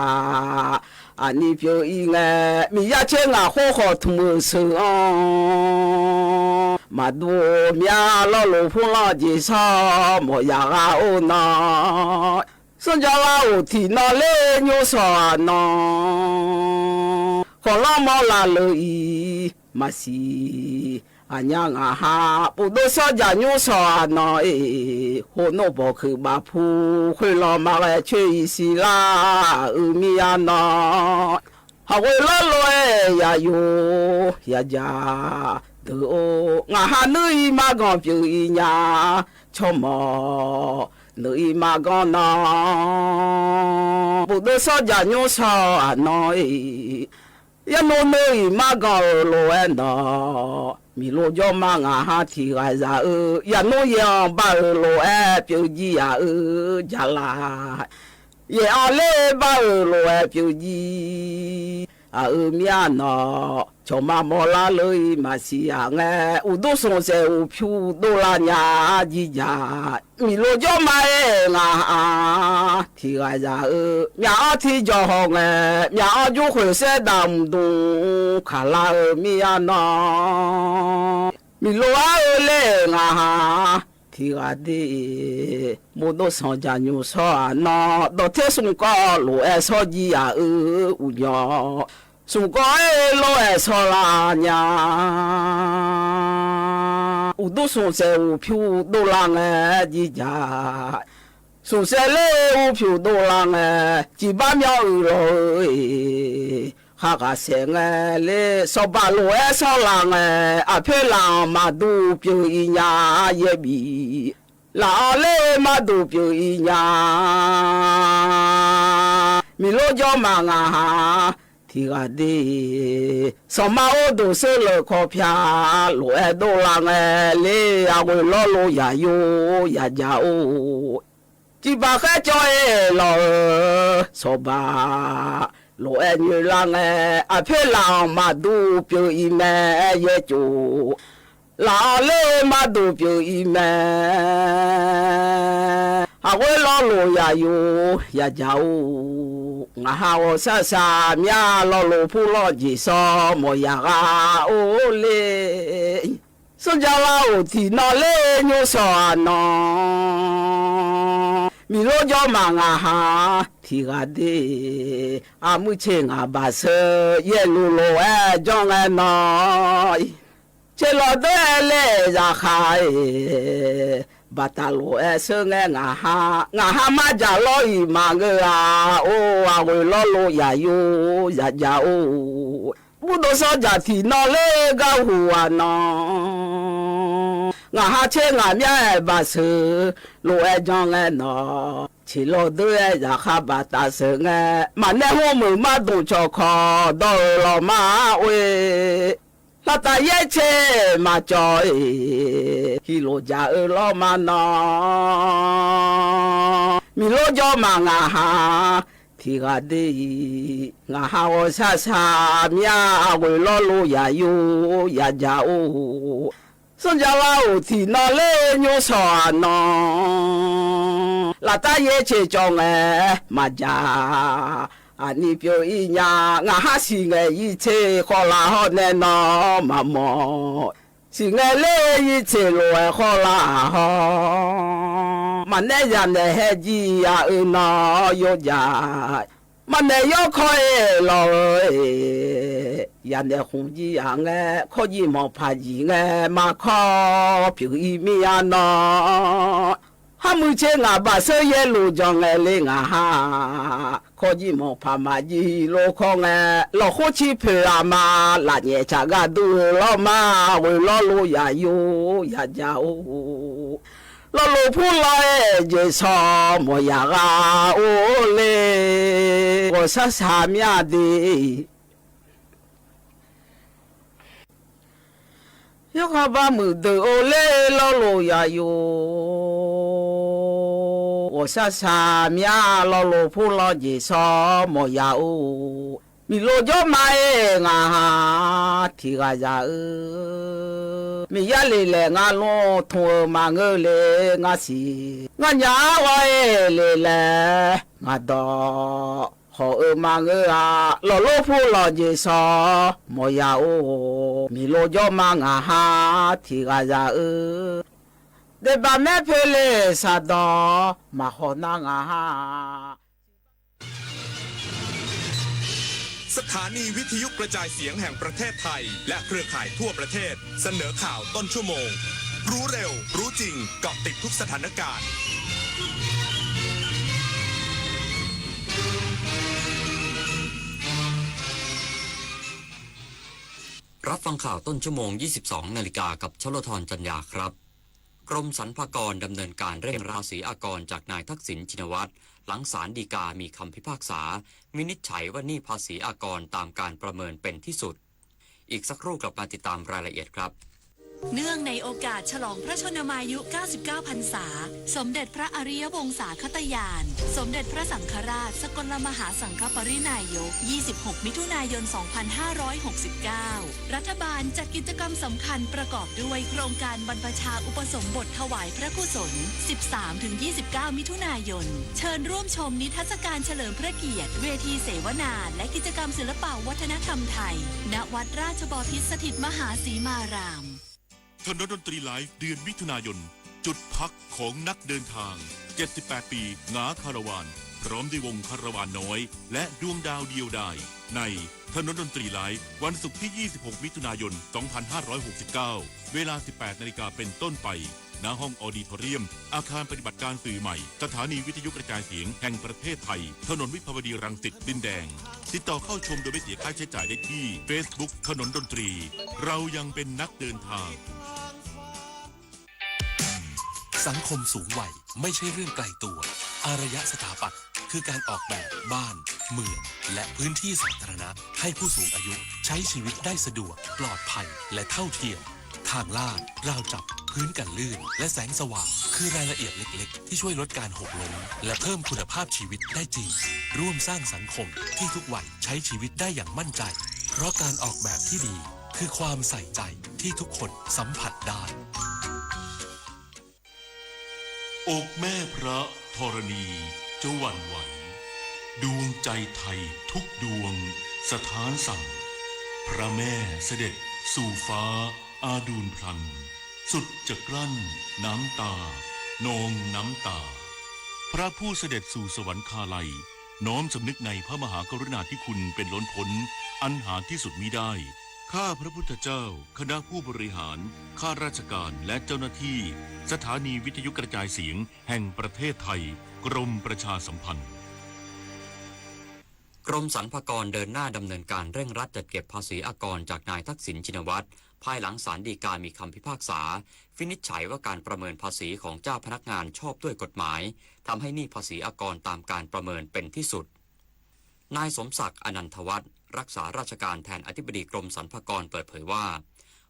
အနံၤပၠိအံၤငဲၤ မံၤယၤဆဲးငါဃိဃီၣ်ထူၣ်မုၢ်ဆၢအီၤ မၤဒိၣ်မံၤလီၤလိာ်ဖူလီၤက့ၤစီၤ မီၢ်ယၤဂၤအိၣ်နီၢ် စီၤယၤဂၤအိၣ်ထံၣ်နီၢ်လၢညိၣ်စီၤအၢ်နီၢ် ခီၣ်လီၤမီလၢ်လၢအံၤ မၤစံၤ အညါငါဟၣ် ဘိၣ်ဒိၣ်စီၤယၤညိၣ်စီၤအၢ်နီၢ်အံၤ ဟူးနိၣ်ဘီၣ်ခုးဘၣ်ဖူး ဃုလီၤမၤဂဲၤဆၢအံၤစံးလၢ အၢမံၤအနီၢ် ဟးဝဲလီလိာ်အဲၣ်ယၤယိၤ ယၤယၤ ဒုးအိၣ် ငါဟၣ်နုအံၤမၤဂီၤပၠိအံၤညါ ဆီၣ်မီၢ် နုအံၤမၤဂီၤနီၢ် ဘိၣ်ဒိၣ်စီၤယၤညိၣ်စီၤအၢ်နီၢ်အံၤ ယၤနိၣ်နုအံၤ မၤဂီၤအၢလိာ်အဲၣ်နီၢ် မံၤလိကၠီၣ်မးငါဟၣ်ထံၣ်ဂၤယၤအၢ ယၤနိၣ်ယဲၢ်အီၤဘၣ်အၢလိာ်အဲၣ်ပၠိယၤအၢ ယၤလၢ ယဲၢ်အီၤလၢဘၣ်အၢလိာ်အဲၣ်ပၠိ အၢမံၤအနီၢ် ဆီၣ်မါမီလၢ်လၢအံၤ မၤစံၤအငဲၤ အိၣ်ဒိၣ်စိၤစဲးအိၣ်ဖျူဒိၣ်လၢညါ ယံၤယၤ မံၤလိကၠီၣ်မးအဲၣ်ငါဟၣ် ထံၣ်ဂၤယၤအၢ မၠၣ်အီထံယီၤဟီၣ်ငဲၤ မၠၣ်အီယိၣ်ဃုာ်စဲးဒၣ်မုၢ်ဒူၣ် ခးလၢအၢမံၤအနီၢ် မံၤလိအါအၢလၢငါဟၣ် ထံၣ်ဂၤဒ့ၣ် ဘိၣ်ဒိၣ်စီၤယၤညိၣ်စီၤအနီၢ် ဒီးထဲစူၣ်ကီးလိာ်အဲၣ်စီၤယံၤယၤအၢ အူညီ စူၣ်ကီးအဲၣ်လိာ်အဲၣ်စီၤလၢညါ အူ ဒူၣ် သူၣ်စဲး အိၣ်ဖျူးဒိၣ်လၢ်ငဲ ယံၤယၤ သူၣ်စဲးလၢအိၣ်ဖျူးဒိၣ်လၢ်ငဲ စံးဘၣ်မၠီၣ်အုးလီၤဧၢ, ဟးဂၤစဲးငဲလၢ စီၤဘးလိာ်အဲၣ်ဆီလၢ်ငဲ အဖျၢၣ်လၢ်မၤဒူၣ်ပျၢၤအံၤညါယဲၢ်ဘံၣ်, လၢ်အီၤလၢမၤဒူၣ်ပျၢၤအံၤညါ မ့ၢ်လိၣ်ကၠီမး ငါဟး ထံၣ်ဂၤဒ့, စီၤမၢ်အိၣ်ဒိၣ်စိလၢခီဖျိ လိာ်အဲၣ်ဒိၣ်လၢ်ငဲလၢ အဝဲလီၤလိာ်ယၤယိယၤယၤအိၣ်, စံးဘၣ်ဃဲကၠီအဲၣ်လီၤဧၢ, စီၤဘးလိာ်အဲၣ်ညိလၢ်ငဲ အဖျၢၣ်လၢ်မၤဒူၣ်ပျၢၤအံၤမ့ၢ်ယဲၢ်ကၠိ လၢ်အီၤလၢမၤဒူၣ်ပျၢၤအံၤမ့ၢ် အဝဲလီၤလိာ်ယၤယိယၤယၤအိၣ်, ငါဟးဂီၤဆၣ်ဆၣ်မၠၣ် လီၤလိာ်ဖှိၣ်လီၤက့ၤစီၤ မ်ယၤဂၤအိၣ်လၢ စီၤယၤလၢ်အိၣ်ထံၣ်နီၤလၢညိစီၤအနီၤ, မ့ၢ်လိၣ်ကၠီမး ငါဟး ထံၣ်ဂၤဒ့, အမုၢ်ဆ့ၣ်ငါဘၣ်ဆၢ ယဲၢ်လူၤလိာ်အဲၣ်ကၠီငဲနီၤ ဆ့ၣ်လီၤဒၢအဲၣ်လၢယၤဃါအံၤ, ဘၣ်တၢ်လိာ်အဲၣ်ဆၢငဲ ငါဟး ငါဟးမၤစၢ်လီၤအံၤမၤဂ့ၤဧါ, အိၣ် အဝဲလီၤလိာ်ယၤယိယၤယၤအိၣ်, ဘူၣ်ဒိၣ်စီၤယၤထံၣ်နီၤလၢကၢ်ဟူးဝဲနီၤ, ငါဟးဆ့ၣ်ငါမၠၣ်အဲၣ်ဘၣ်ဆၢ လိာ်အဲၣ်ကၠီငဲနီၤ, ဆ့ၣ်လီၤဒၢအဲၣ်ယၤဃါဘၣ်တၢ်ဆၢငဲ, မၤနဲဟူမုၢ်မၤဒိၣ်ဆီခီ ဒီးအၢၣ်လီၤမၤဝဲ လၢတၢ်ယဲၢ်ဆ့ၣ်မၤကၠီအံၤ, ဟံးလိာ်ကၠီအၢၣ်လီၤမၤနီၤ, မ့ၢ်လိၣ်ကၠီမး ငါဟး ထံၣ်ဂၤဒ့အံၤ, ငါဟးဂီၤဆၣ်ဆၣ်မၠၣ် အဝဲလီၤလိာ်ယၤယိယၤယၤအိၣ်, စီၤယၤလၢ်အိၣ်ထံၣ်နီၤလၢညိစီၤအနီၤ, လၢတၢ်ယဲၢ်ဆ့ၣ်ကၠီငဲ မၤစၢ် အနံၣ်ပျၢၤအံၤညါ ငါဟးစံးငဲယံဆ့ၣ်ဃီလၢဟီၣ်နဲနီၤ မၤမီၢ်, စံးငဲလၢယံဆ့ၣ်လိာ်အဲၣ်ဃီလၢဟီၣ်, မၤနဲယၤနဲဟဲကံၣ် ယၤအၢနီၤ ယိယၤ မၤနဲယီၢ်ခီအဲၣ်လီၤဧၢ, ယၤနဲဃုာ်ယံၤယၤငဲ ခီၣ်ယံၤမီၤဖးယံၤငဲ မၤခီပျၢၤအံၤမ့ၢ်ယၤနီၤ, ဟးမုၢ်ဆ့ၣ်ငါဘၣ်ဆၢ ယဲၢ်လူၤကၠီငဲလၢ ငါဟး ခီၣ်ယံၤမီၤဖးမၤယံၤလိာ်ခီငဲ လီၤဃိဆံဖျၢၣ်အမါ လၢညဲၣ်ဆၣ်ဂၤဒုးလီၤမၤ ဝဲလီၤလိာ်ယၤယိယၤယၤအိၣ်, လီၤလိာ်ဖှိၣ်လီၤအဲၣ်ကၠီစီၤ မ်ယၤဂၤအိၣ်လၢ ဂီၤဆၣ်ဆၣ်မၠၣ်ဒ့ ယီၢ်ဃီဘၣ်မုၢ် ဒုးအိၣ်လၢလီၤလိာ်ယၤယိ ဂီၤဆၣ်ဆၣ်မၠၣ် လီၤလိာ်ဖှိၣ်လီၤကၠီစီၤ မ်ယၤအိၣ်, မ့ၢ်လိၣ်ကၠီမးအဲၣ် ငါဟး ထံၣ်ဂၤယၤအၢ, မ့ၢ်ယၤလဲၤလဲၤ ငါလူၤထူဧၢ မၤဂ့ၤလၢ ငါစံး ငါညါဝဲအဲၣ်လဲၤလဲၤ ငါဒီး ဟီၣ်ဧၢ မၤဂ့ၤဧါ, လီၤလိာ်ဖှိၣ်လီၤကၠီစီၤ မ်ယၤအိၣ်, မ့ၢ်လိၣ်ကၠီမး ငါဟး ထံၣ်ဂၤယၤအၢ, ဒဲးဘးမဲာ်ဖဲလဲၣ်စးဒီး မၤဃီၤနၤ ငါဟး สถานีวิทยุกระจายเสียงแห่งประเทศไทย และเครือข่ายทั่วประเทศ เสนอข่าวต้นชั่วโมง รู้เร็ว รู้จริง เกาะติดทุกสถานการณ์ รับฟังข่าวต้นชั่วโมง ยี่สิบสองนาฬิกา กับชลธร จันยาครับ กรมสรรพากรดำเนินการเร่งภาษีอากรจากนายทักษิณ ชินวัตร หลังศาลฎีกามีคำพิพากษา วินิจฉัยว่าหนี้ภาษีอากรตามการประเมินเป็นที่สุด อีกสักครู่กลับมาติดตามรายละเอียดครับ เนื่องในโอกาสฉลองพระชนมายุ เก้าสิบเก้า พรรษา สมเด็จพระอริยวงศาคตญาณ สมเด็จพระสังฆราช สกลมหาสังฆปริณายก ยี่สิบหก มิถุนายน สองพันห้าร้อยหกสิบเก้า รัฐบาลจัดกิจกรรมสำคัญประกอบด้วยโครงการบรรพชาอุปสมบทถวายพระกุศล สิบสามถึงยี่สิบเก้า มิถุนายน เชิญร่วมชมนิทรรศการเฉลิมพระเกียรติ เวทีเสวนา และกิจกรรมศิลปะวัฒนธรรมไทย ณ วัดราชบอพิตรสถิตมหาสีมาราม ถนนดนตรีไลฟ์ เดือนมิถุนายน จุดพักของนักเดินทาง เจ็ดสิบแปด ปี หงาคาราวาน พร้อมด้วยวงคาราวานน้อย และดวงดาวเดียวดาย ในถนนดนตรีไลฟ์ วันศุกร์ที่ ยี่สิบหก มิถุนายน สองพันห้าร้อยหกสิบเก้า เวลา สิบแปดนาฬิกาเป็นต้นไป ณ ห้องออดิโทเรียม อาคารปฏิบัติการสื่อใหม่ สถานีวิทยุกระจายเสียงแห่งประเทศไทย ถนนวิภาวดีรังสิต ดินแดง ติดต่อเข้าชมโดยไม่เสียค่าใช้จ่ายได้ที่ Facebook ถนนดนตรี เรายังเป็นนักเดินทาง สังคมสูงวัยไม่ใช่เรื่องไกลตัว อารยะสถาปัตย์คือการออกแบบบ้าน เมือง และพื้นที่สาธารณะ ให้ผู้สูงอายุใช้ชีวิตได้สะดวก ปลอดภัย และเท่าเทียม ทางลาด ราวจับ พื้นกันลื่น และแสงสว่าง คือรายละเอียดเล็กๆ ที่ช่วยลดการหกล้ม และเพิ่มคุณภาพชีวิตได้จริง ร่วมสร้างสังคมที่ทุกวัยใช้ชีวิตได้อย่างมั่นใจ เพราะการออกแบบที่ดี คือความใส่ใจที่ทุกคนสัมผัสได้ อกแม่พระธรณีจะหวั่นไหว ดวงใจไทยทุกดวงสถานสั่น พระแม่เสด็จสู่ฟ้าอาดูลพลัน สุดจะกลั้นน้ำตานองน้ำตา พระผู้เสด็จสู่สวรรคาลัย น้อมสำนึกในพระมหากรุณาธิคุณเป็นล้นพ้น อันหาที่สุดมิได้ ข้าพระพุทธเจ้า คณะผู้บริหาร ข้าราชการ และเจ้าหน้าที่ สถานีวิทยุกระจายเสียงแห่งประเทศไทย กรมประชาสัมพันธ์ กรมสรรพากรเดินหน้าดำเนินการเร่งรัดจัดเก็บภาษีอากรจากนายทักษิณชินวัตร ภายหลังศาลฎีกามีคำพิพากษา วินิจฉัยว่าการประเมินภาษีของเจ้าพนักงานชอบด้วยกฎหมาย ทำให้หนี้ภาษีอากรตามการประเมินเป็นที่สุด นายสมศักดิ์ อนันทวัฒน์ รักษาราชการแทนอธิบดีกรมสรรพากรเปิดเผยว่า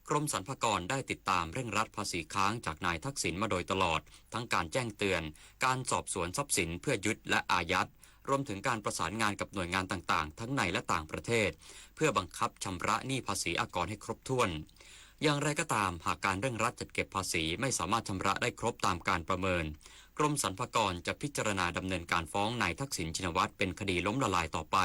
กรมสรรพากรได้ติดตามเร่งรัดภาษีค้างจากนายทักษิณมาโดยตลอด ทั้งการแจ้งเตือน การสอบสวนทรัพย์สินเพื่อยึดและอายัด รวมถึงการประสานงานกับหน่วยงานต่างๆ ทั้งในและต่างประเทศ เพื่อบังคับชำระหนี้ภาษีอากรให้ครบถ้วน อย่างไรก็ตาม หากการเร่งรัดจัดเก็บภาษีไม่สามารถชำระได้ครบตามการประเมิน กรมสรรพากรจะพิจารณาดำเนินการฟ้องนายทักษิณชินวัตรเป็นคดีล้มละลายต่อไป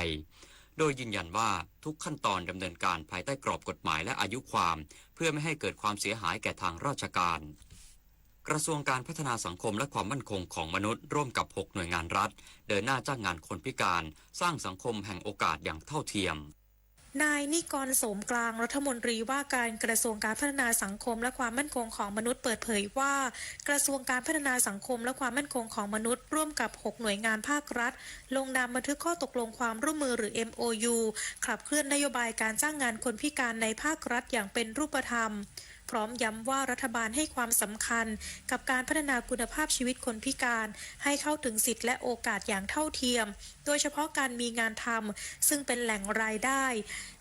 โดยยืนยันว่าทุกขั้นตอนดำเนินการภายใต้กรอบกฎหมายและอายุความ เพื่อไม่ให้เกิดความเสียหายแก่ทางราชการ กระทรวงการพัฒนาสังคมและความมั่นคงของมนุษย์ ร่วมกับหกหน่วยงานรัฐ เดินหน้าจ้างงานคนพิการ สร้างสังคมแห่งโอกาสอย่างเท่าเทียม นายนิกร โสมกลาง รัฐมนตรีว่าการกระทรวงการพัฒนาสังคมและความมั่นคงของมนุษย์เปิดเผยว่า กระทรวงการพัฒนาสังคมและความมั่นคงของมนุษย์ ร่วมกับหกหน่วยงานภาครัฐ ลงนามบันทึกข้อตกลงความร่วมมือหรือ เอ็มโอยู ขับเคลื่อนนโยบายการจ้างงานคนพิการในภาครัฐอย่างเป็นรูปธรรม พร้อมย้ำว่ารัฐบาลให้ความสำคัญกับการพัฒนาคุณภาพชีวิตคนพิการให้เข้าถึงสิทธิและโอกาสอย่างเท่าเทียม โดยเฉพาะการมีงานทำ ซึ่งเป็นแหล่งรายได้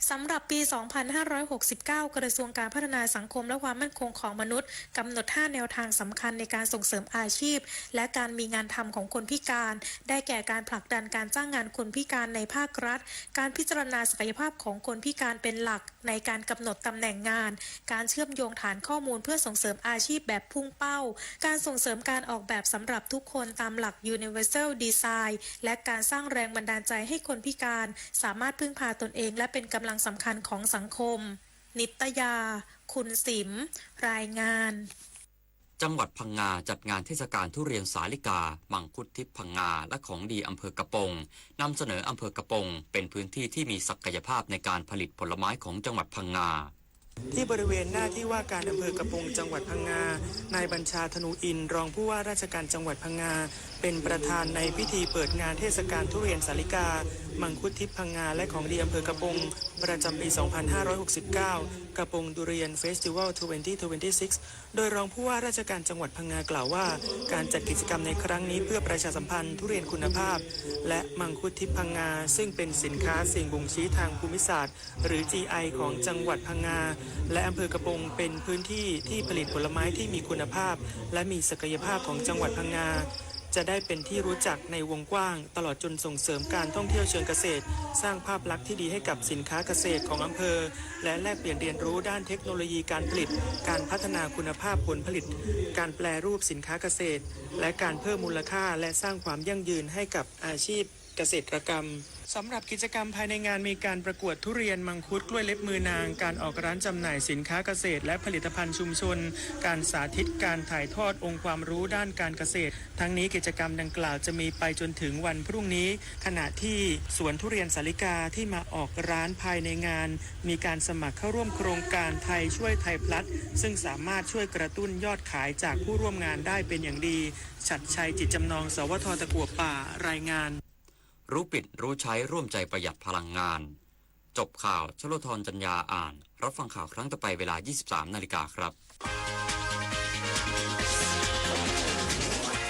สำหรับปี สองพันห้าร้อยหกสิบเก้า กระทรวงการพัฒนาสังคมและความมั่นคงของมนุษย์ กำหนด ห้า แนวทางสำคัญในการส่งเสริมอาชีพ และการมีงานทำของคนพิการ ได้แก่การผลักดันการจ้างงานคนพิการในภาครัฐ การพิจารณาศักยภาพของคนพิการเป็นหลัก ในการกำหนดตำแหน่งงาน การเชื่อมโยงฐานข้อมูลเพื่อส่งเสริมอาชีพแบบพุ่งเป้า การส่งเสริมการออกแบบสำหรับทุกคนตามหลัก Universal Design และการสร้างแรงบันดาลใจให้คนพิการสามารถพึ่งพาตนเองและเป็นกำลังสำคัญของสังคม นิตยา คุณสิม รายงาน จังหวัดพังงาจัดงานเทศกาลทุเรียนสาลิกา มังคุดทิพย์พังงา และของดีอำเภอกระปง นำเสนออำเภอกระปงเป็นพื้นที่ที่มีศักยภาพในการผลิตผลไม้ของจังหวัดพังงา ที่บริเวณหน้าที่ว่าการอำเภอกระปงจังหวัดพังงา นายบัญชา ธนูอินทร์ รองผู้ว่าราชการจังหวัดพังงา เป็นประธานในพิธีเปิดงานเทศกาลทุเรียนสาลิกา มังคุดทิพย์พังงา และของดีอำเภอกระปง ประจำปี สองพันห้าร้อยหกสิบเก้า กระปง Durian Festival twenty twenty-six โดยรองผู้ว่าราชการจังหวัดพังงากล่าวว่า การจัดกิจกรรมในครั้งนี้เพื่อประชาสัมพันธ์ทุเรียนคุณภาพ และมังคุดทิพย์พังงา ซึ่งเป็นสินค้าสิ่งบ่งชี้ทางภูมิศาสตร์ หรือ จี ไอ ของจังหวัดพังงา และอำเภอกระปงเป็นพื้นที่ที่ผลิตผลไม้ที่มีคุณภาพ และมีศักยภาพของจังหวัดพังงา จะได้เป็นที่รู้จักในวงกว้าง ตลอดจนส่งเสริมการท่องเที่ยวเชิงเกษตร สร้างภาพลักษณ์ที่ดีให้กับสินค้าเกษตรของอำเภอ และแลกเปลี่ยนเรียนรู้ด้านเทคโนโลยีการผลิต การพัฒนาคุณภาพผลผลิต การแปรรูปสินค้าเกษตร และการเพิ่มมูลค่า และสร้างความยั่งยืนให้กับอาชีพเกษตรกรรม สำหรับกิจกรรมภายในงานมีการประกวดทุเรียน มังคุด กล้วยเล็บมือนาง การออกร้านจำหน่ายสินค้าเกษตรและผลิตภัณฑ์ชุมชน การสาธิตการถ่ายทอดองค์ความรู้ด้านการเกษตร ทั้งนี้กิจกรรมดังกล่าวจะมีไปจนถึงวันพรุ่งนี้ ขณะที่สวนทุเรียนสาลิกาที่มาออกร้านภายในงาน มีการสมัครเข้าร่วมโครงการไทยช่วยไทยพลัส ซึ่งสามารถช่วยกระตุ้นยอดขายจากผู้ร่วมงานได้เป็นอย่างดี ฉัตรชัย จิตจำนอง สวท ตะกั๋วป่า รายงาน รู้ปิดรู้ใช้ร่วมใจประหยัดพลังงาน จบข่าว ชโลธร จันยา อ่าน รับฟังข่าวครั้งต่อไปเวลา ยี่สิบสามนาฬิกาครับ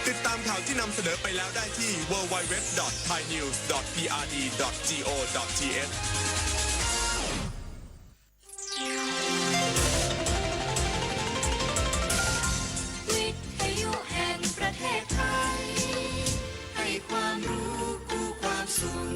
ติดตามข่าวที่นำเสนอไปแล้วได้ที่ ดับเบิลยู ดับเบิลยู ดับเบิลยู ดอท ไทยนิวส์ ดอท พี อาร์ ดี ดอท จี โอ ดอท ที เอช วิทยุแห่งประเทศไทย ให้ความรู้คู่ความสุข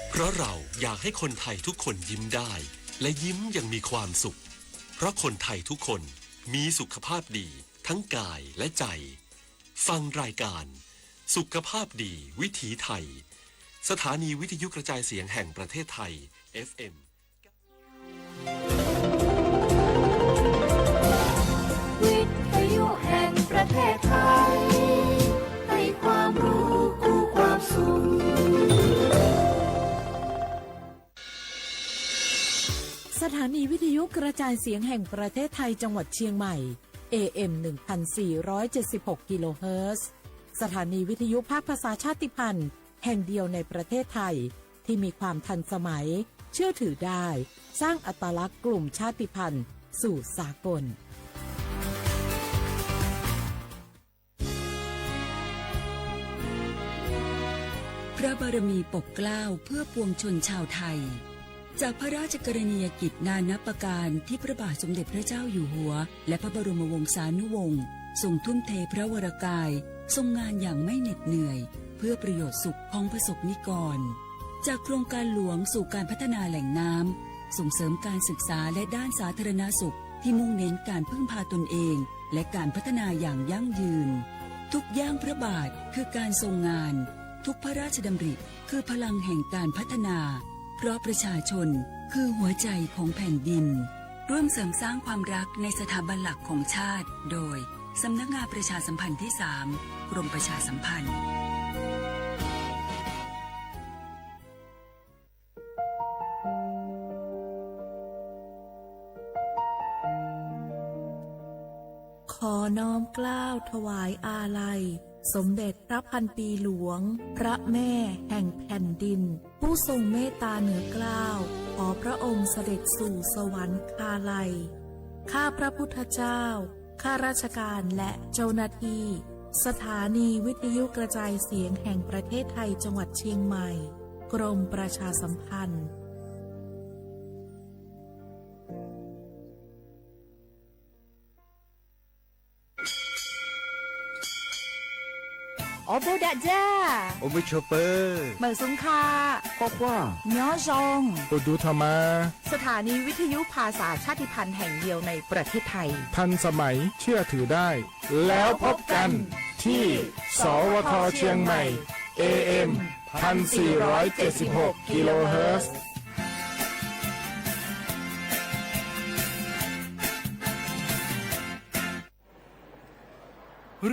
เพราะเราอยากให้คนไทยทุกคนยิ้มได้ และยิ้มอย่างมีความสุข เพราะคนไทยทุกคนมีสุขภาพดีทั้งกายและใจ ฟังรายการ สุขภาพดีวิถีไทย สถานีวิทยุกระจายเสียงแห่งประเทศไทย เอฟ เอ็ม วิทยุแห่งประเทศไทย ให้ความรู้คู่ความสุข สถานีวิทยุกระจายเสียงแห่งประเทศไทยจังหวัดเชียงใหม่ เอ เอ็ม หนึ่งพันสี่ร้อยเจ็ดสิบหก กิโลเฮิรตซ์ สถานีวิทยุภาคภาษาชาติพันธุ์แห่งเดียวในประเทศไทย ที่มีความทันสมัย เชื่อถือได้ สร้างอัตลักษณ์กลุ่มชาติพันธุ์สู่สากล พระบารมีปกเกล้าเพื่อปวงชนชาวไทย จากพระราชกรณียกิจนานับประการที่พระบาทสมเด็จพระเจ้าอยู่หัว และพระบรมวงศานุวงศ์ทรงทุ่มเทพระวรกาย ทรงงานอย่างไม่เหน็ดเหนื่อย เพื่อประโยชน์สุขของประสบนิกร จากโครงการหลวงสู่การพัฒนาแหล่งน้ำ ส่งเสริมการศึกษาและด้านสาธารณสุข ที่มุ่งเน้นการพึ่งพาตนเอง และการพัฒนาอย่างยั่งยืน ทุกย่างพระบาทคือการทรงงาน ทุกพระราชดำริคือพลังแห่งการพัฒนา เพราะประชาชนคือหัวใจของแผ่นดิน ร่วมเสริมสร้างความรักในสถาบันหลักของชาติ โดย สำนักงานประชาสัมพันธ์ที่สาม กรมประชาสัมพันธ์ ขอน้อมเกล้าถวายอาลัย สมเด็จพระพันปีหลวง พระแม่แห่งแผ่นดิน ผู้ทรงเมตตาเหนือเกล้า ขอพระองค์เสด็จสู่สวรรคาลัย ข้าพระพุทธเจ้า ข้าราชการและเจ้าหน้าที่ สถานีวิทยุกระจายเสียงแห่งประเทศไทยจังหวัดเชียงใหม่ กรมประชาสัมพันธ์ အီႇဘိဒၣ်ယႃႈ အိႇမူၺ်ႇၶျူဝ်ႇပိူဝ်ႇ မႂ်ႇသုင်ၶႃႈ ၶေႃႈၶႂၢင်ႉ မျေႃးၸွင်ႈ ဢုတ်ႇတုထမ်ႇမႃႇ สถานีวิทยุภาษาชาติพันธุ์แห่งเดียวในประเทศไทย ทันสมัย เชื่อถือได้ แล้วพบกันที่ สวท เชียงใหม่ เอ เอ็ม พันสี่ร้อยเจ็ดสิบหก กิโลเฮิรตซ์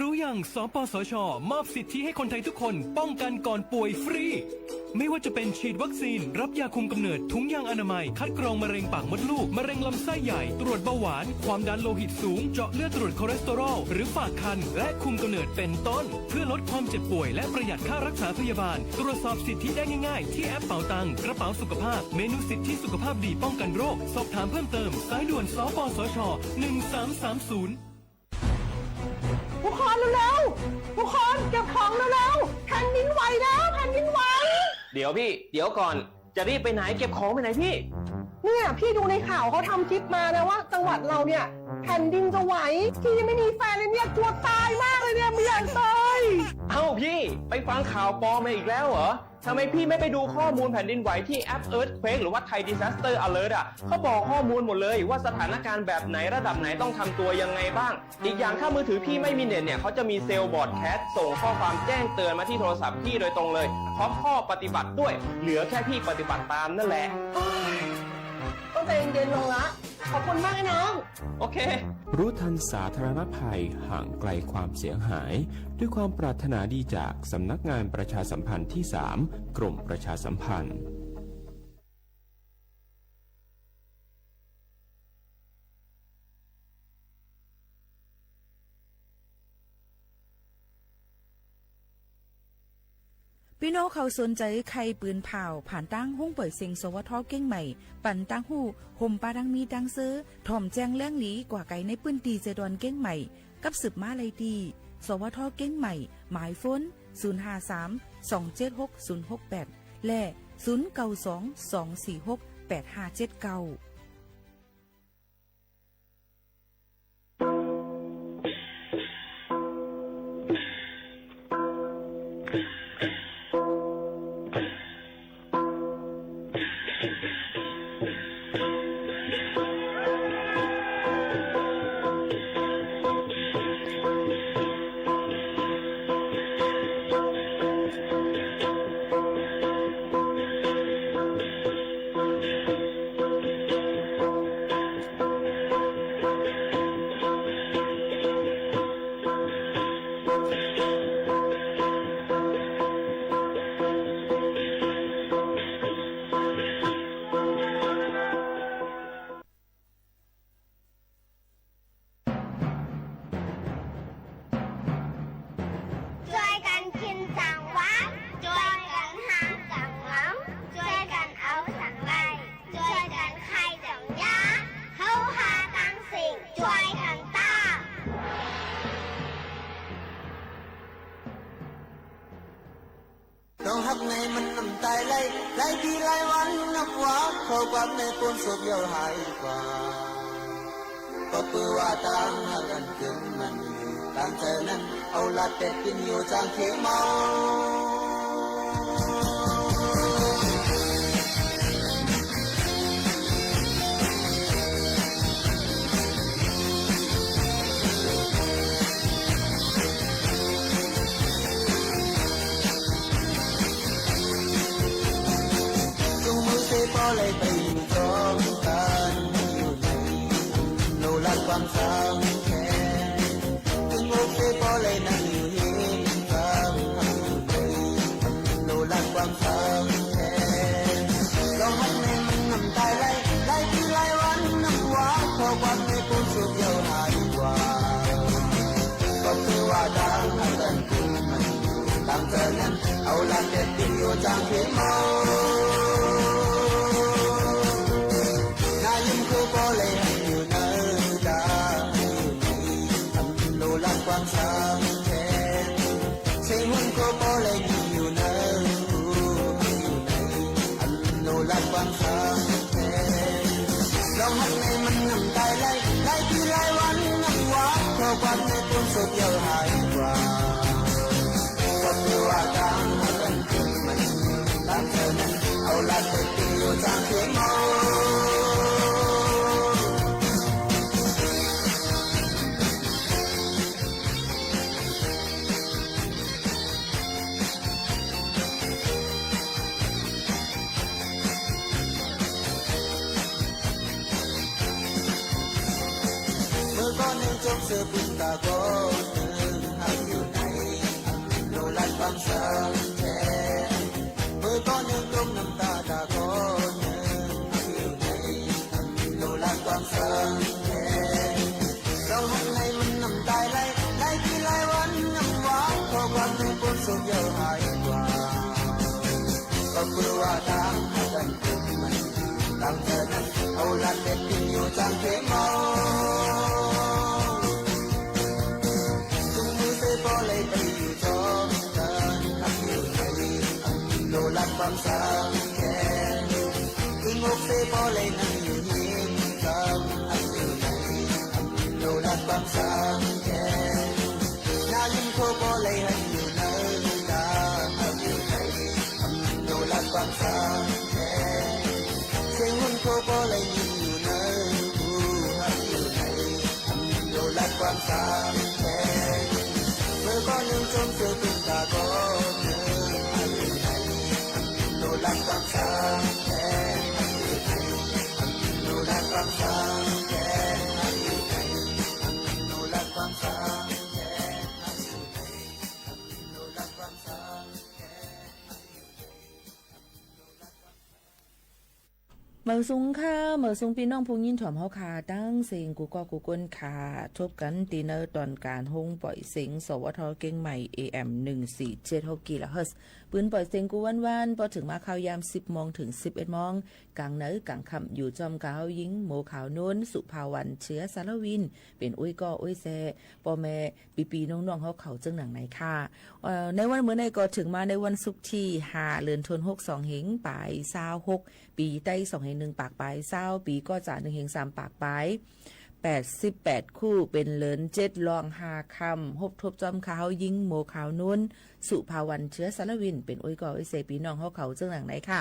รู้ยัง สปสช มอบสิทธิให้คนไทยทุกคนป้องกันก่อนป่วยฟรี ไม่ว่าจะเป็นฉีดวัคซีน รับยาคุมกำเนิด ถุงยางอนามัย คัดกรองมะเร็งปากมดลูก มะเร็งลำไส้ใหญ่ ตรวจเบาหวาน ความดันโลหิตสูง เจาะเลือดตรวจคอเลสเตอรอล หรือฝากครรภ์ และคุมกำเนิดเป็นต้น เพื่อลดความเจ็บป่วย และประหยัดค่ารักษาพยาบาล ตรวจสอบสิทธิได้ง่ายๆ ที่แอปเป๋าตัง กระเป๋าสุขภาพ เมนูสิทธิสุขภาพดีป้องกันโรค สอบถามเพิ่มเติม สายด่วน สปสช หนึ่งสามสามศูนย์ ทุกคนเร็วๆ ทุกคนเก็บของเร็วๆ แผ่นดินไหวแล้ว แผ่นดินไหว เดี๋ยวพี่ เดี๋ยวก่อน จะรีบไปไหน เก็บของไปไหนพี่ เนี่ย พี่ดูในข่าวเขาทำคลิปมานะว่าจังหวัดเราเนี่ย แผ่นดินจะไหว พี่ยังไม่มีแฟนเลยเนี่ย กลัวตายมากเลยเนี่ย ไม่อยากตาย เอ้าพี่ ไปฟังข่าวปลอมมาอีกแล้วเหรอ ทำไมพี่ไม่ไปดูข้อมูลแผ่นดินไหวที่แอป Earthquake หรือว่า Thai Disaster Alert อะ เขาบอกข้อมูลหมดเลยว่าสถานการณ์แบบไหนระดับไหนต้องทำตัวยังไงบ้าง อีกอย่างถ้ามือถือพี่ไม่มีเน็ตเนี่ย เขาจะมีเซลล์บรอดแคสต์ส่งข้อความแจ้งเตือนมาที่โทรศัพท์พี่โดยตรงเลย พร้อมข้อปฏิบัติด้วย เหลือแค่พี่ปฏิบัติตามนั่นแหละ โอ๊ย ต้องใจเย็นๆ ลงละ ขอบคุณมากไอ้น้อง โอเค รู้ทันสาธารณภัย ห่างไกลความเสียหาย ด้วยความปรารถนาดีจากสำนักงานประชาสัมพันธ์ที่สาม กรมประชาสัมพันธ์ ปี้น้องเขาสนใจ๋ใค่ปืนเผ่า ผ่านตางห้องป่วยเซ็ง สวท เก้งใหม่ ปันตางฮู้ ห่มปาตางมีตางเซอ ถ่อมแจ้งแหล่งหลีกว่าไก๋ในปื้นตี้เซดอนเก้งใหม่ กับสืบมาได้ตี้ สวท เก้งใหม่ หมายโฟน ศูนย์ห้าสาม สองเจ็ดหก ศูนย์หกแปด และ ศูนย์เก้าสอง สองสี่หก แปดห้าเจ็ดเก้า จ้วยกั๋นกิ๋นจ๋างหวาน จ้วยกั๋นฮักจ๋างหวัง จ้วยกั๋นเอาจ๋างได้ จ้วยกั๋นใค่จ๋างยา เฮาฮาตังสิ่ง จ้วยกั๋นตา เต้าฮักในมันน้ำตายไหล หลายปี๋หลายวันนับว่า ข้อความในปูนศพเหี่ยวหายกว่า ก็เปื้อว่าตางฮักอันกึ่งมั่นอยู่ ตางเจ้านั้น เอาลาดเป็ดกิ๋นอยู่จางเขเมา จุงมือเซป้อเลยไปอยู่จอมกั๋น อยู่ในโนราความสำแข็ง จุงอกเซป้อเลยนั่งอยู่เฮียงกั๋น อยู่ใน โนราความสำแข็ง เต้าฮักในมันน้ำตายไหล หลายปี๋หลายวันนับว่า ข้อความในปูนศพเหี่ยวหายกว่า ก็เปื้อว่าตางฮักอันกึ่งมั่นอยู่ ตางเจ้านั้น เอาลาดเป็ดกิ๋นอยู่จางเขเมา หน้ายิ้มคู่ป้อเลยหันอยู่เนินตา อยู่ใน โนราความสำแข็ง เสียงฮุนโคโปเลยมีอยู่ในหู อยู่ในอันโนราความสำแข็ง เต้าฮักในมันน้ำตายไหล หลายปี๋หลายวันนับว่า ข้อความในปูนศพเหี่ยวหายกว่า ก็เปื้อว่าตางฮักอันกึ่งมั่นอยู่ ตางเจ้านั้น เอาลาดเป็ดกิ๋นอยู่จางเขเมา เมื่อก่อนนึ่งจมเสื้อปืนตาก่อนนึ่งฮักอยู่ในอันโนราความสำแข็ง เมื่อก่อนนึ่งจมน้ำตาตาก่อนนึ่งฮักอยู่ใน โนราความสำแข็ง เต้าฮักในมันน้ำตายไหล หลายปี๋หลายวันนับว่า ข้อความในปูนศพเหี่ยวหายกว่า ก็เปื้อว่าตางฮักอันกึ่งมั่นอยู่ ตางเจ้านั้น เอาลาดเป็ดกิ๋นอยู่จางเขเมา จุงมือเซป้อเลยไปอยู่จอมกั๋น ฮักอยู่ในอันโนราความสำแข็ง จุงอกเซป้อเลยนั่งอยู่เฮียงกั๋น ฮักอยู่ในอันโนราความสำแข็ง หน้ายิ้มโคโปเลยหันอยู่ในตา เมิวสุงค่ะ เมิวสุงปี้น้องผู้ยินถ่อมเฮาค่ะ ตังเซ็งกู้ก้อกู้ก้นค่ะ ทบกั๋นตี้เนอตอนก๋านห้องป่อยเสียง สวท เกียงใหม่ เอเอ็ม หนึ่งสี่เจ็ดหก กิโลเฮิรตซ์ ปืนป่อยเสียงกู้วันๆ ปอเถิงมาข่าวยาม สิบโมงเถิง สิบเอ็ดโมง ก๋างเนอก๋างค่ำ อยู่จ้อมก้าเฮาญิง หมวกขาวนุ้น สุภาวัน เชื้อสารวิน เป๋นอุ้ยก้ออุ้ยแซ่ ป้อแม่ปี้ๆ น้องๆ เฮาเขาเจิ่งหนังไหนค่ะ เอ่อ ในวันเมื่อในก็เถิงมาในวันศุกร์ตี้ห้า เดือนธันวาคม สองเฮงปายซาวหก ปี๋ไต้สองเฮงหนึ่งปากปายซาว ปี๋ก้อจ๋าหนึ่งเฮงสามปากปาย แปดสิบแปดคู่ เป๋นเดือนเจ็ดล่วงห้าค่ำ ฮบทบจ้อมก้าเฮาญิง หมวกขาวนุ้น สุภาวัน เชื้อสารวิน เป๋นอุ้ยก้ออุ้ยแซ่ ปี้น้องเฮาเขาเจิ่งหนังไหนค่ะ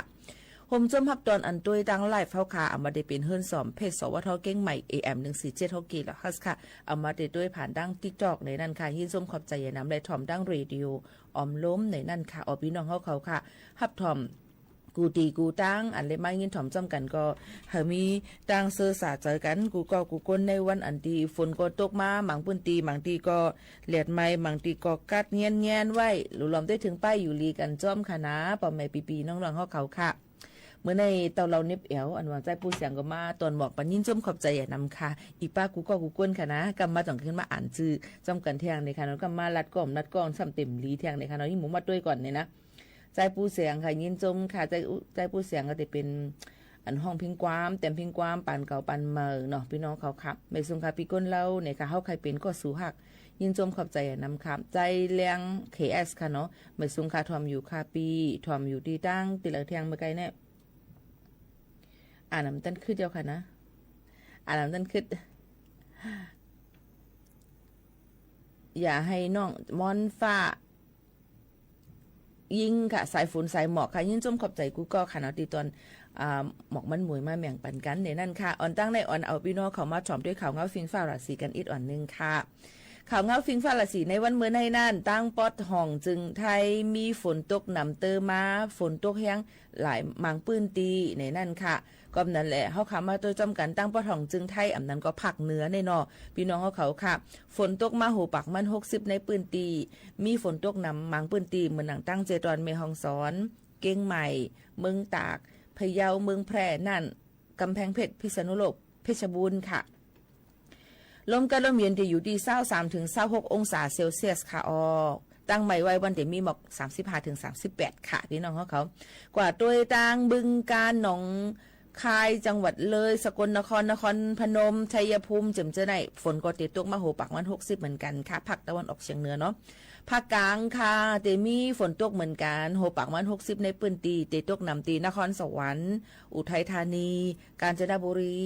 ห่มจมฮับตอนอันตวยตางไลฟ์เฮาค่ะ เอามาได้เป๋นเฮือนซ่อมเพจ สวท เกียงใหม่ เอเอ็ม หนึ่งสี่เจ็ดหก กิโลเฮิรตซ์ ค่ะ เอามาได้ตวยผ่านตางติ๊กต็อกในนั้นค่ะ ยินชมขอบใจ๋หญาหนำ และถ่อมตางเรดิโอออมลมในนั้นค่ะ ออ ปี้น้องเฮาเขาค่ะ ฮับถ่อมกู้ตี้กู้ตาง อันเล็กมายินถ่อมจ้อมกั๋นก็ หื้อมีตางเซอสาเจอกั๋น กู้ก้อกู้ก้น ในวันอันตี้ฝนก็ตกมา บางปื้นตี้ บางตี้ก็แดดไหม้ บางตี้ก็กัดเงียนๆ ไว้ หลุมล้อมได้เถิงป้ายอยู่หลีกั๋นจ้อมค่ะนะ ป้อแม่ปี้ๆ น้องๆ เฮาเขาค่ะ เมื่อในเต้าเล่าเน็บแอว อันหวานใจ๋ปูเสียงก็มาตอนหมอกปัน ยินชมขอบใจ๋หญาหนำค่ะ อีป้ากู้ก้อกู้ก้นค่ะนะ กำมาต้องขึ้นมาอ่านจื้อจ้อมกั๋นแทงเลยค่ะเนาะ กำมาลัดก้อมลัดก้องซ้ำเต็มหลีแทงเลยค่ะเนาะ ยิ่งหมูมาตวยก่อนเนี่ยนะ ใจ๋ปูเสียงค่ะ ยินชมค่ะ ใจ๋ ใจ๋ปูเสียงก็จะเป๋น อันฮ้องเพลงความ แต่งเพลงความ ปานเก่าปานใหม่เนาะ ปี้น้องเขาค่ะ เมิวสุงค่ะ ปี้ก้นเล่าเนี่ยค่ะ เฮาใค่เป๋นก็สู่ฮัก ยินชมขอบใจ๋หญาหนำค่ะ ใจ๋แรง เคเอส ค่ะเนาะ เมิวสุงค่ะ ถ่อมอยู่ค่ะปี้ ถ่อมอยู่ตี้ตางตี้เหลือแทงเมื่อไกลเนี่ย อ่านนำตันขึ้นเดียวค่ะนะ อ่านนำตันขึ้น อย่าหื้อน้องม่อนฟ้า ยิงค่ะ สายฝนสายหมอกค่ะ ยินชมขอบใจ๋กู้ก้อค่ะเนาะ ตี้ตอน อ่า หมอกมันหมุยมาแบ่งปันกั๋นในนั้นค่ะ อ่อนตางในอ่อนเอาปี้น้องเขามาถ่อมตวยข่าวเงาฟิงฟ้าราศีกั๋นอีกอ่อนนึ่งค่ะ ข่าวเงาฟิงฟ้าราศีในวันเมื่อในนั้น ตางปอดห้องจึงไทยมีฝนตกหนำเติมมา ฝนตกแฮงหลายบางปื้นตี้ในนั้นค่ะ ก็นั้นแหละ เฮาค่ะมาตวยจ้อมกั๋น ตางปอดห้องจึงไทย อ่ำนั้นก็ภาคเหนือเนี่ยเนาะ ปี้น้องเฮาเขาค่ะ ฝนตกมาหัวปากมันหกสิบในปื้นตี้ มีฝนตกหนำบางปื้นตี้ เหมือนหนังตางเจตอน แม่ฮ่องสอน เกียงใหม่ เมืองตาก พะเยา เมืองแพร่ น่าน ก๋ำแพงเพชร พิษณุโลก เพชรบูรณ์ค่ะ ลมกัดลมเย็นตี้อยู่ตี้ซาวสามเถิงซาวหกองศาเซลเซียสค่ะ ออ ตั้งหมายไว้วันตี้มีหมอกสามสิบห้าเถิงสามสิบแปดค่ะ ปี้น้องเฮาเขา กว่าตวยตางบึงกาฬ หนองคาย จังหวัดเลย สกลนคร นครพนม ชัยภูมิ เจิ่มเจ้อใน ฝนก็ตี้ตกมาหัวปากมันหกสิบเหมือนกั๋นค่ะ ภาคตะวันออกเฉียงเหนือเนาะ ภาคกลางค่ะ ตี้มีฝนตกเหมือนกั๋น หัวปากมันหกสิบในปื้นตี้ ตี้ตกหนำตี้นครสวรรค์ อุทัยธานี กาญจนบุรี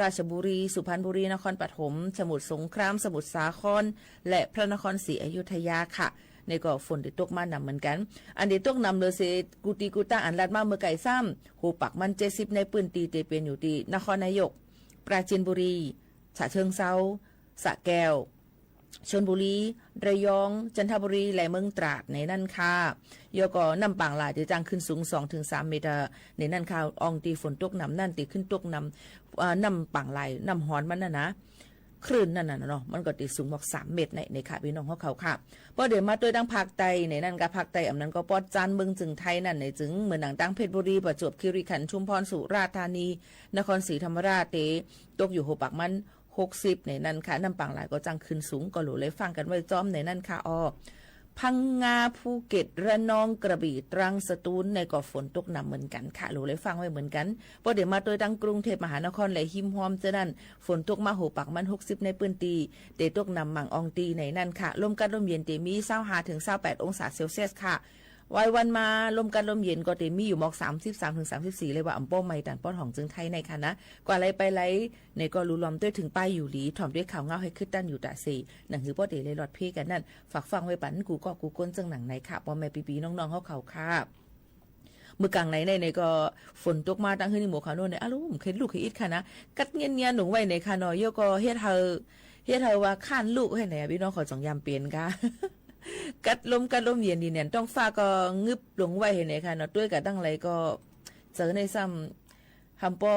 ราชบุรี สุพรรณบุรี นครปฐม สมุทรสงคราม สมุทรสาคร และพระนครศรีอยุธยาค่ะ นี่ก็ฝนตี้ตกมาหนำเหมือนกั๋น อันตี้ตกหนำเหลือเสียกู้ตี้กู้ตางอันลัดมาเมื่อไกลซ้ำ หัวปากมันเจ็ดสิบในปื้นตี้ ตี้เป๋นอยู่ตี้นครนายก ปราจีนบุรี ฉะเชิงเทรา สระแก้ว ชลบุรี ระยอง จันทบุรี และเมืองตราดในนั้นค่ะ แล้วก็น้ำป่างหลายตี้จั้งขึ้นสูงสองเถิงสามเมตรในนั้นค่ะ อ่องตี้ฝนตกหนำนั้นตี้ขึ้นตกหนำ อ่า น้ำป่างหลาย น้ำฮ้อนมันน่ะนะ คลื่นนั่นน่ะเนาะ มันก็ตี้สูงหมอกสามเมตรใน ในค่ะ ปี้น้องเฮาเขาค่ะ ปอเดี๋ยวมาตวยตางภาคใต้ในนั้นก็ ภาคใต้อ่ำนั้นก็ปอดจันทร์เมืองจึงไทยนั่นในจึง เหมือนหนังตางเพชรบุรี ประจวบคีรีขันธ์ ชุมพร สุราษฎร์ธานี นครศรีธรรมราช ตี้ตกอยู่หัวปากมัน หกสิบในนั้นค่ะ น้ำป่างหลายก็จั้งขึ้นสูง ก็หลูเลยฟังกั๋นไว้จ้อมในนั้นค่ะ ออ พังงา ภูเก็ต ระนอง กระบี่ ตรัง สตูล ในก็ฝนตกหนำเหมือนกั๋นค่ะ หลูเลยฟังไว้เหมือนกั๋น ปอเดี๋ยวมาตวยตางกรุงเทพมหานคร และฮิมฮอมเจ้านั้น ฝนตกมาหัวปากมันหกสิบในปื้นตี้ ตี้ตกหนำบางอ่องตี้ในนั้นค่ะ ลมกัดลมเย็นตี้มีซาวห้าเถิงซาวแปดองศาเซลเซียสค่ะ วายวันมา ลมกัดลมเย็นก็ตี้มีอยู่หมอกสามสิบสามเถิงสามสิบสี่ เลยว่าอ่ำป้อใหม่ตางปอดห้องจึงไทยในค่ะนะ กว่าไหลไปไหล ในก็หลูล้อมตวยเถิงป้ายอยู่หลี ถ่อมตวยข่าวเงาหื้อคึดตันอยู่ตะเส หนังหื้อปอเต๋เลยหลอดเพกั๋นนั้น ฝากฟังไว้ปันกู้ก้อกู้ก้นเจิ่งหนังในค่ะ ป้อแม่ปี้ๆ น้องๆ เฮาเขาค่ะ เมื่อกลางในในในก็ฝนตกมาตางหื้อนี่หมวกขาวนุ้นใน อารมณ์เข็ดลูกเข็ดอิดค่ะนะ กัดเงียนๆ หนุงไว้ในค่ะเนาะ แล้วก็เฮ็ดหื้อ เฮ็ดหื้อว่าคร้านลูกหื้อไหนอะ ปี้น้องเขาจ๋องยำเป๋นค่ะ กั๊ดลม กั๊ดลมเย็นดีเนี่ย ต๊องฟ้าก็งึบลงไว้หื้อไหนค่ะเนาะ ตวยกั๋นตังไหลก็ เจอในซ้ำ หำปอ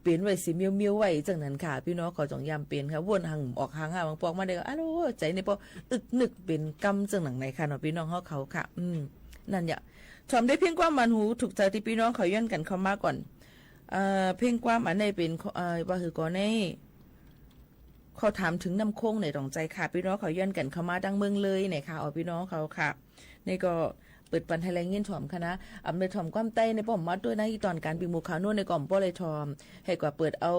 เป๋นไว้สีเมียวๆ ไว้จั่งนั้นค่ะ ปี้น้องเขาจ๋องยำเป๋นค่ะ ว่นหังออกหังหา บางปอกมาได้ก็ อะโหล ใจ๋นี่ปออึกนึกเป๋นกำจั่งหนังไหนค่ะเนาะ ปี้น้องเฮาเขาค่ะ อืม นั่นแหละ ถ่อมด้วยเพลงความหวานหูถูกใจ๋ตี้ปี้น้องเขาย้อนกั๋นเข้ามาก่อน เอ่อ เพลงความอันนี้เป๋น เอ่อ ว่าหื้อก่อใน ข้อถามเถิงน้ำโค้งไหนตรงใจ๋ค่ะ ปี้น้องเขาย้อนกั๋นเข้ามาตังเมืองเลยไหนค่ะ อ๋อ ปี้น้องเขาค่ะ นี่ก็เปิดปันหื้อแลยินถ่อมค่ะนะ อำนาจถ่อมความใต้ในป้อมมาตวยนะ อีตอนก๋านปี้หมู่ข่าวโน้นในก็บ่ได้ถ่อม หื้อกว่าเปิดเอา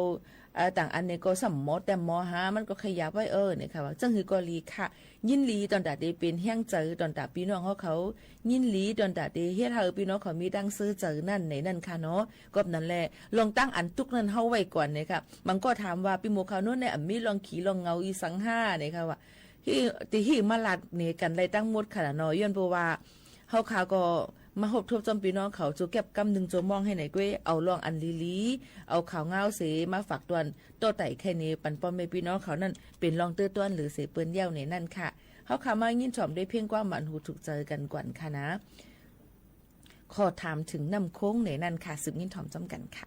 เอ่อ ต่างอันในก็สำหมอแต้มหมอหา มันก็ขยับไว้ เออ เนี่ยค่ะ ว่าจั่งหื้อก็ดีค่ะ ยินดีตวนตาตี้เป๋นแฮงใจ๋ ตวนตาปี้น้องเฮาเขา ยินดีตวนตาตี้เฮ็ดหื้อปี้น้องเขามีตังเสื้อใจ๋นั่นไหนนั่นค่ะเนาะ ก็นั้นแหละ ลองตั้งอันตุ๊กนั้นเฮาไว้ก่อนเนี่ยค่ะ บางก็ถามว่าปี้หมู่ข่าวโน้นในอะมีลองขี้ลองเหงาอีสังห้าเนี่ยค่ะ ว่า ตี้ ตี้หื้อมาลาดเหนกั๋นได้ตังหมดค่ะเนาะ ย้อนเพราะว่า เฮาข้าก็มาฮบทบจ้อมปี้น้องเขา โจเก็บกำนึ่งโจมองหื้อไหนก้วย เอาลองอันลีๆ เอาข่าวเหงาเสมาฝากตวน โต้ไต่ไขเหนปันป้อมแม่ปี้น้องเขานั่น เป๋นลองเตื้อต้อนหื้อเสเปิ้นเย้าไหนนั่นค่ะ เฮาข้ามายินถ่อมด้วยเพลงความหวานหูถูกใจ๋กั๋นก่อนค่ะนะ ข้อถามเถิงน้ำโค้งไหนนั่นค่ะ สืบยินถ่อมจ้อมกั๋นค่ะ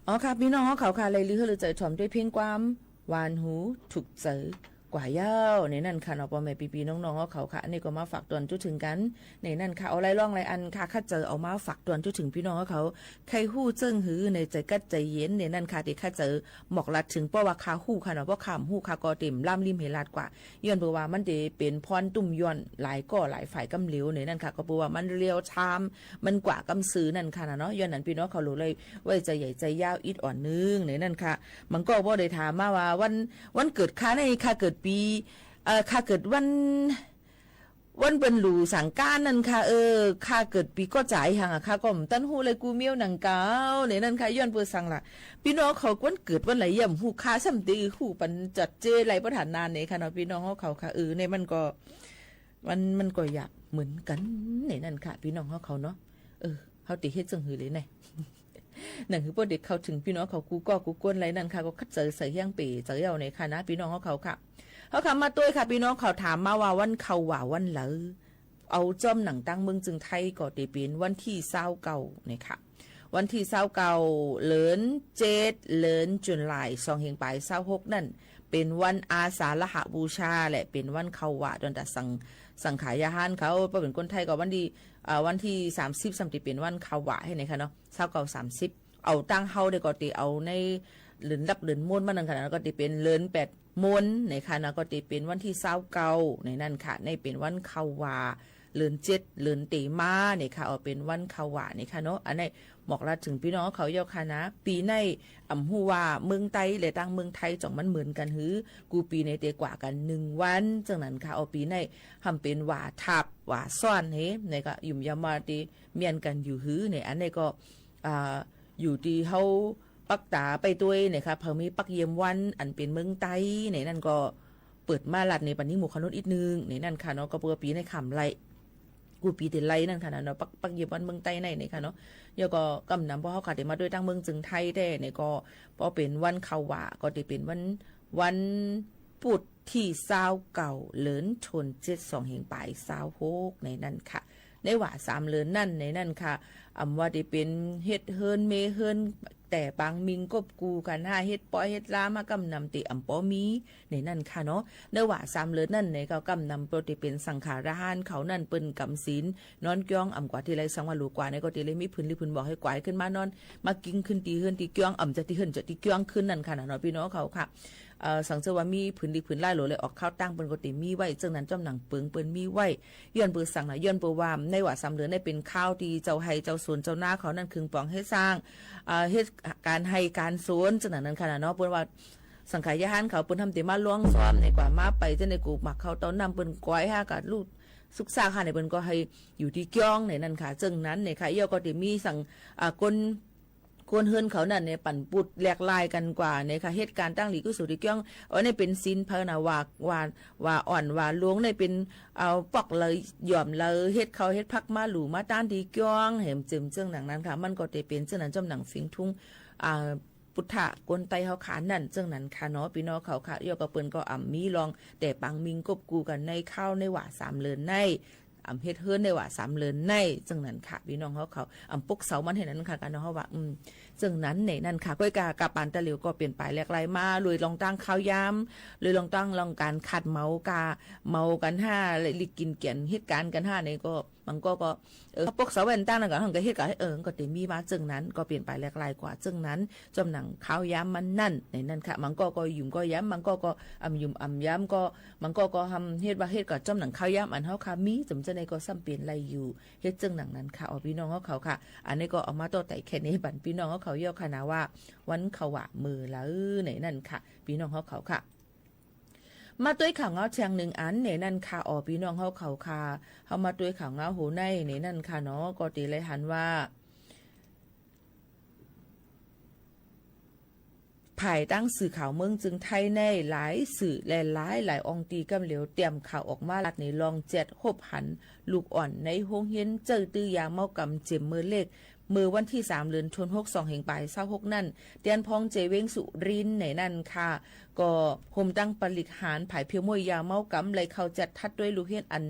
อ๋อค่ะ ปี้น้องเฮาเขาค่ะ ไลลือหื้อลือใจ๋ถ่อมตวยเพลงความหวานหูถูกใจ๋กว่าเย้า ในนั้นค่ะเนาะ ป้อแม่ปี้ๆ น้องๆ เฮาเขาค่ะ อันนี้ก็มาฝากตวนจุ๊ถึงกั๋น ในนั้นค่ะ เอาหลายล่องหลายอันค่ะ ข้าเจ๋อเอามาฝากตวนจุ๊ถึงปี้น้องเฮาเขา ใค่ฮู้เจิ่งหื้อในใจ๋กั๊ดใจ๋เย็น ในนั้นค่ะ ตี้ข้าเจ๋อหมอกลัดเถิง เพราะว่าข้าฮู้ค่ะเนาะ เพราะข้าบ่ฮู้ข้าก็เตรียมล่ามลิ้มหื้อลัดกว่า ย้อนเปื้อว่ามันจะเป๋นพ่อนตุ้มย้อนหลายก้อหลายฝ่ายกำเหลียว ในนั้นค่ะ ก็เปื้อว่ามันเรียลไทม์ มันกว่ากำซื่อนั่นค่ะนะเนาะ ย้อนนั้นปี้น้องเขาหลูเลยไว้ใจ๋ใหญ่ใจ๋ยาวอิดอ่อนนึ่ง ในนั้นค่ะ มันก็บ่ได้ถามมาว่าวัน วันเกิดข้าใน ข้าเกิดปี๋ เอ่อ ข้าเกิดวัน วันเปิ้นหลู่สังกรานต์นั่นค่ะ เออ ข้าเกิดปี๋ก้อจ๋ายหังอะ ข้าก็บ่ตันฮู้เลย กูเมียวหนังเก่า ในนั้นค่ะ ย้อนเปื้อสังล่ะ ปี้น้องเขาวันเกิดวันไหนย่ำฮู้ ข้าซ้ำตี้ฮู้ปันจัดเจไรบ่ถนัดในค่ะเนาะ ปี้น้องเฮาเขาค่ะ เออ ในมันก็ มัน มันก็อยากเหมือนกั๋น ในนั้นค่ะ ปี้น้องเฮาเขาเนาะ เออ เฮาตี้เฮ็ดเจิ่งหื้อเลยใน หนังหื้อป้อเด็กเข้าเถิงปี้น้องเขากู้ก้อกู้ก้นไรนั่นค่ะ ก็คัดเจ๋อใส่เฮี้ยงเป๋เจ๋อเอาในค่ะนะ ปี้น้องเฮาเขาค่ะ เฮาค่ะ มาตวยค่ะ ปี้น้องเขาถามมาว่าวันเข้าหว่าวันใด เอาจ้อมหนังตั้งเมืองจึงไทยก็ตี้เป๋นวันตี้ซาวเก้าในค่ะ วันตี้ซาวเก้า เดือนเจ็ด เดือนจุลาย สองเฮงป๋ายซาวหกนั่น เป๋นวันอาสาฬหบูชา และเป๋นวันเข้าหว่าตวนตาสัง สังขายาหารเขา ป้อเป๋นคนไทยก็วันตี้ อ่า วันตี้สามสิบซ้ำตี้เป๋นวันเข้าหว่าหื้อในค่ะเนาะ ซาวเก้า สามสิบ เอาตั้งเฮาเดียวก็ตี้เอาในเดือนหลักเดือนมูนมานั่นค่ะนะ ก็ตี้เป๋นเดือนแปดมูนในค่ะนะ ก็ตี้เป๋นวันตี้ซาวเก้าในนั้นค่ะ ในเป๋นวันเข้าหว่า เดือนเจ็ด เดือนเต๋มาในค่ะ เอาเป๋นวันเข้าหว่าในค่ะเนาะ อันนี้หมอกลัดเถิงปี้น้องเขาเย้าค่ะนะ ปี๋ในอ่ำฮู้ว่าเมืองใต้และตั้งเมืองไทยจ่องมันเหมือนกั๋นหื้อ กู้ปี๋ในเต๋กว่ากั๋นนึ่งวัน เจิ่งนั้นค่ะ เอาปี๋ในห่ำเป๋นหว่าทับหว่าซ้อนหื้อ ในก็หยุมยำว่าตี้เมียนกั๋นอยู่หื้อ ในอันนี้ก็ อ่า อยู่ตี้เฮาปักต๋าไปตวยในค่ะ เผลอมีปักเยี่ยมวันอันเป๋นเมืองใต้ในนั้นก็เปิดมาลัดในปันนี้หมู่คณุษย์อิดนึ่งในนั้นค่ะเนาะ ก็เปื้อปี๋ในขำไล่ กู้ปี๋เต๋ไล่นั่นค่ะนะเนาะ ปัก ปักเยี่ยมวันเมืองใต้ในในค่ะเนาะ แล้วก็กำนำป้อเฮาค่ะเต๋มาตวยตั้งเมืองจึงไทยแต๊ในก็ ป้อเป๋นวันเข้าหว่าก็ตี้เป๋นวัน วัน ปุดตี้ซาวเก้า เดือนธันวา สองเฮงป๋ายซาวหกในนั้นค่ะ ในหว่าสามเดือนนั่นในนั้นค่ะ อ่ำว่าตี้เป๋นเฮ็ดเฮือนเมเฮือน แต่ปางมิงกบกู้กั๋นห้า เฮ็ดป๊อยเฮ็ดลามห้ากำนำตี้อ่ำป้อมีในนั้นค่ะเนาะ ในหว่าสามเดือนนั่นในก็กำนำป้อตี้เป๋นสังขารหารเขานั่นเปิ้นก๋ำศีล นอนก้องอ่ำกว่าตี้ใดสังวาหลูกว่าในก็ตี้เลยมีผืนหลีกผืนบ่าหื้อกวายขึ้นมานอน มากิ้งขึ้นตี้เฮือนตี้ก้อง อ่ำจากตี้เฮือนจากตี้ก้องขึ้นนั่นค่ะนะเนาะ ปี้น้องเขาค่ะ เอ่อ สังเจอว่ามีผืนหลีกผืนหลายหลูเลยออกข้าวตั้งเปิ้นก็ตี้มีไว้ เจิ่งนั้นจ้อมหนังเปิงเปิ้นมีไว้ ย้อนเปื้อสังนะ ย้อนเปื้อว่าในหว่าสามเดือนในเป๋นข้าวตี้เจ้าไฮ่เจ้าสวนเจ้านาเขานั่นคึงป๋องเฮ็ดสร้าง เอ่อ เฮ็ดก๋านไฮ่ก๋านสวน เจิ่งนั้นนั่นค่ะนะเนาะ เปิ้นว่าสังขายาหารเขาเปิ้นทำเต๋มาล่วงซ้อมในกว่ามาไป เจ้าในกูหมากข้าวเต้าน้ำเปิ้นกวายห้ากั๋นลูกสุกซากห้าในเปิ้นก็หื้ออยู่ตี้ก้องในนั้นค่ะ เจิ่งนั้นในค่ะ เอี้ยวก็ตี้มีสัง อ่า คน คนเฮือนเขานั่นในปั่นปุดแหลกลายกั๋นกว่าในค่ะ เฮ็ดก๋านตั้งหลีกกุศลตี้ก้อง อันนี้เป๋นศีลเปิ้นนะ ว่า ว่า ว่าอ่อนว่าหลวงในเป๋น เอาปอกเลยหย่อมเลย เฮ็ดข้าวเฮ็ดผักมาหลู่มาต้านตี้ก้อง แหมเจิมเจิ่งหนังนั้นค่ะ มันก็ตี้เป๋นเจิ่งนั้นจ้อมหนังเสียงทุ้ง อ่า ปุทธะคนใต้เฮาขานั่นเจิ่งนั้นค่ะเนาะ ปี้น้องเขาค่ะ เอี้ยวก็เปิ้นก็อ่ำมีลอง แต่ปางมิงกบกู้กั๋นในข้าวในหว่าสามเดือนใน อ่ำเฮ็ดเฮือนในหว่าสามเดือนใน เจิ่งนั้นค่ะ ปี้น้องเฮาเขา อ่ำปกเสามันหื้อนั้นค่ะ กาน้องเฮาว่า อืม เจิ่งนั้นในนั้นค่ะ ก้อยกา กาปานตะเหลียวก็เป๋นป๋ายแหลกลายมา เลยลองตั้งข้าวยาม เลยลองตั้งลองก๋านขัดเหมาก๋า เหมากั๋นห้า และหลีกกิ๋นเกียรติเฮ็ดก๋านกั๋นห้าในก็ บางก็ก็ เออ ปกเสาแว่นตั้งนั่นก็ หันก็เฮ็ดก็ เออ ก็ตี้มีมาเจิ่งนั้น ก็เป๋นป๋ายแหลกลายกว่าเจิ่งนั้น จ้อมหนังข้าวยามมันนั่น ในนั้นค่ะ บางก็ก็หยุมก็ยาม บางก็ก็อ่ำหยุมอ่ำยามก็ บางก็ก็ทำเฮ็ดว่าเฮ็ดก็จ้อมหนังข้าวยามอันเฮาค่ะมี จ๋ำเจ้าในก็ซ้ำเป๋นไรอยู่ เฮ็ดเจิ่งหนังนั้นค่ะ อ๋อ ปี้น้องเฮาเขาค่ะ อันนี้ก็เอามาต่อไต่แค่นี้ปันปี้น้องเฮาเขาเอี้ยวค่ะนะว่า วันเข้าหว่าเมื่อใดในนั้นค่ะ ปี้น้องเฮาเขาค่ะ มาตวยข่าวเงาแชงนึ่งอันในนั้นค่ะ อ๋อ ปี้น้องเฮาเขาค่ะ เฮามาตวยข่าวเงาโหในในนั้นค่ะเนาะ ก็ตี้เลยหันว่า ภายตั้งสื่อข่าวเมืองจึงไทยในหลายสื่อและหลายหลายอองตีก้ำเหลียวเตรียมข่าวออกมาลัดในลองแจ็ตฮบหันลูกอ่อนในโฮงเฮียนเจ้อตื้อยาเม้ากำเจ๋มเมอเลข เมื่อวันตี้สาม เดือนธันวา สองเฮงป๋ายซาวหกนั่น เตียนพองเจเวงสุรินทร์ในนั้นค่ะ ก็โฮมตั้งปะหลิกหารผายเพียวม้วยยาเม้ากำ ไล่เข้าแจ็ตทัดตวยลูกเฮียนอัน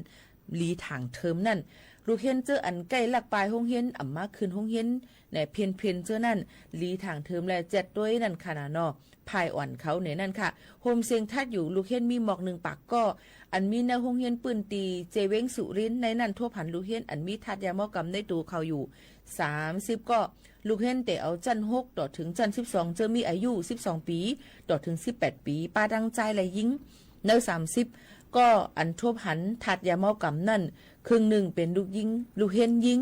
หลีถ่างเทิมนั่น လုกเฮียนเจ้าอันใก้ลักปายโฮงเฮียน อ่ำมาขึ้นโฮงเฮียน แหน่ เพ่นๆ เจ้านั้น หลีถางเทอมแลแจ็ดตวยนั้นค่ะนาเนาะ พ่ายอ่อนเขาแหน่นั้นค่ะ โฮมเสียงถัดอยู่ လုกเฮียนมีหมอกนึ่งปากก้อ อันมีในโฮงเฮียนปื้นตี้เจเวงสุรินทร์ ในนั้นทบหันလုกเฮียนอันมีธาตุยาเมากำในตั๋วเขาอยู่ สามสิบก้อ လုกเฮียนเต๊อะเอาจั้นหก ต่อเถิงจั้นสิบสอง เจ้ามีอายุ สิบสองปี๋ ต่อเถิง สิบแปดปี๋ ป้าตังจายและญิง ใน สามสิบก้อ อันทบหันธาตุยาเมากำนั้น เคิงนึ่งเป๋นလုกญิง လုกเฮียนญิง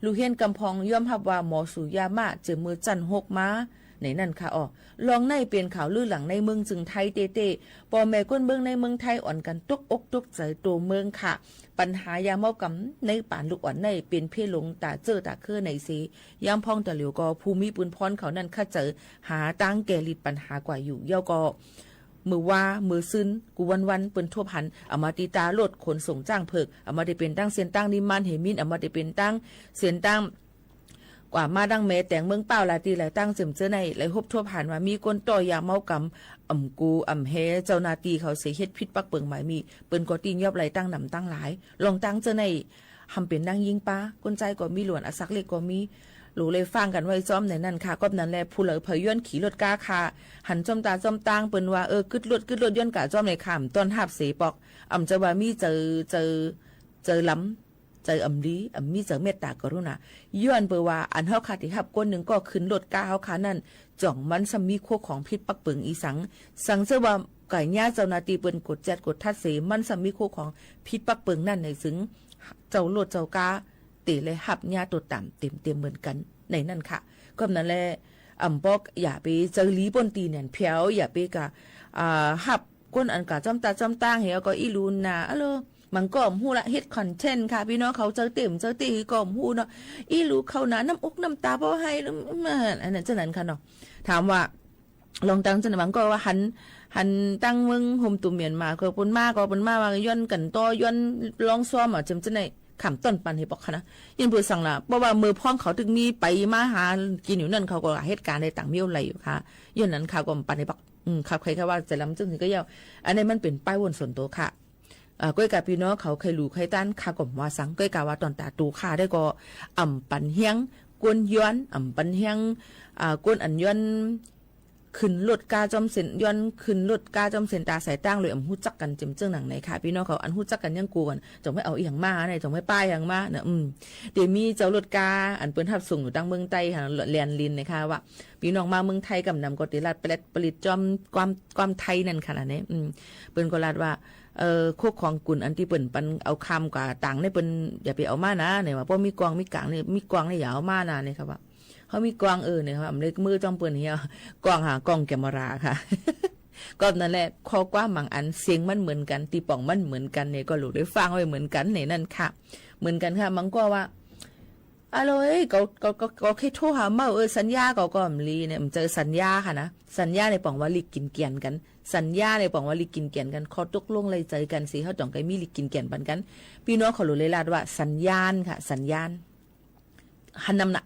လုกเฮียนกำพองยอมฮับว่าหมอสูบยามาเจิ่มเมื่อจั้นหกมา ในนั้นค่ะอ้อ ลองในเป๋นข่าวลือหลังในเมืองจึงไทยเต๊ๆ ป้อแม่ก้นเมืองในเมืองไทยอ่อนกั๋นตกอกตกใจ๋ตั๋วเมืองค่ะ ปัญหายาเมากำในป๋านลูกอ่อนในเป๋นเพ่หลงต๋าเจ้อต๋าเค้อไหนเส ยามพ่องต๋าเหลียวก็ผู้มีปืนพรเขานั้นคัดเจ๋อหาตางแก้ฤทธิ์ปัญหากว่าอยู่ เย้าก็ เมื่อวาเมื่อซืน กู้วันๆ เปิ้นทบหัน เอามาตี้ต๋ารถขนส่งจ๊างเผิก เอามาตี้เป๋นตางเส้นตางนิมมานเหมิน เอามาตี้เป๋นตางเส้นตาง กว่ามาดั้งแม่แตงเมืองป้าว หลายตี้หลายตางเจิ่มเจ้อใน ไหลฮบทบหันว่ามีก้นต้อยาเมากำ อ่ำกูอ่ำแฮเจ้าหน้าตี้เขาเสีย เฮ็ดผิดปักเปิงหมายมี เปิ้นก็ตี้ยอบไหลตั้งหนำตั้งหลาย ลองตางเจ้อใน หำเป๋นนางญิงป้า ก้นจายก็มี หลวนอาสักเล็กก็มี หลูเลยฟังกั๋นไว้จ้อมในนั้นค่ะ ก๊อบนั้นแล ผู้เหลอเผยย้อนขี่รถก้าค่ะ หันจ้อมต๋าจ้อมตาง เปิ้นว่า เออ กึ๊ดรถ กึ๊ดรถ ย้อนก๋าจ้อมเลยค่ะ อ่ำต้อนฮับเสปอก อ่ำจะว่ามีเจอ เจอ เจอลำ ใจ๋อ่ำดี อ่ำมีใจ๋เมตต๋ากรุณา ย้อนเปิ้นว่า อันเฮาข้าตี้ฮับก้นนึ่งก็ขึ้นรถก้าเฮาข้านั้น จ่องมันซ้ำมีโค้ของผิดปักเปิงอีสัง สังเจ้าว่าก๋ายาเจ้าหน้าตี้เปิ้นกวดแจ็ดกวดทัดเส มันซ้ำมีโค้ของผิดปักเปิงนั้นใน ซึ่งเจ้ารถเจ้าก้า เต๊อะเลยฮับยาตั๋วต๋ามเต็มๆ เหมือนกั๋น ในนั้นค่ะ ก็นั้นแล อ่ำปอกอย่าไปเจอหลีป้นตี้แหน่นแผว อย่าไปกะ อ่า ฮับ ก้นอันก๋าจ้อมต๋าจ้อมตางเหียก็อี้หลูนา อะโล มันก็บ่ฮู้ละ เฮ็ดคอนเทนต์ค่ะ ปี้น้องเขาเจอเต๊อะ เจอเต๊อะก็บ่ฮู้เนาะ อี้หลูเขานา น้ำอกน้ำต๋าบ่ให้ อันนั้นเจ้านั้นค่ะเนาะ ถามว่า ลองตางเจ้านั้น มันก็ว่าหัน หันตางเมืองโฮมตุ่มเมียนมา ก็เปิ้นมา ก็เปิ้นมาว่าย้อนกั๋นต่อ ย้อนลองซ่อมอ่ะ เจิ่มเจ้าใน ขำต้นปันหื้อปอกค่ะนะ ยังเปื่อสังละ เพราะว่าเมื่อพ้องเขาตึกมีไปมาหากิ๋นอยู่นั่น เขาก็เหตุก๋ารณ์ในต่างมีอะไรอยู่ค่ะ ย้อนนั้นค่ะ ก็ปันหื้อปอก อืม ครับ ใครๆ ว่าจะล้ำจึ้งหื้อก็เย้า อันนี้มันเป๋นป้ายวนส่วนตั๋วค่ะ อ่า ก้อยกาปี้น้องเขาใค่หลูใค่ต้านข้าก็บ่ว่าสัง ก้อยกาว่าต๋อนต๋าตั๋วข้าได้ก็ อ่ำปันเฮี้ยง ก้นย้อน อ่ำปันเฮี้ยง อ่า ก้นอันย้อน ขึ้นรถก้าจ้อมเส้น ย้อนขึ้นรถก้าจ้อมเส้นต๋าสายตางเลย อ่ำฮู้จักกั๋นเจิ่มเจิ่งหนังไหนค่ะ ปี้น้องเขาอันฮู้จักกั๋นยังกั๋วกั๋น จ่องไม่เอาอะหยังมาไหน จ่องไม่ป้ายอะหยังมานะ อืม เดี๋ยวมีเจ้ารถก้า อันเปิ้นฮับส่งอยู่ตางเมืองใต้ค่ะ แล่นลินนะคะว่า ปี้น้องมาเมืองไทยกำนำก็เตะลาดแปลดปลิดจ้อมความ ความไทยนั่นค่ะนะเนี่ย อืม เปิ้นก็ลาดว่า เอ่อ โคกของกุ๋นอันตี้เปิ้นปันเอาคำกว่าต่างเนี่ย เปิ้นอย่าไปเอามานะเนี่ยว่า เพราะมีกล้องมีก๋างเนี่ย มีกล้องเนี่ยอย่าเอามานะเนี่ยค่ะว่า เฮามีกล้อง เออ เนี่ยค่ะ อำเล็กมือจ้อมเปิ้นเหีย กล้องหา กล้องแคมเมราค่ะ ก็นั่นแหละ ข้อความบางอันเสียงมันเหมือนกั๋น ตี้ป๋องมันเหมือนกั๋นเนี่ย ก็หลูได้ฟังไว้เหมือนกั๋นในนั้นค่ะ เหมือนกั๋นค่ะ มันก็ว่า อะโลย เขา เขา เขา เขาเคยโทรหาเมา เออ สัญญาเขาก็บ่หลีเนี่ย บ่เจิ่งสัญญาค่ะนะ สัญญาเนี่ยป๋องว่าหลีกกิ๋นเกียรติกั๋น สัญญาเนี่ยป๋องว่าหลีกกิ๋นเกียรติกั๋น ข้อตกลงไล่ใจ๋กั๋นสิ เฮาต้องใค่มีหลีกกิ๋นเกียรติปันกั๋น ปี้น้องเขาหลูเลยลาดว่าสัญญาณค่ะ สัญญาณ หันนำนะ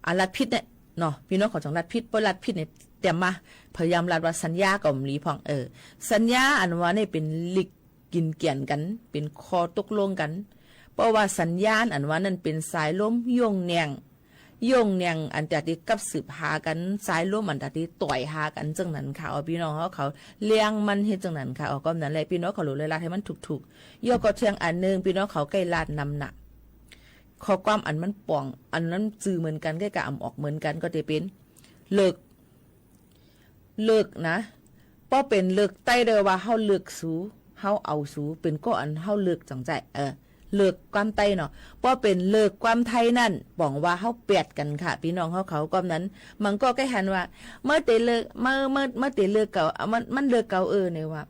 อ่ะ ลาดผิดเนี่ย เนาะ ปี้น้องเขาจ่องลาดผิด เพราะลาดผิดเนี่ย เตรียมมา พยายามลาดว่าสัญญาก็บ่หลีพ่อง เออ สัญญาอันว่าเนี่ยเป๋นหลีกกิ๋นเกียรติกั๋น เป๋นข้อตกลงกั๋น เพราะว่าสัญญาณอันว่านั้นเป๋นสายลมโย่งแหน่ง โย่งแหน่งอันต๋าตี้กับสืบหากั๋น สายลมอันต๋าตี้ต่อยหากั๋น เจิ่งนั้นค่ะ เอาปี้น้องเขา เขาเลี้ยงมันเฮ็ดเจิ่งนั้นค่ะ เอาก็นั้นแหละ ปี้น้องเขาหลูเลยลาดหื้อมันถูกๆ ยอดก็เทียงอันนึ่ง ปี้น้องเขาใค่ลาดนำนะ ข้อความอันมันป๋อง อันนั้นจื้อเหมือนกั๋น ใค่กะอ่ำออกเหมือนกั๋น ก็จะเป๋น เลิก เลิกนะ ป้อเป๋นเลิกใต้เด้อว่าเฮาเลิกสู เฮาเอาสู เป๋นก็อันเฮาเลิกจังใจ๋ เออ เลิกความใต้เนาะ ป้อเป๋นเลิกความไทยนั่น ป๋องว่าเฮาแปดกั๋นค่ะ ปี้น้องเขา เขาก็นั้น มันก็ใค่หันว่า เมื่อเต๋เลิก เมื่อ เมื่อ เมื่อเต๋เลิกเก่า อ่ะ มัน มันเลิกเก่า เออ เนี่ยว่า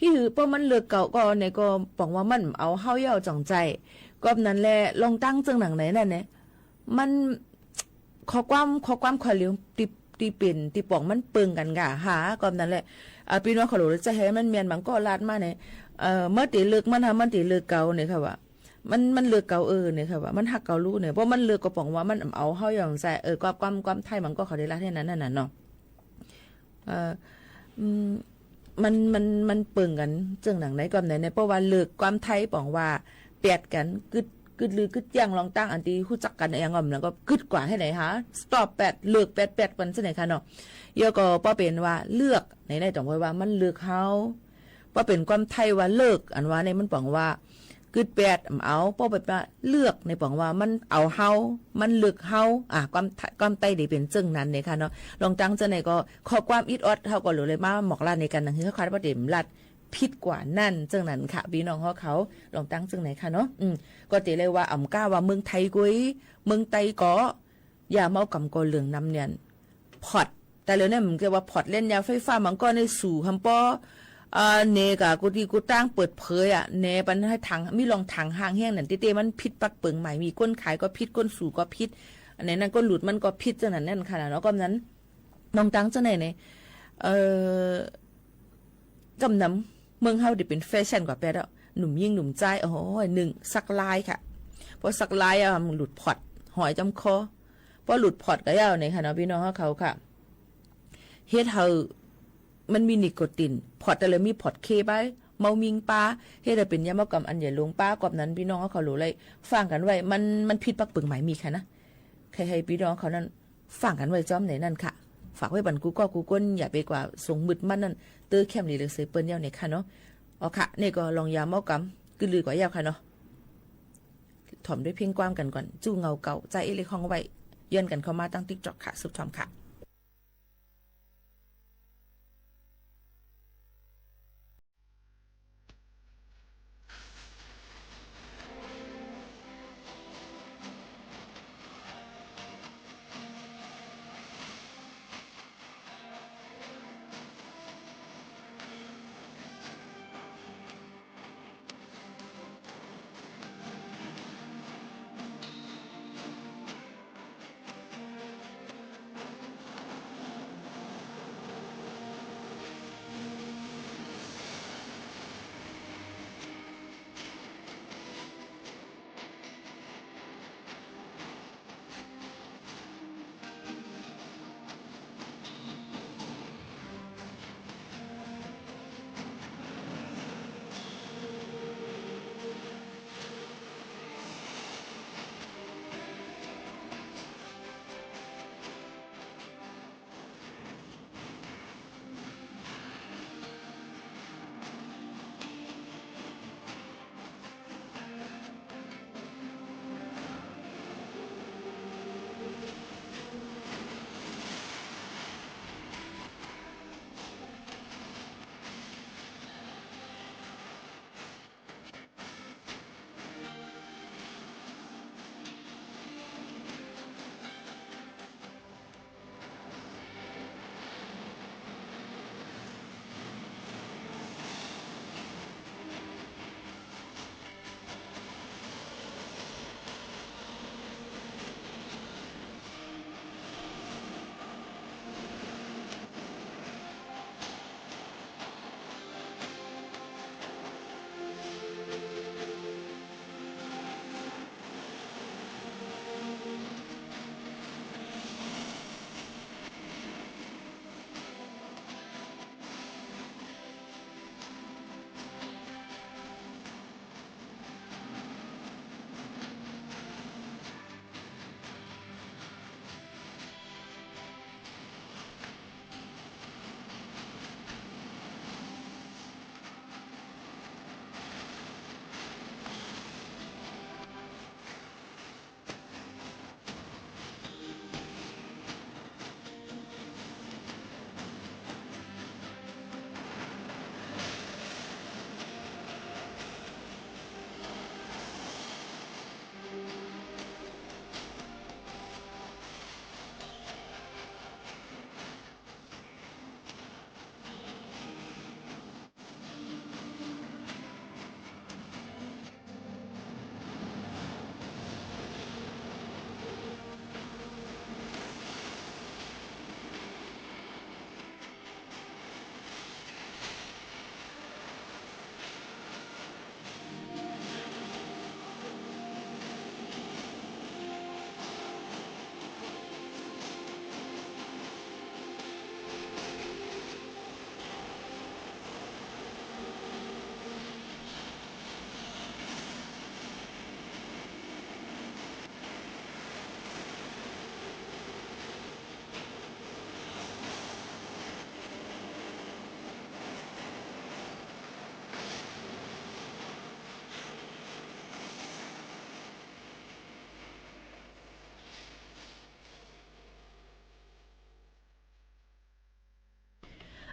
ฮี่หื้อ ป้อมันเลิกเก่าก็เนี่ยก็ป๋องว่ามันเอาเฮาเย้าจังใจ๋ ก็นั้นแหละ ลองตางเจิ่งหนังไหนนั่นเนี่ย มัน ข้อความ ข้อความข้อเดียวตี้ ตี้เป๋น ตี้ป๋องมันเปิงกั๋นก่ะ หา ก็นั้นแหละ อ่า ปี้น้องเขาหลูจะหื้อมันแม่น มันก็ลาดมาเนี่ย เอ่อ เมื่อเต๋เลิกมันหา มันเต๋เลิกเก่าเนี่ยค่ะว่า มัน มันเลิกเก่า เออ เนี่ยค่ะว่า มันฮักเก่าลูเนี่ย เพราะมันเลิกก็ป๋องว่ามันเอาเฮาเย้าจังใจ๋ เออ ความ ความ ความไทยมันก็เขาได้ลาดแค่นั้นนั่นน่ะเนาะ เอ่อ อืม มัน มัน มันเปิงกั๋นเจิ่งหนังไหนก็ไหนเนี่ย เพราะว่าเลิกความไทยป๋องว่าแปดกั๋น กึ๊ด กึ๊ดลือกึ๊ดเยียะ ลองตั้งอันตี้ฮู้จักกั๋นอย่างอ่อม แล้วก็กึ๊ดกว่าแค่ไหนหา สต็อปแป๊ด เลิกแป๊ดแป๊ด ปันเสี้ยไหนคะเนาะ แล้วก็ปอเป๋นว่าเลือก ในในต้องบอกว่ามันเลือกเฮา ปอเป๋นความไทยว่าเลิก อันว่าในมันป๋องว่า กึ๊ดแป๊ด บ่เอา ปอเป๋นว่าเลือก ในป๋องว่ามันเอาเฮา มันเลือกเฮา อ่ะ ความ ความไตเป๋นเจิ่งนั้นเนี่ยค่ะเนาะ ลองตั้งเสี้ยไหนก็ ข้อความอิดออด เฮาก็เลยมาหมอกลาดในกั๋น หนังหื้อเขาขาดว่าเป๋นลาดผิดกว่านั้น เจิ่งนั้นค่ะ ปี้น้องเฮาเขา ลองตั้งเสี้ยไหนค่ะเนาะ อืม ก็เต๋เลยว่า อ่ำก้าว่าเมืองไทยกุย เมืองไตก็ ยาเมากำก็เหลืองนำเนี่ย พอด แต่เดี๋ยวนี้มันเรียกว่าพอดเล่นยาไฟฟ้า มันก็ในสู่หำปอ เอ่อ เนกะ กูตี้กูต้างเปิดเผยอะ เนปันหื้อถาง มีรองถางห้างแห้งนั่น เต๊ๆ มันผิดปักเปิงหมายมี คนขายก็ผิด คนสู่ก็ผิด อันไหนนั้นก็หลุด มันก็ผิด เจิ่งนั้นนั่นค่ะเนาะ ก็นั้น ลองตั้งเสี้ยไหนเนี่ย เอ่อ กำนำ เมืองเฮาเดี๋ยวเป๋นแฟชั่นกว่าแป๊ดแล้ว หนุ่มญิงหนุ่มจาย โอ้โห นึ่ง สักลายค่ะ ปอสักลายอะ มันหลุดพอด หอยจำคอ ปอหลุดพอดก็ยาวเนี่ยค่ะเนาะ ปี้น้องเฮาเขาค่ะ เฮ็ดหื้อมันมีนิโคติน พอดแต่ละมีพอดเคไป เมามิงปา เฮ็ดหื้อเป๋นยาเมากำอันใหญ่หลวงปา กอบนั้นปี้น้องเฮาเขาหลูเลย ฟังกั๋นไว้ มัน มันผิดปักเปิงหมายมีค่ะนะ ใค่หื้อปี้น้องเขานั้น ฟังกั๋นไว้จ้อมในนั้นค่ะ ฝากไว้บันกู้ก้อกู้ก้น อย่าไปกว่าสงมึดมั่นนั่น เต๊อะ แค่มนี้เลยเสยเปิ้นยาวเนี่ยค่ะเนาะ อ๋อค่ะ นี่ก็ลองยาเมากำ กึ๊ดลือกว่ายาวค่ะเนาะ ถ่อมด้วยเพลงความกั๋นก่อน จู้เหงาเก่า จาเอเล็กฮ้องไว้ ย้อนกั๋นเข้ามาตั้งติ๊กต็อกค่ะ สุขถ่อมค่ะ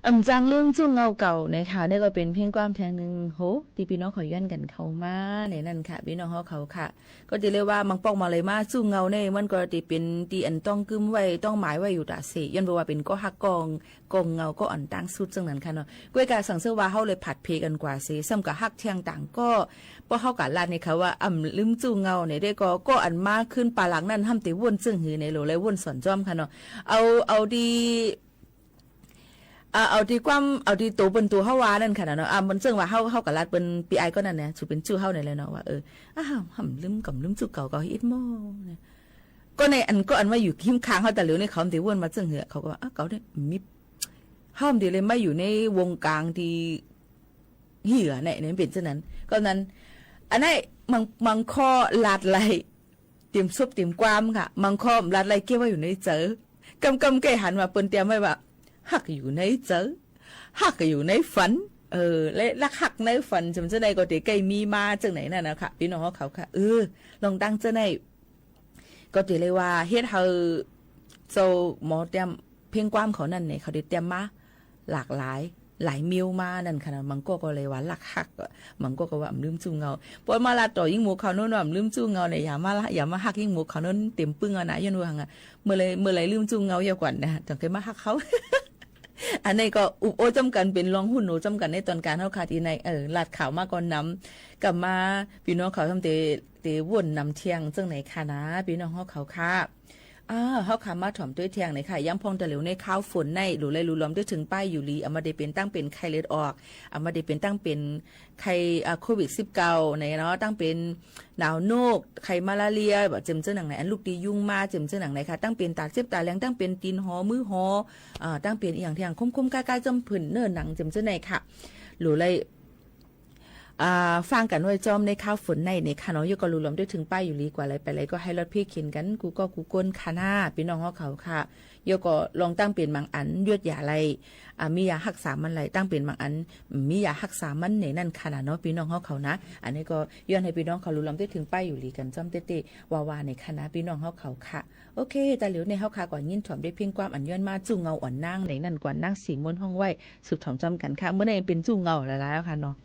อ่ำจางลืมจู้เงาเก่า นะคะ นี่ก็เป๋นเพลงความเถียงนึ่ง โห ตี้ปี้น้องเขาย้อนกั๋นเข้ามาในนั้นค่ะ ปี้น้องเฮาเขาค่ะ ก็จะเรียกว่าบางปอกมาเลยมาจู้เงาเนี่ย มันก็จะเป๋นตี้อันต้องกึ๊มไว้ ต้องหมายไว้อยู่ต๋าเสย ย้อนเป๋นว่าเป๋นก้อฮักก้อ ก้อเงา ก้ออันตางสุดจั่งนั้นค่ะเนาะ ก้วยกาสังเสริญว่าเฮาเลยผัดเพกั๋นกว่าเสย ซ้ำกะฮักเที่ยงต่างก้อ ป้อเฮากาลาดเนี่ยค่ะว่าอ่ำลืมจู้เงาเนี่ย ได้ก็ ก้ออันมาคืนปาหลังนั้น ห้ามเตะว่นเจิ่งหื้อเนี่ย โหลเลยว่นสอนจ้อมค่ะเนาะ เอา เอาตี้ อ่า เอาตี้ความ เอาตี้ตั๋วเปิ้นตั๋วเฮาว่านั่นค่ะเนาะ อ่า มันเจิ่งว่าเฮา เฮากาลาดเปิ้น ปี้อ้ายก้อนนั้นเนี่ย สูเป๋นจู้เฮาเนี่ยแหละเนาะ ว่า เออ อ้าว ห้ามลืมก่ำลืมจู้เก่าเก่าอิดหม้อเนี่ย ก็ในอัน ก็อันว่าอยู่ฮิ้มข้างเฮาต๋าเหลียวเนี่ย เขาเตะว่นมาเจิ่งหื้อ เขาก็ว่า อ้าว เก่าเนี่ยมี เฮาเตะเลยมาอยู่ในวงก๋างตี้ เหียเนี่ย เนี่ยเป๋นจั่งนั้น ก็นั้น อันนั้น บาง บางข้อลาดไล่ เตรียมซบเตรียมความค่ะ บางข้อลาดไล่เก็บไว้อยู่ในใจ๋ กำ กำแก้หันมาเปิ้นเตรียมไว้ว่า ฮักอยู่ในใจ๋ ฮักอยู่ในฝัน เออ และรักฮักในฝัน จำเจ้าไหนก็เตะใก้มีมาจั่งไหนนั่นนะคะ ปี้น้องเฮาเขาค่ะ เออ ลองตั้งเจ้าไหน ก็จะเลยว่าเฮ็ดหื้อเจ้าหมอเตรียมเพลงความเขานั่นเนี่ย เขาได้เตรียมมาหลากหลาย หลายแนวมานั่นค่ะนะ บางก้อก็เลยว่ารักฮัก บางก้อก็ว่าอ่ำลืมจู้เงา ปอมาลาดต่อยิ่งหมู่เขาโน้นว่าอ่ำลืมจู้เงาเนี่ย อย่ามาละ อย่ามาฮักยิ่งหมู่เขาโน้นเต็มปึ้งเอานะ ย้อนว่าหังอะ เมื่อไหร่ เมื่อไหร่ลืมจู้เงาเยียะก่อนนะ จั่งใค่มาฮักเขา อันนี้ก็อุบโอ้จ้ำกั๋น เป๋นลองฮู้โหนจ้ำกั๋นในตอนก๋างเฮาค่ะ ตี้ใน เออ ลาดข่าวมาก่อนนำ กำมา ปี้น้องเขาทำเตะ เตะว่นนำเที่ยงจั่งไหนค่ะนะ ปี้น้องเฮาเขาค่ะ อ่า เฮาค่ะมาถ่อมตวยเที่ยงหน่อยค่ะ ย้ำพ่องต๋าเหลียวในข่าวฝนใน หลู่ไลหลู่หลอมตวยเถิงป้ายอยู่หลี อ่า บ่ได้เป๋นตั้งเป๋นไข้เลือดออก อ่า บ่ได้เป๋นตั้งเป๋นไข้ อ่า โควิดสิบเก้า ในเนาะ ตั้งเป๋นหนาวโนก ไข้มาลาเรีย บ่าเจิ่มเจ้าหนังไหน อันลูกตี้ยุงมา เจิ่มเจ้าหนังไหนค่ะ ตั้งเป๋นต๋าเจ็บต๋าแหลง ตั้งเป๋นตี๋นหอ มือหอ อ่า ตั้งเป๋นอีหยังตี้หยัง คมๆ ก้ายๆ จ้อมผื่นเนื้อหนัง เจิ่มเจ้าไหนค่ะ หลู่ไล อ่า ฟังกั๋นไว้จ้อมในข่าวฝนใน ในค่ะเนาะ เยียะก็หลู่หลอมตวยเถิงป้ายอยู่หลี กว่าไหลไปไหลก็หื้อลอดเพ่เข็นกั๋น กู้ก้อกู้ก้นค่ะนะ ปี้น้องเฮาเขาค่ะ เยียะก็ลองตั้งเป๋นบางอัน ยวดยาไล อ่า มียาฮักษามันไล ตั้งเป๋นบางอัน มียาฮักษามันในนั้นค่ะนะเนาะ ปี้น้องเฮาเขานะ อันนี้ก็ย้อนหื้อปี้น้องเขาหลู่หลอมตวยเถิงป้ายอยู่หลีกั๋นจ้อมเต๊ะๆ ว่าๆ ในค่ะนะ ปี้น้องเฮาเขาค่ะ โอเค ต๋าเหลียวในเฮาค่ะ ก่อนยินถ่อมได้เพลงความอันย้อนมา จู้เงาอ่อนนางในนั้นก่อน นางสีม่วนฮ้องไว้ สืบถ่อมจ้อมกั๋นค่ะ เมื่อในเป๋นจู้เงาแล้วค่ะเนาะ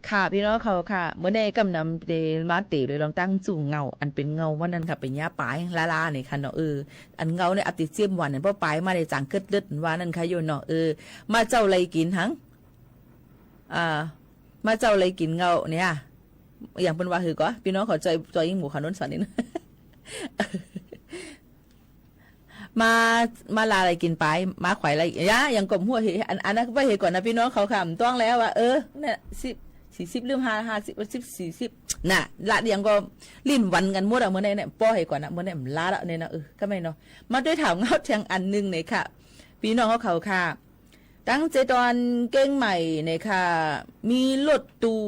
ค่ะ ปี้น้องเขาค่ะ เมื่อในกำนำเตมาเต๋เลยลองตั้งจู๋เงา อันเป๋นเงาวันนั้นค่ะ เป๋นยาป๋ายล้าๆ เนี่ยค่ะเนาะ เออ อันเงาเนี่ยอัดติดเจียมวันเนี่ย เพราะป๋ายมาในจ๋างเกิดเลือดว่านั่นค่ะโยนเนาะ เออ มาเจ้าอะไรกิ๋นหัง อ่า มาเจ้าอะไรกิ๋นเงาเนี่ย อย่างเปิ้นว่าหื้อก่อ ปี้น้องเขาจอย จอยยิงหมู่เขาโน้นสอนนี่นะ มา มาลาอะไรกิ๋นป๋าย มาขวายอะไร ยะ ยังก้มหัวเห อัน อันนั้นไว้เหก่อนนะปี้น้องเขาค่ะ บ่ต้องแล้วอะ เออ เนี่ย สิบ สี่สิบ ลืม ห้า ห้าสิบ สิบ สี่สิบ น่ะ ละเดียงก็ลิ้นหวันกั๋นหมดอะ เมื่อในเนี่ย ป้อเหก่อนนะ เมื่อในมันละละเนี่ยนะ เออ ก็ไม่เนาะ มาตวยถ่าวเงาแทงอันนึ่งเนี่ยค่ะ ปี้น้องเขาค่ะ ตั้งเจ๊ตอนเจียงใหม่เนี่ยค่ะ มีรถตู้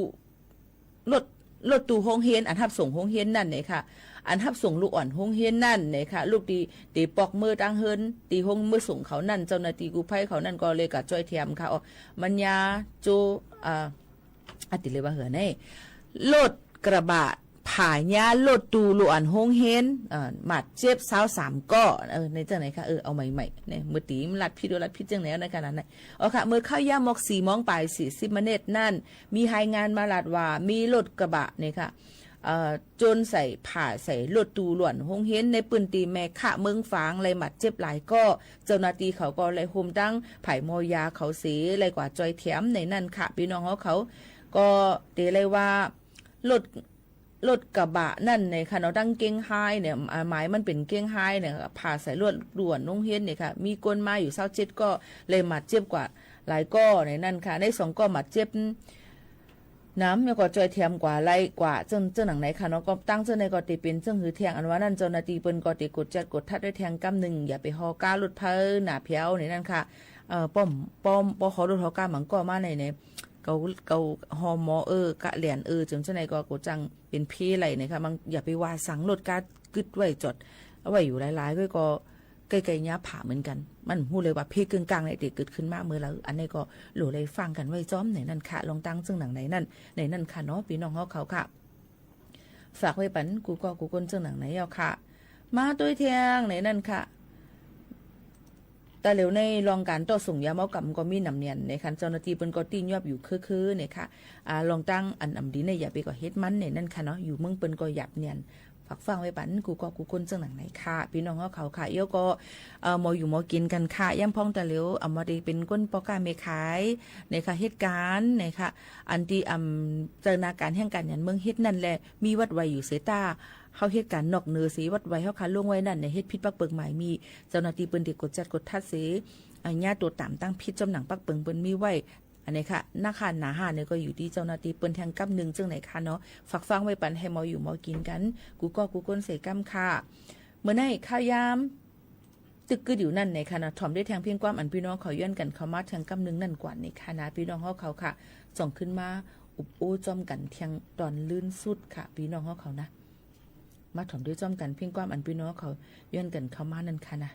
รถ รถตู้โฮงเฮียน อันฮับส่งโฮงเฮียนนั่นเนี่ยค่ะ อันฮับส่งลูกอ่อนโฮงเฮียนนั่นเนี่ยค่ะ ลูกตี้ ตี้ปอกเมื่อตังเฮือน ตี้โฮงเมื่อส่งเขานั่น เจ้าหน้าตี้กู้ภัยเขานั่นก็เลยก่าจ้อยแถมค่ะ อ๋อ มันยาโจ อ่า อะ ติเลยว่าเหือใน รถกระบะผ่ายารถตู้ลูกอ่อนโฮงเฮียน เอ่อ บาดเจ็บซาวสามก้อ เออ ในจั่งไหนคะ เออ เอาใหม่ๆ เนี่ย เมื่อตี้มันลัดผิด ลัดผิดจั่งไหนในขนาดนั้น อ๋อค่ะ เมื่อข้าวยามมอกสี่โมงป๋ายสี่สิบเมเน็ดนั่น มีรายงานมาลาดว่า มีรถกระบะเนี่ยค่ะ เอ่อ จนใส่ ผ่าใส่รถตู้ลูกอ่อนโฮงเฮียน ในปื้นตี้แม่คะเมืองฝาง เลยบาดเจ็บหลายก้อ เจ้าหน้าตี้เขาก็เลยโฮมตั้งผายหมอยาเขาเส เลยก่าจ้อยแถมในนั่นค่ะ ปี้น้องเขา เขา ก็เต๋เลยว่า รถ รถกระบะนั่นเนี่ยค่ะเนาะ ตั้งเจียงฮายเนี่ย อ่า หมายมันเป๋นเจียงฮายเนี่ยค่ะ ผ่าใส่รถตู้ลูกอ่อนโฮงเฮียนเนี่ยค่ะ มีคนมาอยู่ซาวเจ็ดก้อ เลยบาดเจ็บกว่าหลายก้อในนั่นค่ะ ในสองก้อบาดเจ็บ น้ำเนี่ยก็จ้อยแถมกว่าไล่กว่า เจิ่ง เจิ่งหนังไหนค่ะเนาะ ก็ตั้งเจิ่งในก็ติเป๋นเจิ่งหือแทง อันว่านั่น เจ้าหน้าตี้เปิ้นก็ติกวดจัดกวดทัดตวยแทงกำนึ่ง อย่าไปฮอก้ารถไฟหน้าแผวในนั่นค่ะ เอ่อ ป้อม ป้อม ปอ ฮอรถฮอก้าหมางก้อมาในเนี่ย เกา เกาฮอหมอ เออ กะแหลน เออ เจิ่งเจิ่งในก็กวดจั่งเป๋นเพไล่เนี่ยค่ะ บาง อย่าไปว่าสัง รถก้ากึ๊ดไว้จอดเอาไว้อยู่หลายๆ ก็ ก็ ใก้ๆ ยาผ่าเหมือนกั๋น มันฮู้เลยว่าเพเกิ่งก้างเนี่ยเต๋เกิดขึ้นมาเมื่อใด อันนี้ก็หลู่เลยฟังกั๋นไว้จ้อมในนั่นค่ะ ลองตั้งเจิ่งหนังในนั่น ในนั่นค่ะเนาะ ปี้น้องเขา เขาค่ะ ฝากไว้ปั๋นกู้ก้อกู้คนเจิ่งหนังในเย้าค่ะ มาตวยแทงในนั่นค่ะ แต่เหลียวในลองก๋านต่อส่งยาเมากำก็มีหนำเนียนในคัน เจ้าหน้าตี้เปิ้นก็ตี้ยอบอยู่คือๆ เนี่ยค่ะ อ่า ลองตั้งอันอ่ำดีเนี่ยอย่าไปก่อเฮ็ดมันในนั่นค่ะเนาะ อยู่เมืองเปิ้นก็หยาบเนียน ฝากฟังไว้ปั๋นกู้ก้อกู้คนเจิ่งหนังในค่ะ ปี้น้องเขา เขาค่ะ เอี้ยวก็ เอ่อ หมออยู่หมอกิ๋นกั๋นค่ะ ยามพ่องแต่เหลียว อ่า บ่ได้เป๋นคนป้อก้าแม่ขาย ในค่ะ เฮ็ดก๋าน ในค่ะ อันตี้ อ่า เจ้าหน้าก๋านแห่งก๋านหยันเมืองเฮ็ดนั่นแหละ มีวัดไหว้อยู่เสยต้า เฮาเฮ็ดก๋านนอกเหนือเสยวัดไหว้เฮาค่ะ ลงไว้นั่นเนี่ย เฮ็ดผิดปักเปิงหมายมี เจ้าหน้าตี้เปิ้นติกวดจัดกวดทัดเสย อ่า ยาตั๋วต๋ามตั้งผิดจ้อมหนังปักเปิงเปิ้นมีไว้ อันนี้ค่ะ หน้าค่ะ หนาห้าเนี่ยก็อยู่ตี้เจ้าหน้าตี้เปิ้นแทงกำนึ่งเจิ่งในค่ะเนาะ ฝากฟังไว้ปั๋นหื้อหมออยู่หมอกิ๋นกั๋น กู้ก้อกู้คนเสยกำค่ะ เมื่อในข้าวยาม ตึกกึ๊ดอยู่นั่นในค่ะเนาะ ถ่อมตวยแทงเพียงความอันปี้น้องเขาย้อนกั๋นเข้ามาแทงกำนึ่งนั่นก่อนในค่ะนะ ปี้น้องเขา เขาค่ะ จ่องขึ้นมาอุบอู้จ้อมกั๋นแทงตอนลื่นสุดค่ะ ปี้น้องเขา เขานะ มาถ่อมตวยจ้อมกั๋นเพียงความอันปี้น้องเขาย้อนกั๋นเข้ามานั่นค่ะนะ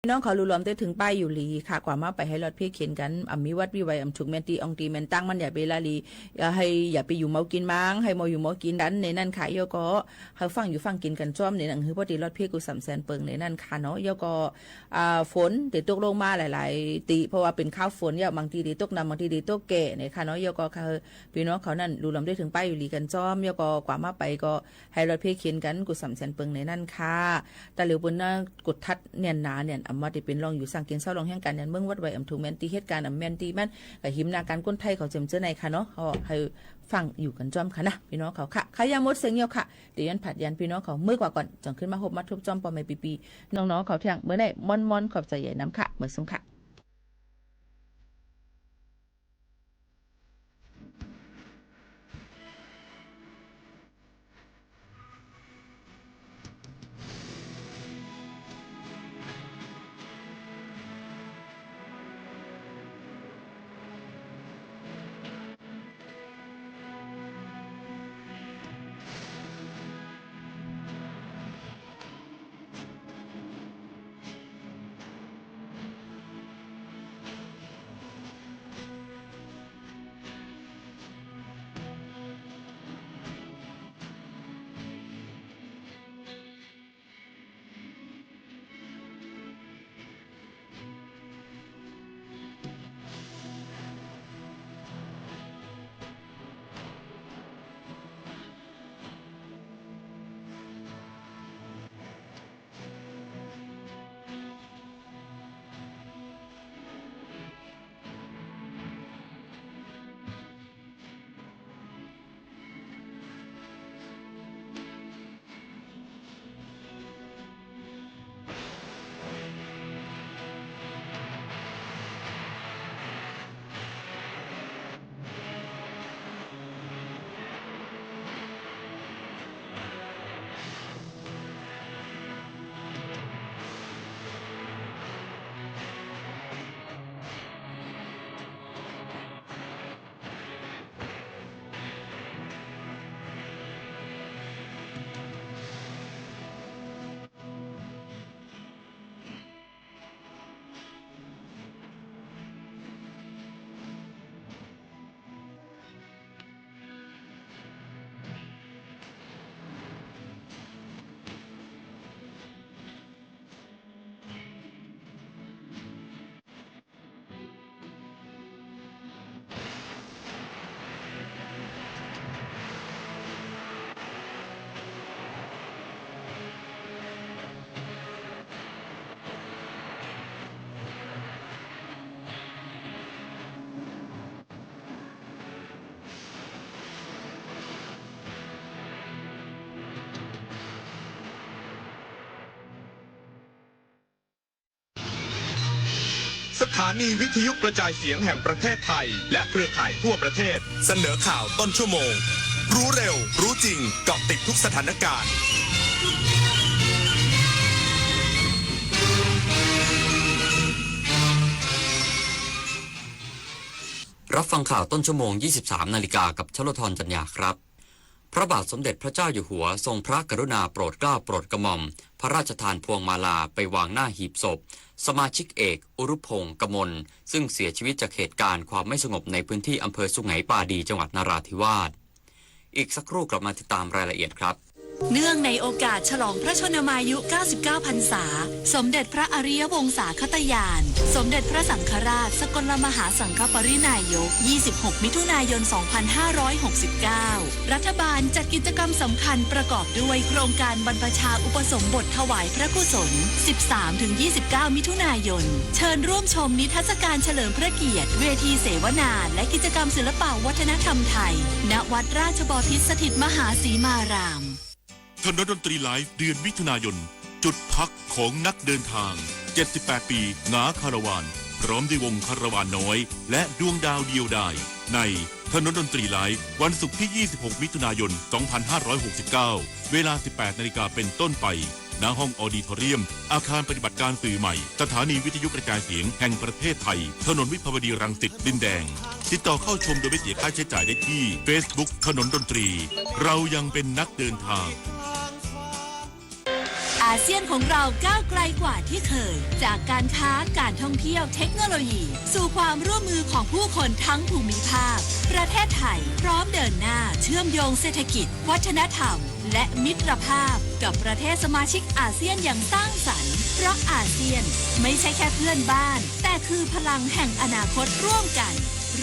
พี่น้องเขาลุลวมได้เถิงป้ายอยู่หลีค่ะ กว่าเม้าไปหื้อรถเพ่เข็นกั๋น อ่ำมีวัตถุมีไว อ่ำถูกแม่นตี้อ่องตี้แม่นตางมัน อย่าไปละลี อย่าหื้อ อย่าไปอยู่เมากิ๋นมัง หื้อเมาอยู่เมากิ๋นกั๋นในนั้นค่ะ แล้วก็หื้อฟังอยู่ฟังกิ๋นกั๋นจ้อมในนั้น หื้อป้อตี้รถเพ่กู้สามแสนเปิงในนั้นค่ะเนาะ แล้วก็ อ่า ฝนได้ตกลงมาหลายๆ ตี้ เพราะว่าเป๋นคราวฝน แล้วบางตี้ได้ตกหนัก บางตี้ได้ตกแก่เนี่ยค่ะเนาะ แล้วก็ พี่น้องเขานั้นลุลวมได้เถิงป้ายอยู่หลีกั๋นจ้อม แล้วก็กว่าเม้าไปก็หื้อรถเพ่เข็นกั๋นกู้สามแสนเปิงในนั้นค่ะ แต่เหลียวเปิ้นนะกวดขันแน่นหนาเนี่ย อ่ำว่าตี้เป๋นร่องอยู่สร้างกิ๋นเซา ร่องแฮงก๋านงานเมืองวัดไหว อ่ำถูกแม่นตี้เหตุก๋ารณ์ อ่ำแม่นตี้มัน ก็หื้อหน้าก๋านคนไทยเขาเจิมเจ้อในค่ะเนาะ ก็หื้อฟังอยู่กั๋นจ้อมค่ะนะ พี่น้องเขาค่ะ ค่ะ ยามหมดเสียงแล้วค่ะ เดี๋ยวย้อนผัดย้อนพี่น้องเขาเมือกว่าก่อน จ่องขึ้นมาพบมาทบจ้อมป้อแม่ปี้ๆ น้องๆ เขาเที่ยง เมื่อไหร่ม่อนๆ ขอบใจ๋ใหญ่นำค่ะ เมือกสุงค่ะ สถานีวิทยุกระจายเสียงแห่งประเทศไทย และเครือข่ายทั่วประเทศ เสนอข่าวต้นชั่วโมง รู้เร็ว รู้จริง เกาะติดทุกสถานการณ์ รับฟังข่าวต้นชั่วโมง ยี่สิบสามนาฬิกา กับชลธร จันยาครับ พระบาทสมเด็จพระเจ้าอยู่หัวทรงพระกรุณาโปรดเกล้าโปรดกระหม่อม พระราชทานพวงมาลาไปวางหน้าหีบศพ สมาชิกเอก อุรุพงษ์ กมล ซึ่งเสียชีวิตจากเหตุการณ์ความไม่สงบในพื้นที่อำเภอสุไหงปาดี จังหวัดนราธิวาส อีกสักครู่กลับมาติดตามรายละเอียดครับ เนื่องในโอกาสฉลองพระชนมายุ เก้าสิบเก้า พรรษา สมเด็จพระอริยวงศาคตญาณ สมเด็จพระสังฆราช สกลมหาสังฆปริณายก ยี่สิบหก มิถุนายน สองพันห้าร้อยหกสิบเก้า รัฐบาลจัดกิจกรรมสำคัญประกอบด้วยโครงการบรรพชาอุปสมบทถวายพระกุศล สิบสามถึงยี่สิบเก้า มิถุนายน เชิญร่วมชมนิทรรศการเฉลิมพระเกียรติ เวทีเสวนา และกิจกรรมศิลปะวัฒนธรรมไทย ณ วัดราชบพิตรสถิตมหาสีมาราม ถนนดนตรีไลฟ์ เดือนมิถุนายน จุดพักของนักเดินทาง เจ็ดสิบแปด ปี หงาคาราวาน พร้อมด้วยวงคาราวานน้อย และดวงดาวเดียวดาย ในถนนดนตรีไลฟ์ วันศุกร์ที่ ยี่สิบหก มิถุนายน สองพันห้าร้อยหกสิบเก้า เวลา สิบแปด นาฬิกาเป็นต้นไป ณ ห้องออดิทอเรียม อาคารปฏิบัติการสื่อใหม่ สถานีวิทยุกระจายเสียงแห่งประเทศไทย ถนนวิภาวดีรังสิต ดินแดง ติดต่อเข้าชมโดยไม่เสียค่าใช้จ่ายได้ที่ Facebook ถนนดนตรี เรายังเป็นนักเดินทาง ไอ อาเซียนของเราก้าวไกลกว่าที่เคย จากการค้า การท่องเที่ยว เทคโนโลยี สู่ความร่วมมือของผู้คนทั้งภูมิภาค ประเทศไทยพร้อมเดินหน้าเชื่อมโยงเศรษฐกิจ วัฒนธรรม และมิตรภาพกับประเทศสมาชิกอาเซียนอย่างสร้างสรรค์ เพราะอาเซียนไม่ใช่แค่เพื่อนบ้าน แต่คือพลังแห่งอนาคตร่วมกัน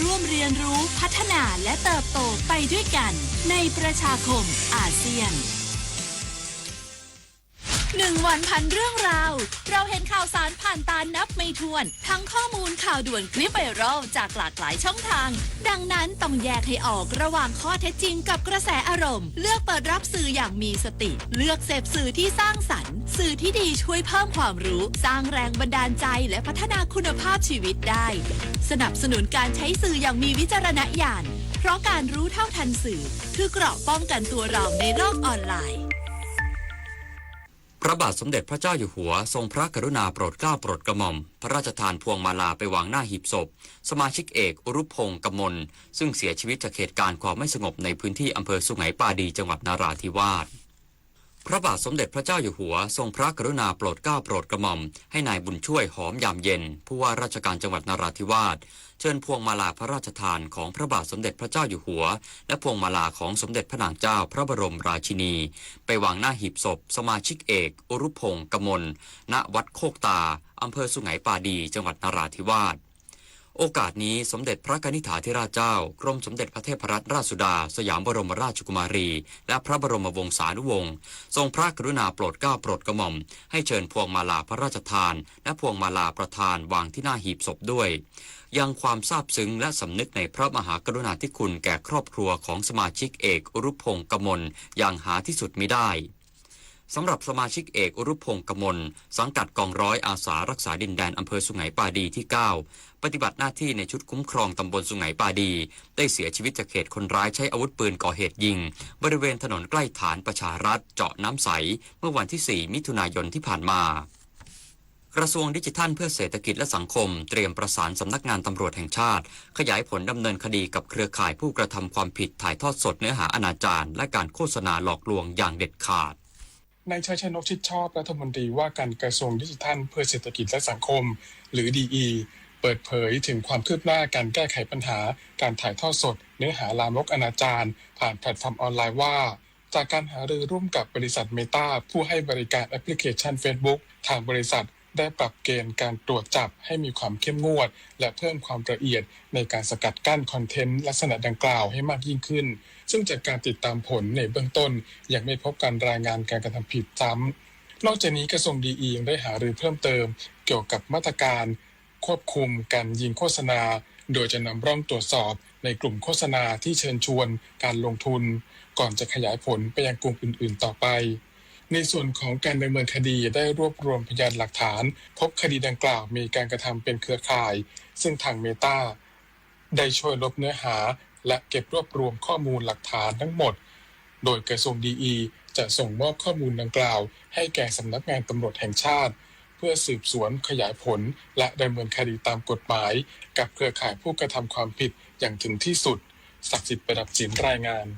ร่วมเรียนรู้ พัฒนา และเติบโตไปด้วยกัน ในประชาคมอาเซียน หนึ่งวันพันเรื่องราว เราเห็นข่าวสารผ่านตานับไม่ถ้วน ทั้งข้อมูลข่าวด่วนคลิปไวรัลจากหลากหลายช่องทาง ดังนั้นต้องแยกให้ออกระหว่างข้อเท็จจริงกับกระแสอารมณ์ เลือกเปิดรับสื่ออย่างมีสติ เลือกเสพสื่อที่สร้างสรรค์ สื่อที่ดีช่วยเพิ่มความรู้ สร้างแรงบันดาลใจ และพัฒนาคุณภาพชีวิตได้ สนับสนุนการใช้สื่ออย่างมีวิจารณญาณ เพราะการรู้เท่าทันสื่อ คือเกราะป้องกันตัวเราในโลกออนไลน์ พระบาทสมเด็จพระเจ้าอยู่หัวทรงพระกรุณาโปรดเกล้าโปรดกระหม่อม พระราชทานพวงมาลาไปวางหน้าหีบศพ สมาชิกเอก อุรุพงษ์ กมล ซึ่งเสียชีวิตจากเหตุการณ์ความไม่สงบในพื้นที่อำเภอสุไหงปาดี จังหวัดนราธิวาส พระบาทสมเด็จพระเจ้าอยู่หัวทรงพระกรุณาโปรดเกล้าโปรดกระหม่อม ให้นายบุญช่วย หอมยามเย็น ผู้ว่าราชการจังหวัดนราธิวาส เชิญพวงมาลาพระราชทานของพระบาทสมเด็จพระเจ้าอยู่หัว และพวงมาลาของสมเด็จพระนางเจ้าพระบรมราชินี ไปวางหน้าหีบศพ สมาชิกเอก อุรุพงษ์ กมล ณ วัดโคกตา อำเภอสุไหงปาดี จังหวัดนราธิวาส โอกาสนี้สมเด็จพระกนิษฐาธิราชเจ้า กรมสมเด็จพระเทพรัตนราชสุดา สยามบรมราชกุมารี และพระบรมวงศานุวงศ์ ทรงพระกรุณาโปรดเกล้าโปรดกระหม่อม ให้เชิญพวงมาลาพระราชทาน และพวงมาลาประทานวางที่หน้าหีบศพด้วย ยังความซาบซึ้งและสำนึกในพระมหากรุณาธิคุณแก่ครอบครัวของสมาชิกเอก อุรุพงษ์ กมล อย่างหาที่สุดมิได้ สำหรับสมาชิกเอก อุรุพงษ์ กมล สังกัดกองร้อยอาสารักษาดินแดนอำเภอสุไหงปาดีที่เก้า ปฏิบัติหน้าที่ในชุดคุ้มครองตำบลสุไหงปาดี ได้เสียชีวิตจากเหตุคนร้ายใช้อาวุธปืนก่อเหตุยิง บริเวณถนนใกล้ฐานประชารัฐเจาะน้ำใส เมื่อวันที่สี่ มิถุนายนที่ผ่านมา กระทรวงดิจิทัลเพื่อเศรษฐกิจและสังคม เตรียมประสานสำนักงานตำรวจแห่งชาติ ขยายผลดำเนินคดีกับเครือข่ายผู้กระทำความผิดถ่ายทอดสดเนื้อหาอนาจาร และการโฆษณาหลอกลวงอย่างเด็ดขาด นายชัยชนก ชิดชอบ รัฐมนตรีว่าการกระทรวงดิจิทัลเพื่อเศรษฐกิจและสังคม หรือ ดีอี เปิดเผยถึงความคืบหน้าการแก้ไขปัญหาการถ่ายทอดสดเนื้อหาลามกอนาจารผ่านแพลตฟอร์มออนไลน์ว่า จากการหารือร่วมกับบริษัท Meta ผู้ให้บริการแอปพลิเคชัน Facebook ทางบริษัทได้ปรับเกณฑ์การตรวจจับให้มีความเข้มงวด และเพิ่มความละเอียดในการสกัดกั้นคอนเทนต์ลักษณะดังกล่าวให้มากยิ่งขึ้น ซึ่งจากการติดตามผลในเบื้องต้นยังไม่พบการรายงานการกระทำผิดซ้ำ นอกจากนี้กระทรวงดีอียังได้หารือเพิ่มเติมเกี่ยวกับมาตรการควบคุมการยิงโฆษณา โดยจะนำร่องตรวจสอบในกลุ่มโฆษณาที่เชิญชวนการลงทุน ก่อนจะขยายผลไปยังกลุ่มอื่นๆต่อไป ในส่วนของการดำเนินคดีได้รวบรวมพยานหลักฐาน พบคดีดังกล่าวมีการกระทำเป็นเครือข่าย ซึ่งทาง Meta ได้ช่วยลบเนื้อหา และเก็บรวบรวมข้อมูลหลักฐานทั้งหมด โดยกระทรวงดีอีจะส่งมอบข้อมูลดังกล่าวให้แก่สำนักงานตำรวจแห่งชาติ เพื่อสืบสวนขยายผลและดำเนินคดีตามกฎหมายกับเครือข่ายผู้กระทำความผิดอย่างถึงที่สุด ศักดิ์สิทธิ์ ประดับศิลป์ รายงาน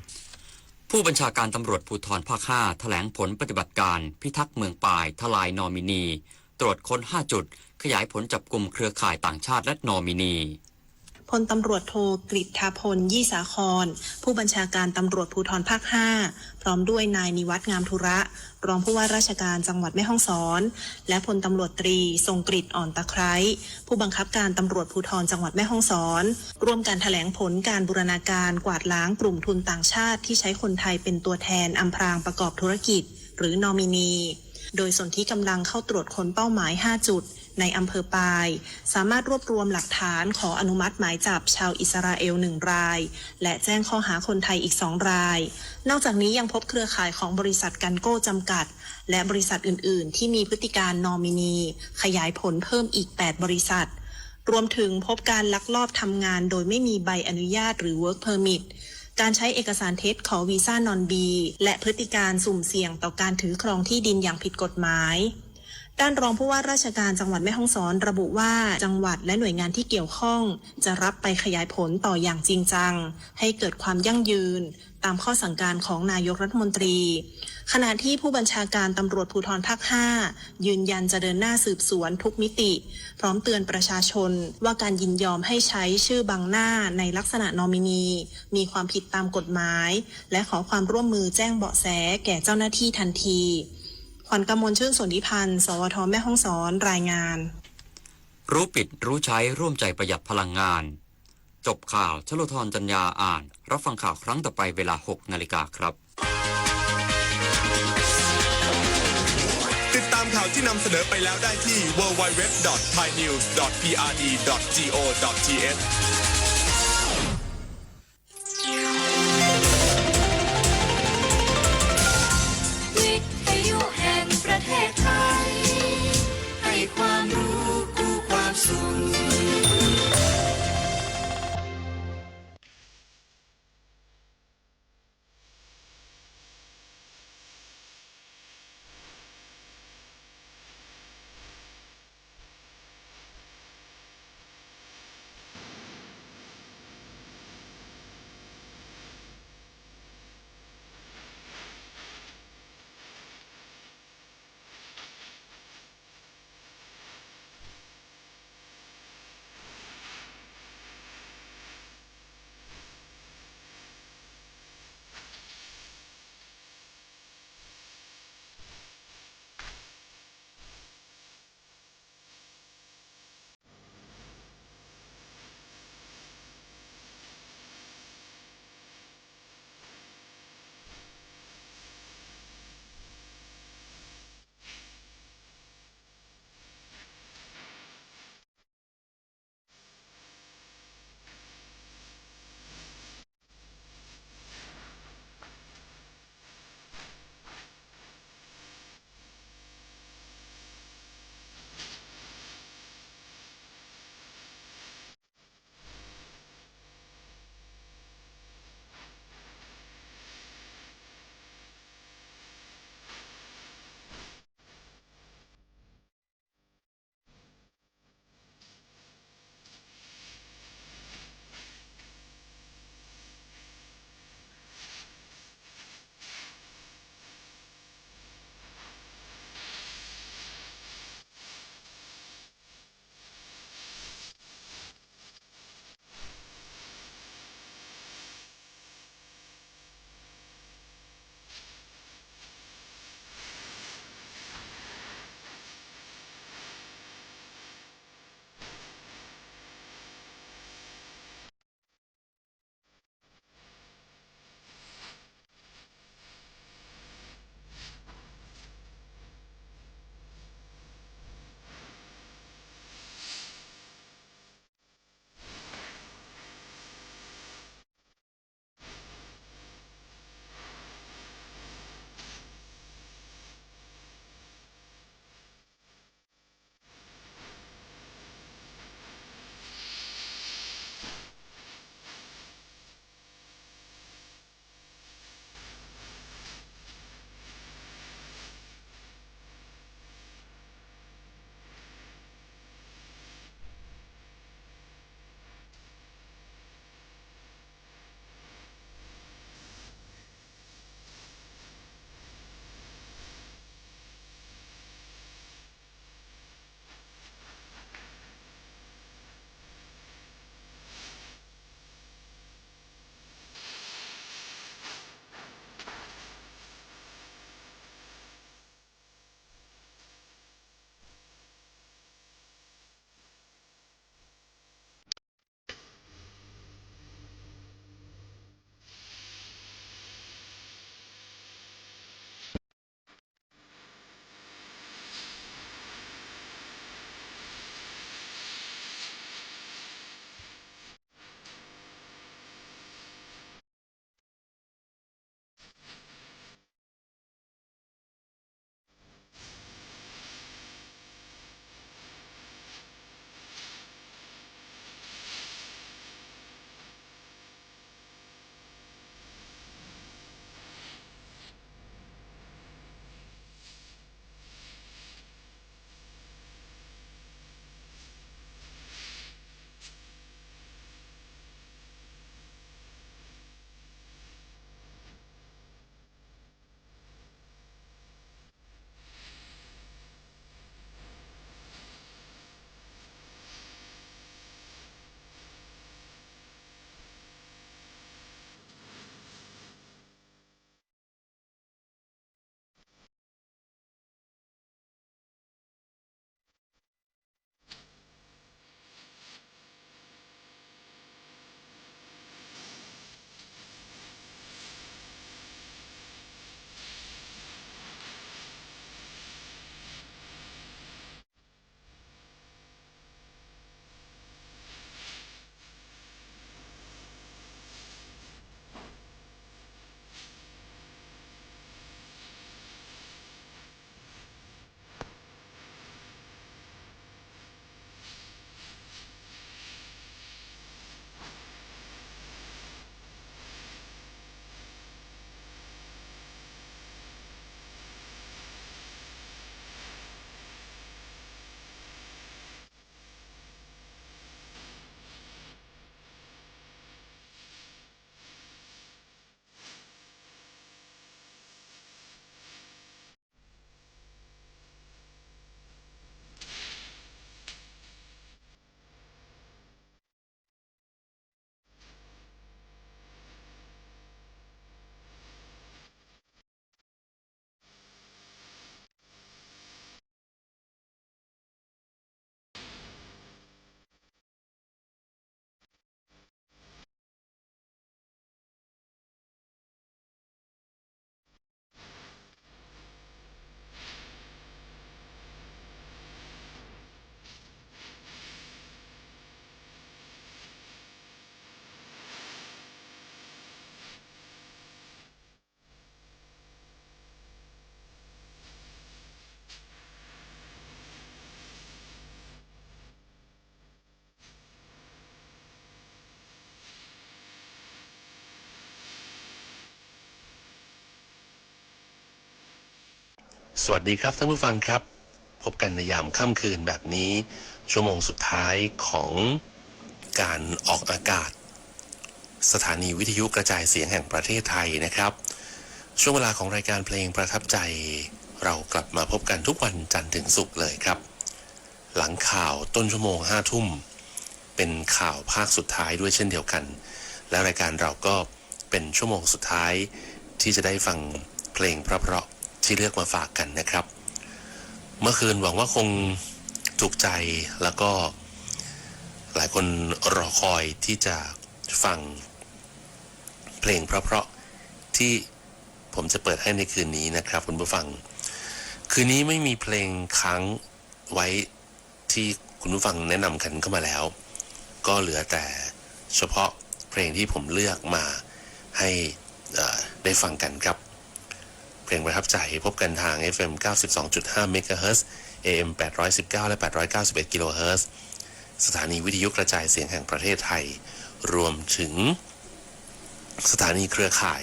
ผู้บัญชาการตำรวจภูธรภาคห้า แถลงผลปฏิบัติการพิทักษ์เมืองปาย ทลายนอมินี ตรวจค้นห้าจุด ขยายผลจับกุมเครือข่ายต่างชาติและนอมินี พลตำรวจโทกฤษฐพล ยี่สาคร ผู้บัญชาการตำรวจภูธรภาคห้า พร้อมด้วยนายนิวัฒน์ งามธุระ รองผู้ว่าราชการจังหวัดแม่ฮ่องสอน และพลตำรวจตรี ทรงกฤษ อ่อนตะไคร้ ผู้บังคับการตำรวจภูธรจังหวัดแม่ฮ่องสอน ร่วมกันแถลงผลการบูรณาการกวาดล้างกลุ่มทุนต่างชาติที่ใช้คนไทยเป็นตัวแทนอำพรางประกอบธุรกิจ หรือนอมินี โดยสนธิกำลังเข้าตรวจค้นเป้าหมายห้าจุด ในอำเภอปาย สามารถรวบรวมหลักฐานขออนุมัติหมายจับชาวอิสราเอลหนึ่งราย และแจ้งข้อหาคนไทยอีกสองราย นอกจากนี้ยังพบเครือข่ายของบริษัทกันโก้จำกัด และบริษัทอื่นๆ ที่มีพฤติการนอมินี ขยายผลเพิ่มอีกแปดบริษัท รวมถึงพบการลักลอบทำงานโดยไม่มีใบอนุญาตหรือ work permit การใช้เอกสารเท็จขอวีซ่านอนบี และพฤติการสุ่มเสี่ยงต่อการถือครองที่ดินอย่างผิดกฎหมาย ด้านรองผู้ว่าราชการจังหวัดแม่ฮ่องสอนระบุว่า จังหวัดและหน่วยงานที่เกี่ยวข้องจะรับไปขยายผลต่ออย่างจริงจัง ให้เกิดความยั่งยืน ตามข้อสั่งการของนายกรัฐมนตรี ขณะที่ผู้บัญชาการตำรวจภูธรภาคห้า ยืนยันจะเดินหน้าสืบสวนทุกมิติ พร้อมเตือนประชาชนว่าการยินยอมให้ใช้ชื่อบังหน้าในลักษณะนอมินี มีความผิดตามกฎหมาย และขอความร่วมมือแจ้งเบาะแสแก่เจ้าหน้าที่ทันที ขวัญกมล ชื่นสนธิพันธ์ สวท แม่ฮ่องสอน รายงาน รู้ปิดรู้ใช้ร่วมใจประหยัดพลังงาน จบข่าว ชโลธร จันยาอ่าน รับฟังข่าวครั้งต่อไปเวลาหกนาฬิกาครับ ติดตามข่าวที่นำเสนอไปแล้วได้ที่ ดับเบิลยู ดับเบิลยู ดับเบิลยู ดอท ไทยนิวส์ ดอท พี อาร์ ดี ดอท จี โอ ดอท ที เอช วิทยุแห่งประเทศไทย ให้ความรู้คู่ความสุข สวัสดีครับท่านผู้ฟังครับ พบกันในยามค่ำคืนแบบนี้ ชั่วโมงสุดท้ายของการออกอากาศ สถานีวิทยุกระจายเสียงแห่งประเทศไทยนะครับ ช่วงเวลาของรายการเพลงประทับใจ เรากลับมาพบกันทุกวันจันทร์ถึงศุกร์เลยครับ หลังข่าวต้นชั่วโมงห้าทุ่ม เป็นข่าวภาคสุดท้ายด้วยเช่นเดียวกัน และรายการเราก็เป็นชั่วโมงสุดท้ายที่จะได้ฟังเพลงเพราะๆที่เลือกมาฝากกันนะครับ เมื่อคืนหวังว่าคงถูกใจ แล้วก็หลายคนรอคอยที่จะฟังเพลงเพราะๆที่ผมจะเปิดให้ในคืนนี้นะครับคุณผู้ฟัง คืนนี้ไม่มีเพลงค้างไว้ที่คุณผู้ฟังแนะนำกันเข้ามาแล้ว ก็เหลือแต่เฉพาะเพลงที่ผมเลือกมาให้ เอ่อ ได้ฟังกันครับ เพลงประทับใจพบกันทาง เอฟเอ็ม เก้าสิบสองจุดห้า เมกะเฮิรตซ์ เอเอ็ม แปดร้อยสิบเก้า และ แปดร้อยเก้าสิบเอ็ด กิโลเฮิรตซ์ สถานีวิทยุกระจายเสียงแห่งประเทศไทย รวมถึงสถานีเครือข่าย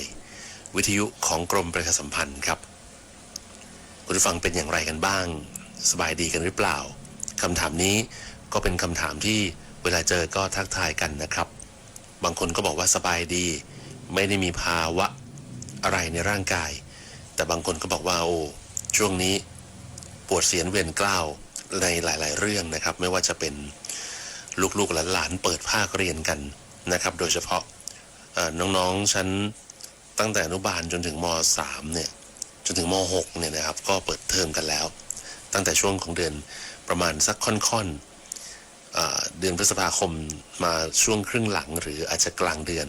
วิทยุของกรมประชาสัมพันธ์ครับ คุณผู้ฟังเป็นอย่างไรกันบ้าง สบายดีกันหรือเปล่า คำถามนี้ก็เป็นคำถามที่เวลาเจอก็ทักทายกันนะครับ บางคนก็บอกว่าสบายดี ไม่ได้มีภาวะอะไรในร่างกาย แต่บางคนก็บอกว่า โอ้ ช่วงนี้ปวดเสียนเวียนเกล้าในหลายๆเรื่องนะครับ ไม่ว่าจะเป็นลูกๆหลานๆเปิดภาคเรียนกันนะครับ โดยเฉพาะ เอ่อ น้องๆชั้นตั้งแต่อนุบาลจนถึง ม.สาม เนี่ย จนถึง ม.หก เนี่ยนะครับ ก็เปิดเทอมกันแล้ว ตั้งแต่ช่วงของเดือนประมาณสักค่อนๆ เอ่อ เดือนพฤษภาคมมาช่วงครึ่งหลัง หรืออาจจะกลางเดือน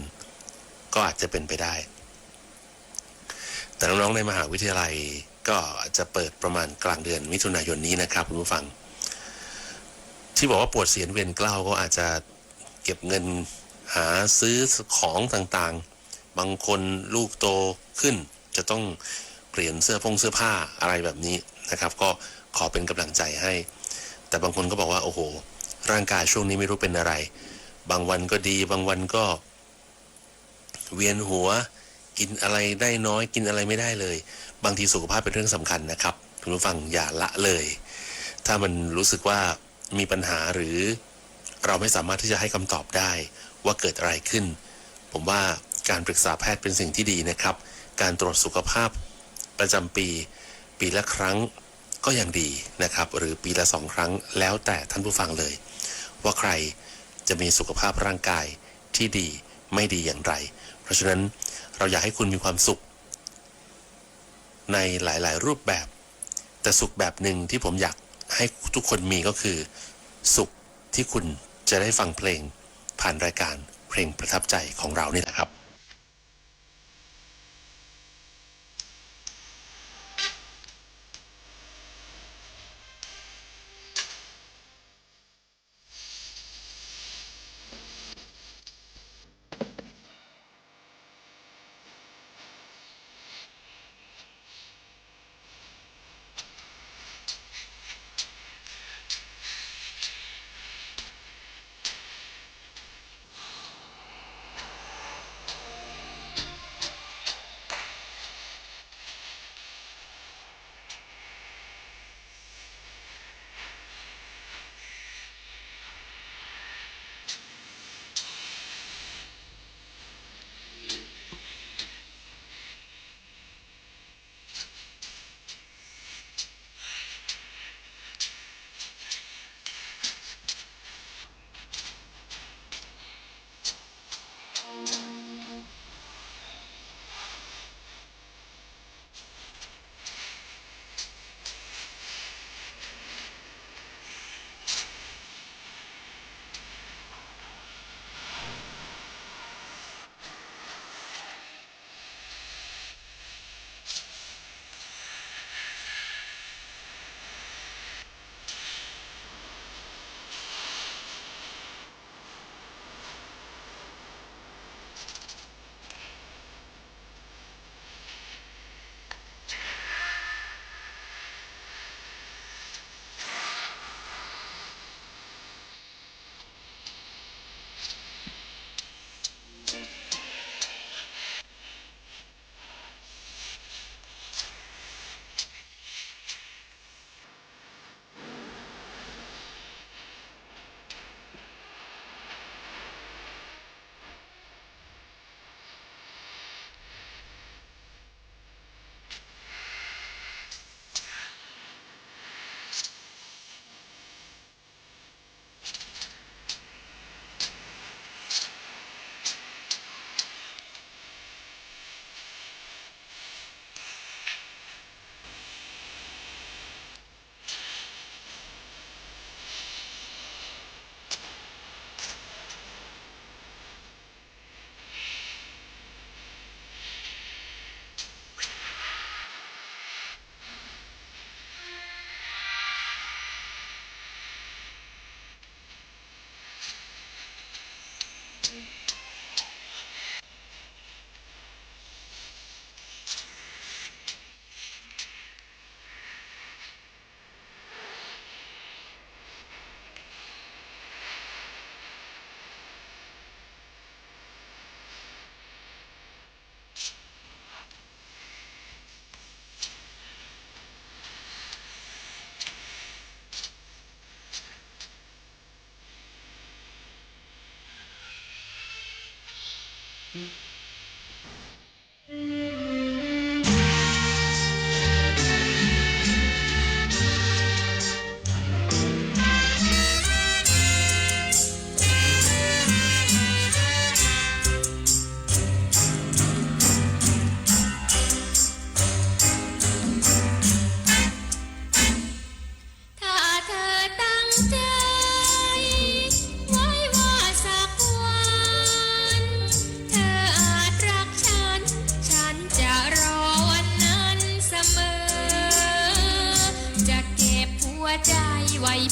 ก็อาจจะเป็นไปได้ แต่น้องๆในมหาวิทยาลัยก็อาจจะเปิดประมาณกลางเดือนมิถุนายนนี้นะครับคุณผู้ฟัง ที่บอกว่าปวดเสียนเวียนเกล้าก็อาจจะเก็บเงินหาซื้อของต่างๆ บางคนลูกโตขึ้นจะต้องเปลี่ยนเสื้อผงเสื้อผ้าอะไรแบบนี้นะครับ ก็ขอเป็นกำลังใจให้ แต่บางคนก็บอกว่า โอ้โห ร่างกายช่วงนี้ไม่รู้เป็นอะไร บางวันก็ดี บางวันก็เวียนหัว กินอะไรได้น้อย กินอะไรไม่ได้เลย บางทีสุขภาพเป็นเรื่องสำคัญนะครับ คุณผู้ฟังอย่าละเลย ถ้ามันรู้สึกว่ามีปัญหาหรือเราไม่สามารถที่จะให้คำตอบได้ว่าเกิดอะไรขึ้น ผมว่าการปรึกษาแพทย์เป็นสิ่งที่ดีนะครับ การตรวจสุขภาพประจำปี ปีละครั้งก็ยังดีนะครับ หรือปีละสองครั้ง แล้วแต่ท่านผู้ฟังเลย ว่าใครจะมีสุขภาพร่างกายที่ดีไม่ดีอย่างไร เพราะฉะนั้นเราอยากให้คุณมีความสุขในหลายๆรูปแบบ แต่สุขแบบหนึ่งที่ผมอยากให้ทุกคนมีก็คือ สุขที่คุณจะได้ฟังเพลงผ่านรายการเพลงประทับใจของเรานี่แหละครับ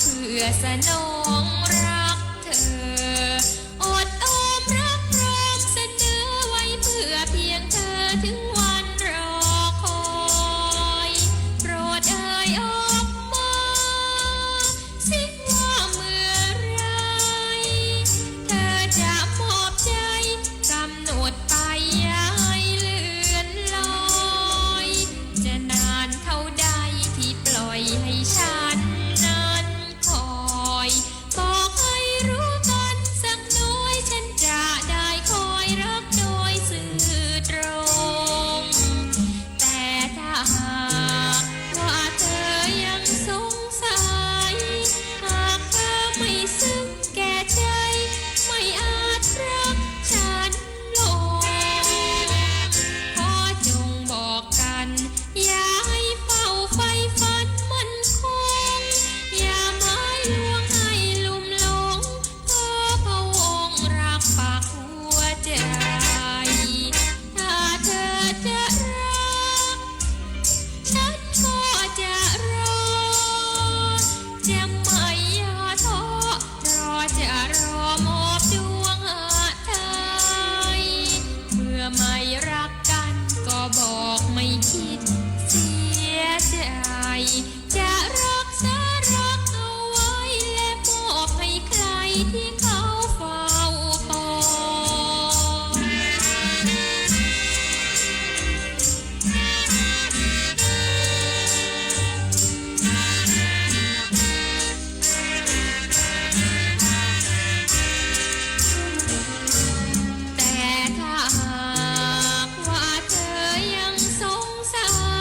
เพื่อสนองรักเธอ อดออมรักพร้อมเสนอไว้เพื่อเพียงเธอ ถึงวันรอคอย โปรดเอ่ยออกมา สิว่าเมื่อไร เธอจะมอบใจ กำหนดไปอย่าให้เลือนลอย จะนานเท่าใดที่ปล่อยให้ฉันนั้นคอย บอกให้รู้กันสักน้อย ฉันจะได้คอยรักโดยซื่อตรง แต่ถ้าหากว่าเธอยังสงสัย หากเธอไม่ซึ้งแก่ใจ ไม่อาจรักฉันลง ขอจงบอกกัน อย่าให้เฝ้าใฝ่ฝันมั่นคง อย่ามาลวงให้ลุ่มหลง เพราะพระองค์รักปักหัวใจ ถ้าเธอจะรัก ฉันก็จะรอ จะไม่ย่อท้อ เพราะจะรอมอบดวงหทัย เมื่อไม่รักกันก็บอกไม่คิดเสียใจ จะรักษารักเอาไว้ และมอบให้ใครที่เขาเฝ้าคอย แต่ถ้าหากว่าเธอยังสงสัย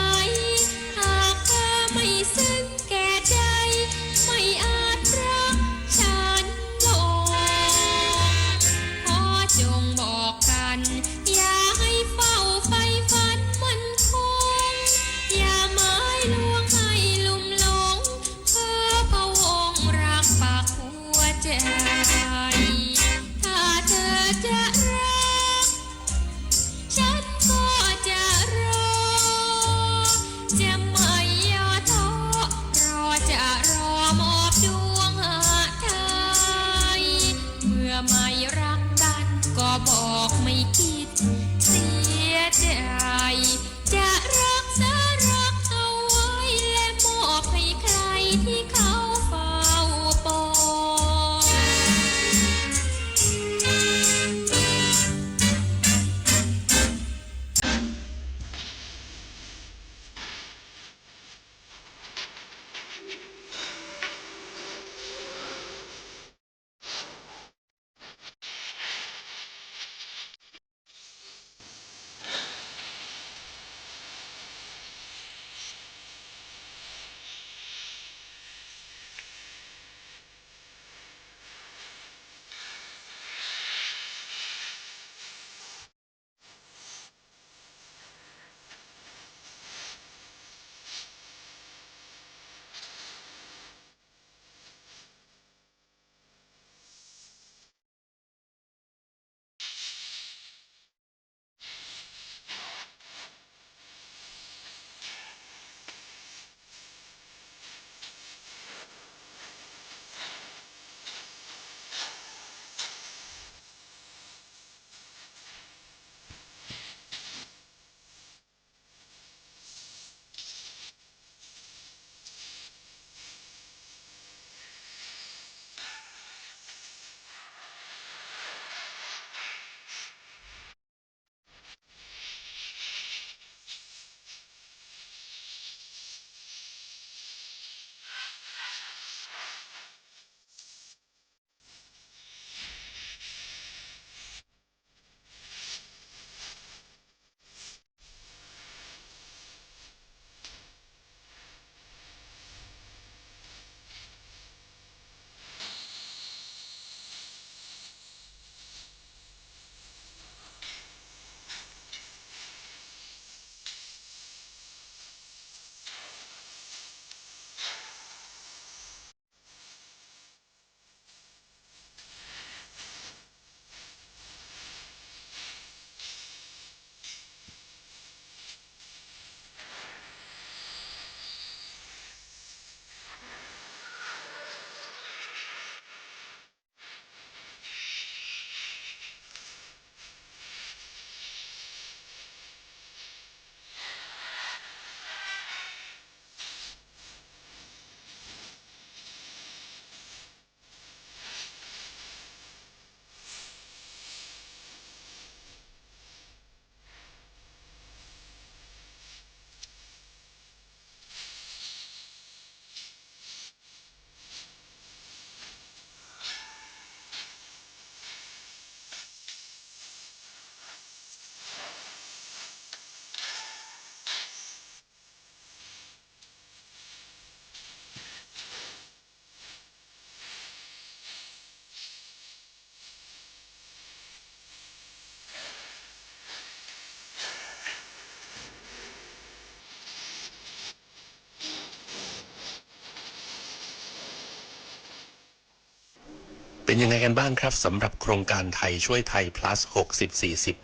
เป็นยังไงกันบ้างครับ สำหรับโครงการไทยช่วยไทย plus หกสิบ สี่สิบ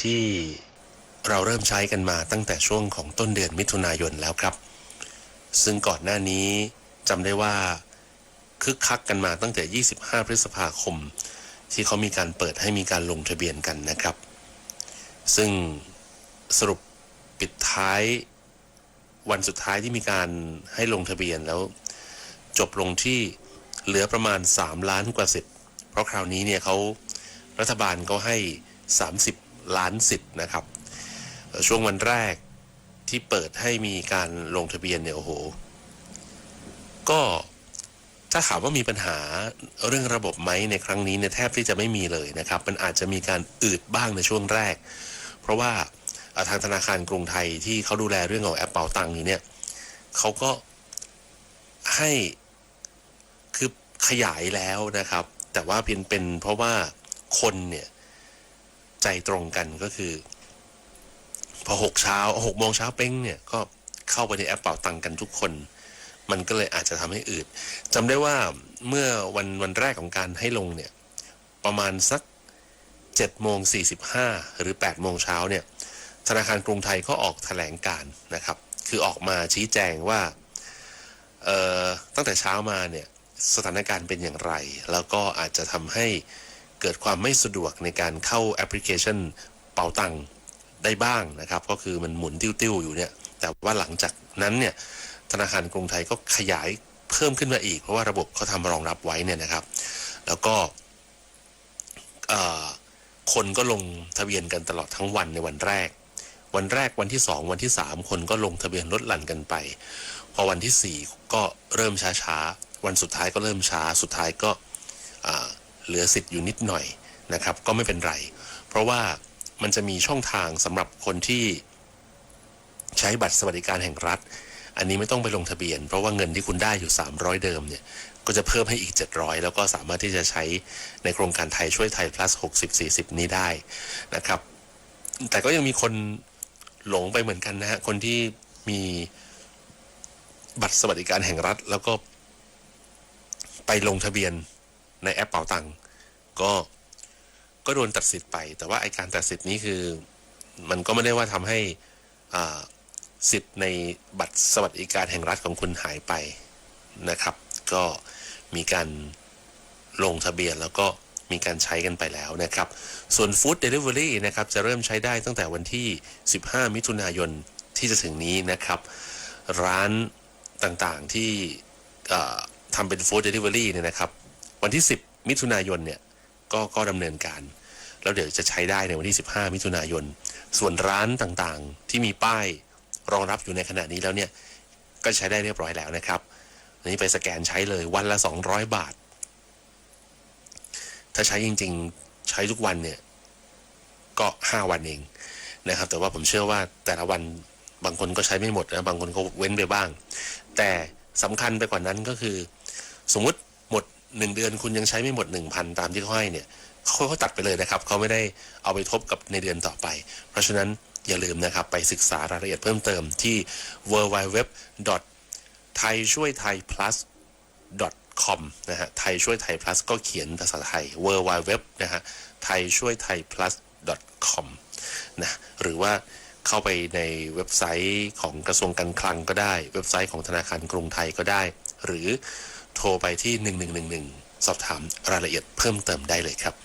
ที่เราเริ่มใช้กันมาตั้งแต่ช่วงของต้นเดือนมิถุนายนแล้วครับ ซึ่งก่อนหน้านี้จำได้ว่า คึกคักกันมาตั้งแต่ ยี่สิบห้า พฤษภาคม ที่เขามีการเปิดให้มีการลงทะเบียนกันนะครับ ซึ่งสรุปปิดท้าย วันสุดท้ายที่มีการให้ลงทะเบียนแล้ว จบลงที่เหลือประมาณ 3 ล้านกว่าสิทธิ์ เพราะคราวนี้เนี่ยเขา รัฐบาลเขาให้ 30 ล้านสิทธิ์นะครับ เอ่อ ช่วงวันแรกที่เปิดให้มีการลงทะเบียนเนี่ย โอ้โห ก็ ถ้าถามว่ามีปัญหาเรื่องระบบไหมในครั้งนี้เนี่ย แทบที่จะไม่มีเลยนะครับ มันอาจจะมีการอืดบ้างในช่วงแรก เพราะว่า เอ่อ ทางธนาคารกรุงไทยที่เขาดูแลเรื่องของแอปเป๋าตังอยู่เนี่ย เขาก็ให้ คือขยายแล้วนะครับ แต่ว่าเพียงเป็นเพราะว่าคนเนี่ย ใจตรงกันก็คือ พอ หก เช้า หก โมงเช้าเป๊งเนี่ย ก็เข้าไปในแอปเป๋าตังกันทุกคน มันก็เลยอาจจะทำให้อืด จำได้ว่าเมื่อวัน วันแรกของการให้ลงเนี่ย ประมาณสัก เจ็ด โมง สี่สิบห้า หรือ แปด โมงเช้าเนี่ย ธนาคารกรุงไทยก็ออกแถลงการณ์นะครับ คือออกมาชี้แจงว่า เอ่อ ตั้งแต่เช้ามาเนี่ย สถานการณ์เป็นอย่างไร แล้วก็อาจจะทำให้เกิดความไม่สะดวกในการเข้าแอปพลิเคชันเป๋าตังได้บ้างนะครับ ก็คือมันหมุนติ้วๆอยู่เนี่ย แต่ว่าหลังจากนั้นเนี่ย ธนาคารกรุงไทยก็ขยายเพิ่มขึ้นมาอีก เพราะว่าระบบเขาทำรองรับไว้เนี่ยนะครับ แล้วก็ เอ่อ คนก็ลงทะเบียนกันตลอดทั้งวันในวันแรก วันแรก วันที่สอง วันที่สาม คนก็ลงทะเบียนลดหลั่นกันไป พอวันที่สี่ก็เริ่มช้าๆ วันสุดท้ายก็เริ่มช้า สุดท้ายก็ อ่า เหลือสิทธิ์อยู่นิดหน่อยนะครับ ก็ไม่เป็นไร เพราะว่ามันจะมีช่องทางสำหรับคนที่ใช้บัตรสวัสดิการแห่งรัฐ อันนี้ไม่ต้องไปลงทะเบียน เพราะว่าเงินที่คุณได้อยู่ สามร้อย เดิมเนี่ย ก็จะเพิ่มให้อีก เจ็ดร้อย แล้วก็สามารถที่จะใช้ในโครงการไทยช่วยไทย plus หกสิบ สี่สิบ นี้ได้นะครับ แต่ก็ยังมีคนหลงไปเหมือนกันนะฮะ คนที่มีบัตรสวัสดิการแห่งรัฐ แล้วก็ไปลงทะเบียนในแอปเป๋าตัง ก็ ก็โดนตัดสิทธิ์ไป แต่ว่าไอ้การตัดสิทธิ์นี้คือ มันก็ไม่ได้ว่าทำให้ อ่า สิทธิ์ในบัตรสวัสดิการแห่งรัฐของคุณหายไปนะครับ ก็มีการลงทะเบียนแล้วก็มีการใช้กันไปแล้วนะครับ ส่วน Food Delivery นะครับ จะเริ่มใช้ได้ตั้งแต่วันที่ สิบห้า มิถุนายนที่จะถึงนี้นะครับ ร้านต่างๆที่ เอ่อ ทำเป็น Food Delivery เนี่ยนะครับ วันที่ สิบ มิถุนายนเนี่ย ก็ ก็ดำเนินการ แล้วเดี๋ยวจะใช้ได้ในวันที่ สิบห้า มิถุนายน ส่วนร้านต่างๆที่มีป้ายรองรับอยู่ในขณะนี้แล้วเนี่ย ก็ใช้ได้เรียบร้อยแล้วนะครับ อันนี้ไปสแกนใช้เลย วันละ สองร้อย บาท ถ้าใช้จริงๆ ใช้ทุกวันเนี่ย ก็ ห้า วันเองนะครับ แต่ว่าผมเชื่อว่าแต่ละวันบางคนก็ใช้ไม่หมดนะ บางคนก็เว้นไปบ้าง แต่สำคัญไปกว่านั้นก็คือ สมมุติหมดหนึ่งเดือน คุณยังใช้ไม่หมด หนึ่งพัน ตามที่เขาให้เนี่ย เขา เขาตัดไปเลยนะครับ เขาไม่ได้เอาไปทบกับในเดือนต่อไป เพราะฉะนั้นอย่าลืมนะครับ ไปศึกษารายละเอียดเพิ่มเติมที่ ดับเบิลยู ดับเบิลยู ดับเบิลยู ดอท ไทยช่วยไทย plus ดอท คอม นะฮะ ไทยช่วยไทย plus ก็เขียนภาษาไทย ดับเบิลยู ดับเบิลยู ดับเบิลยู ดับเบิลยู ดอท ไทยช่วยไทย plus ดอท คอม นะ หรือว่าเข้าไปในเว็บไซต์ของกระทรวงการคลังก็ได้ เว็บไซต์ของธนาคารกรุงไทยก็ได้ หรือโทรไปที่ หนึ่งหนึ่งหนึ่งหนึ่ง สอบถามรายละเอียดเพิ่มเติมได้เลยครับ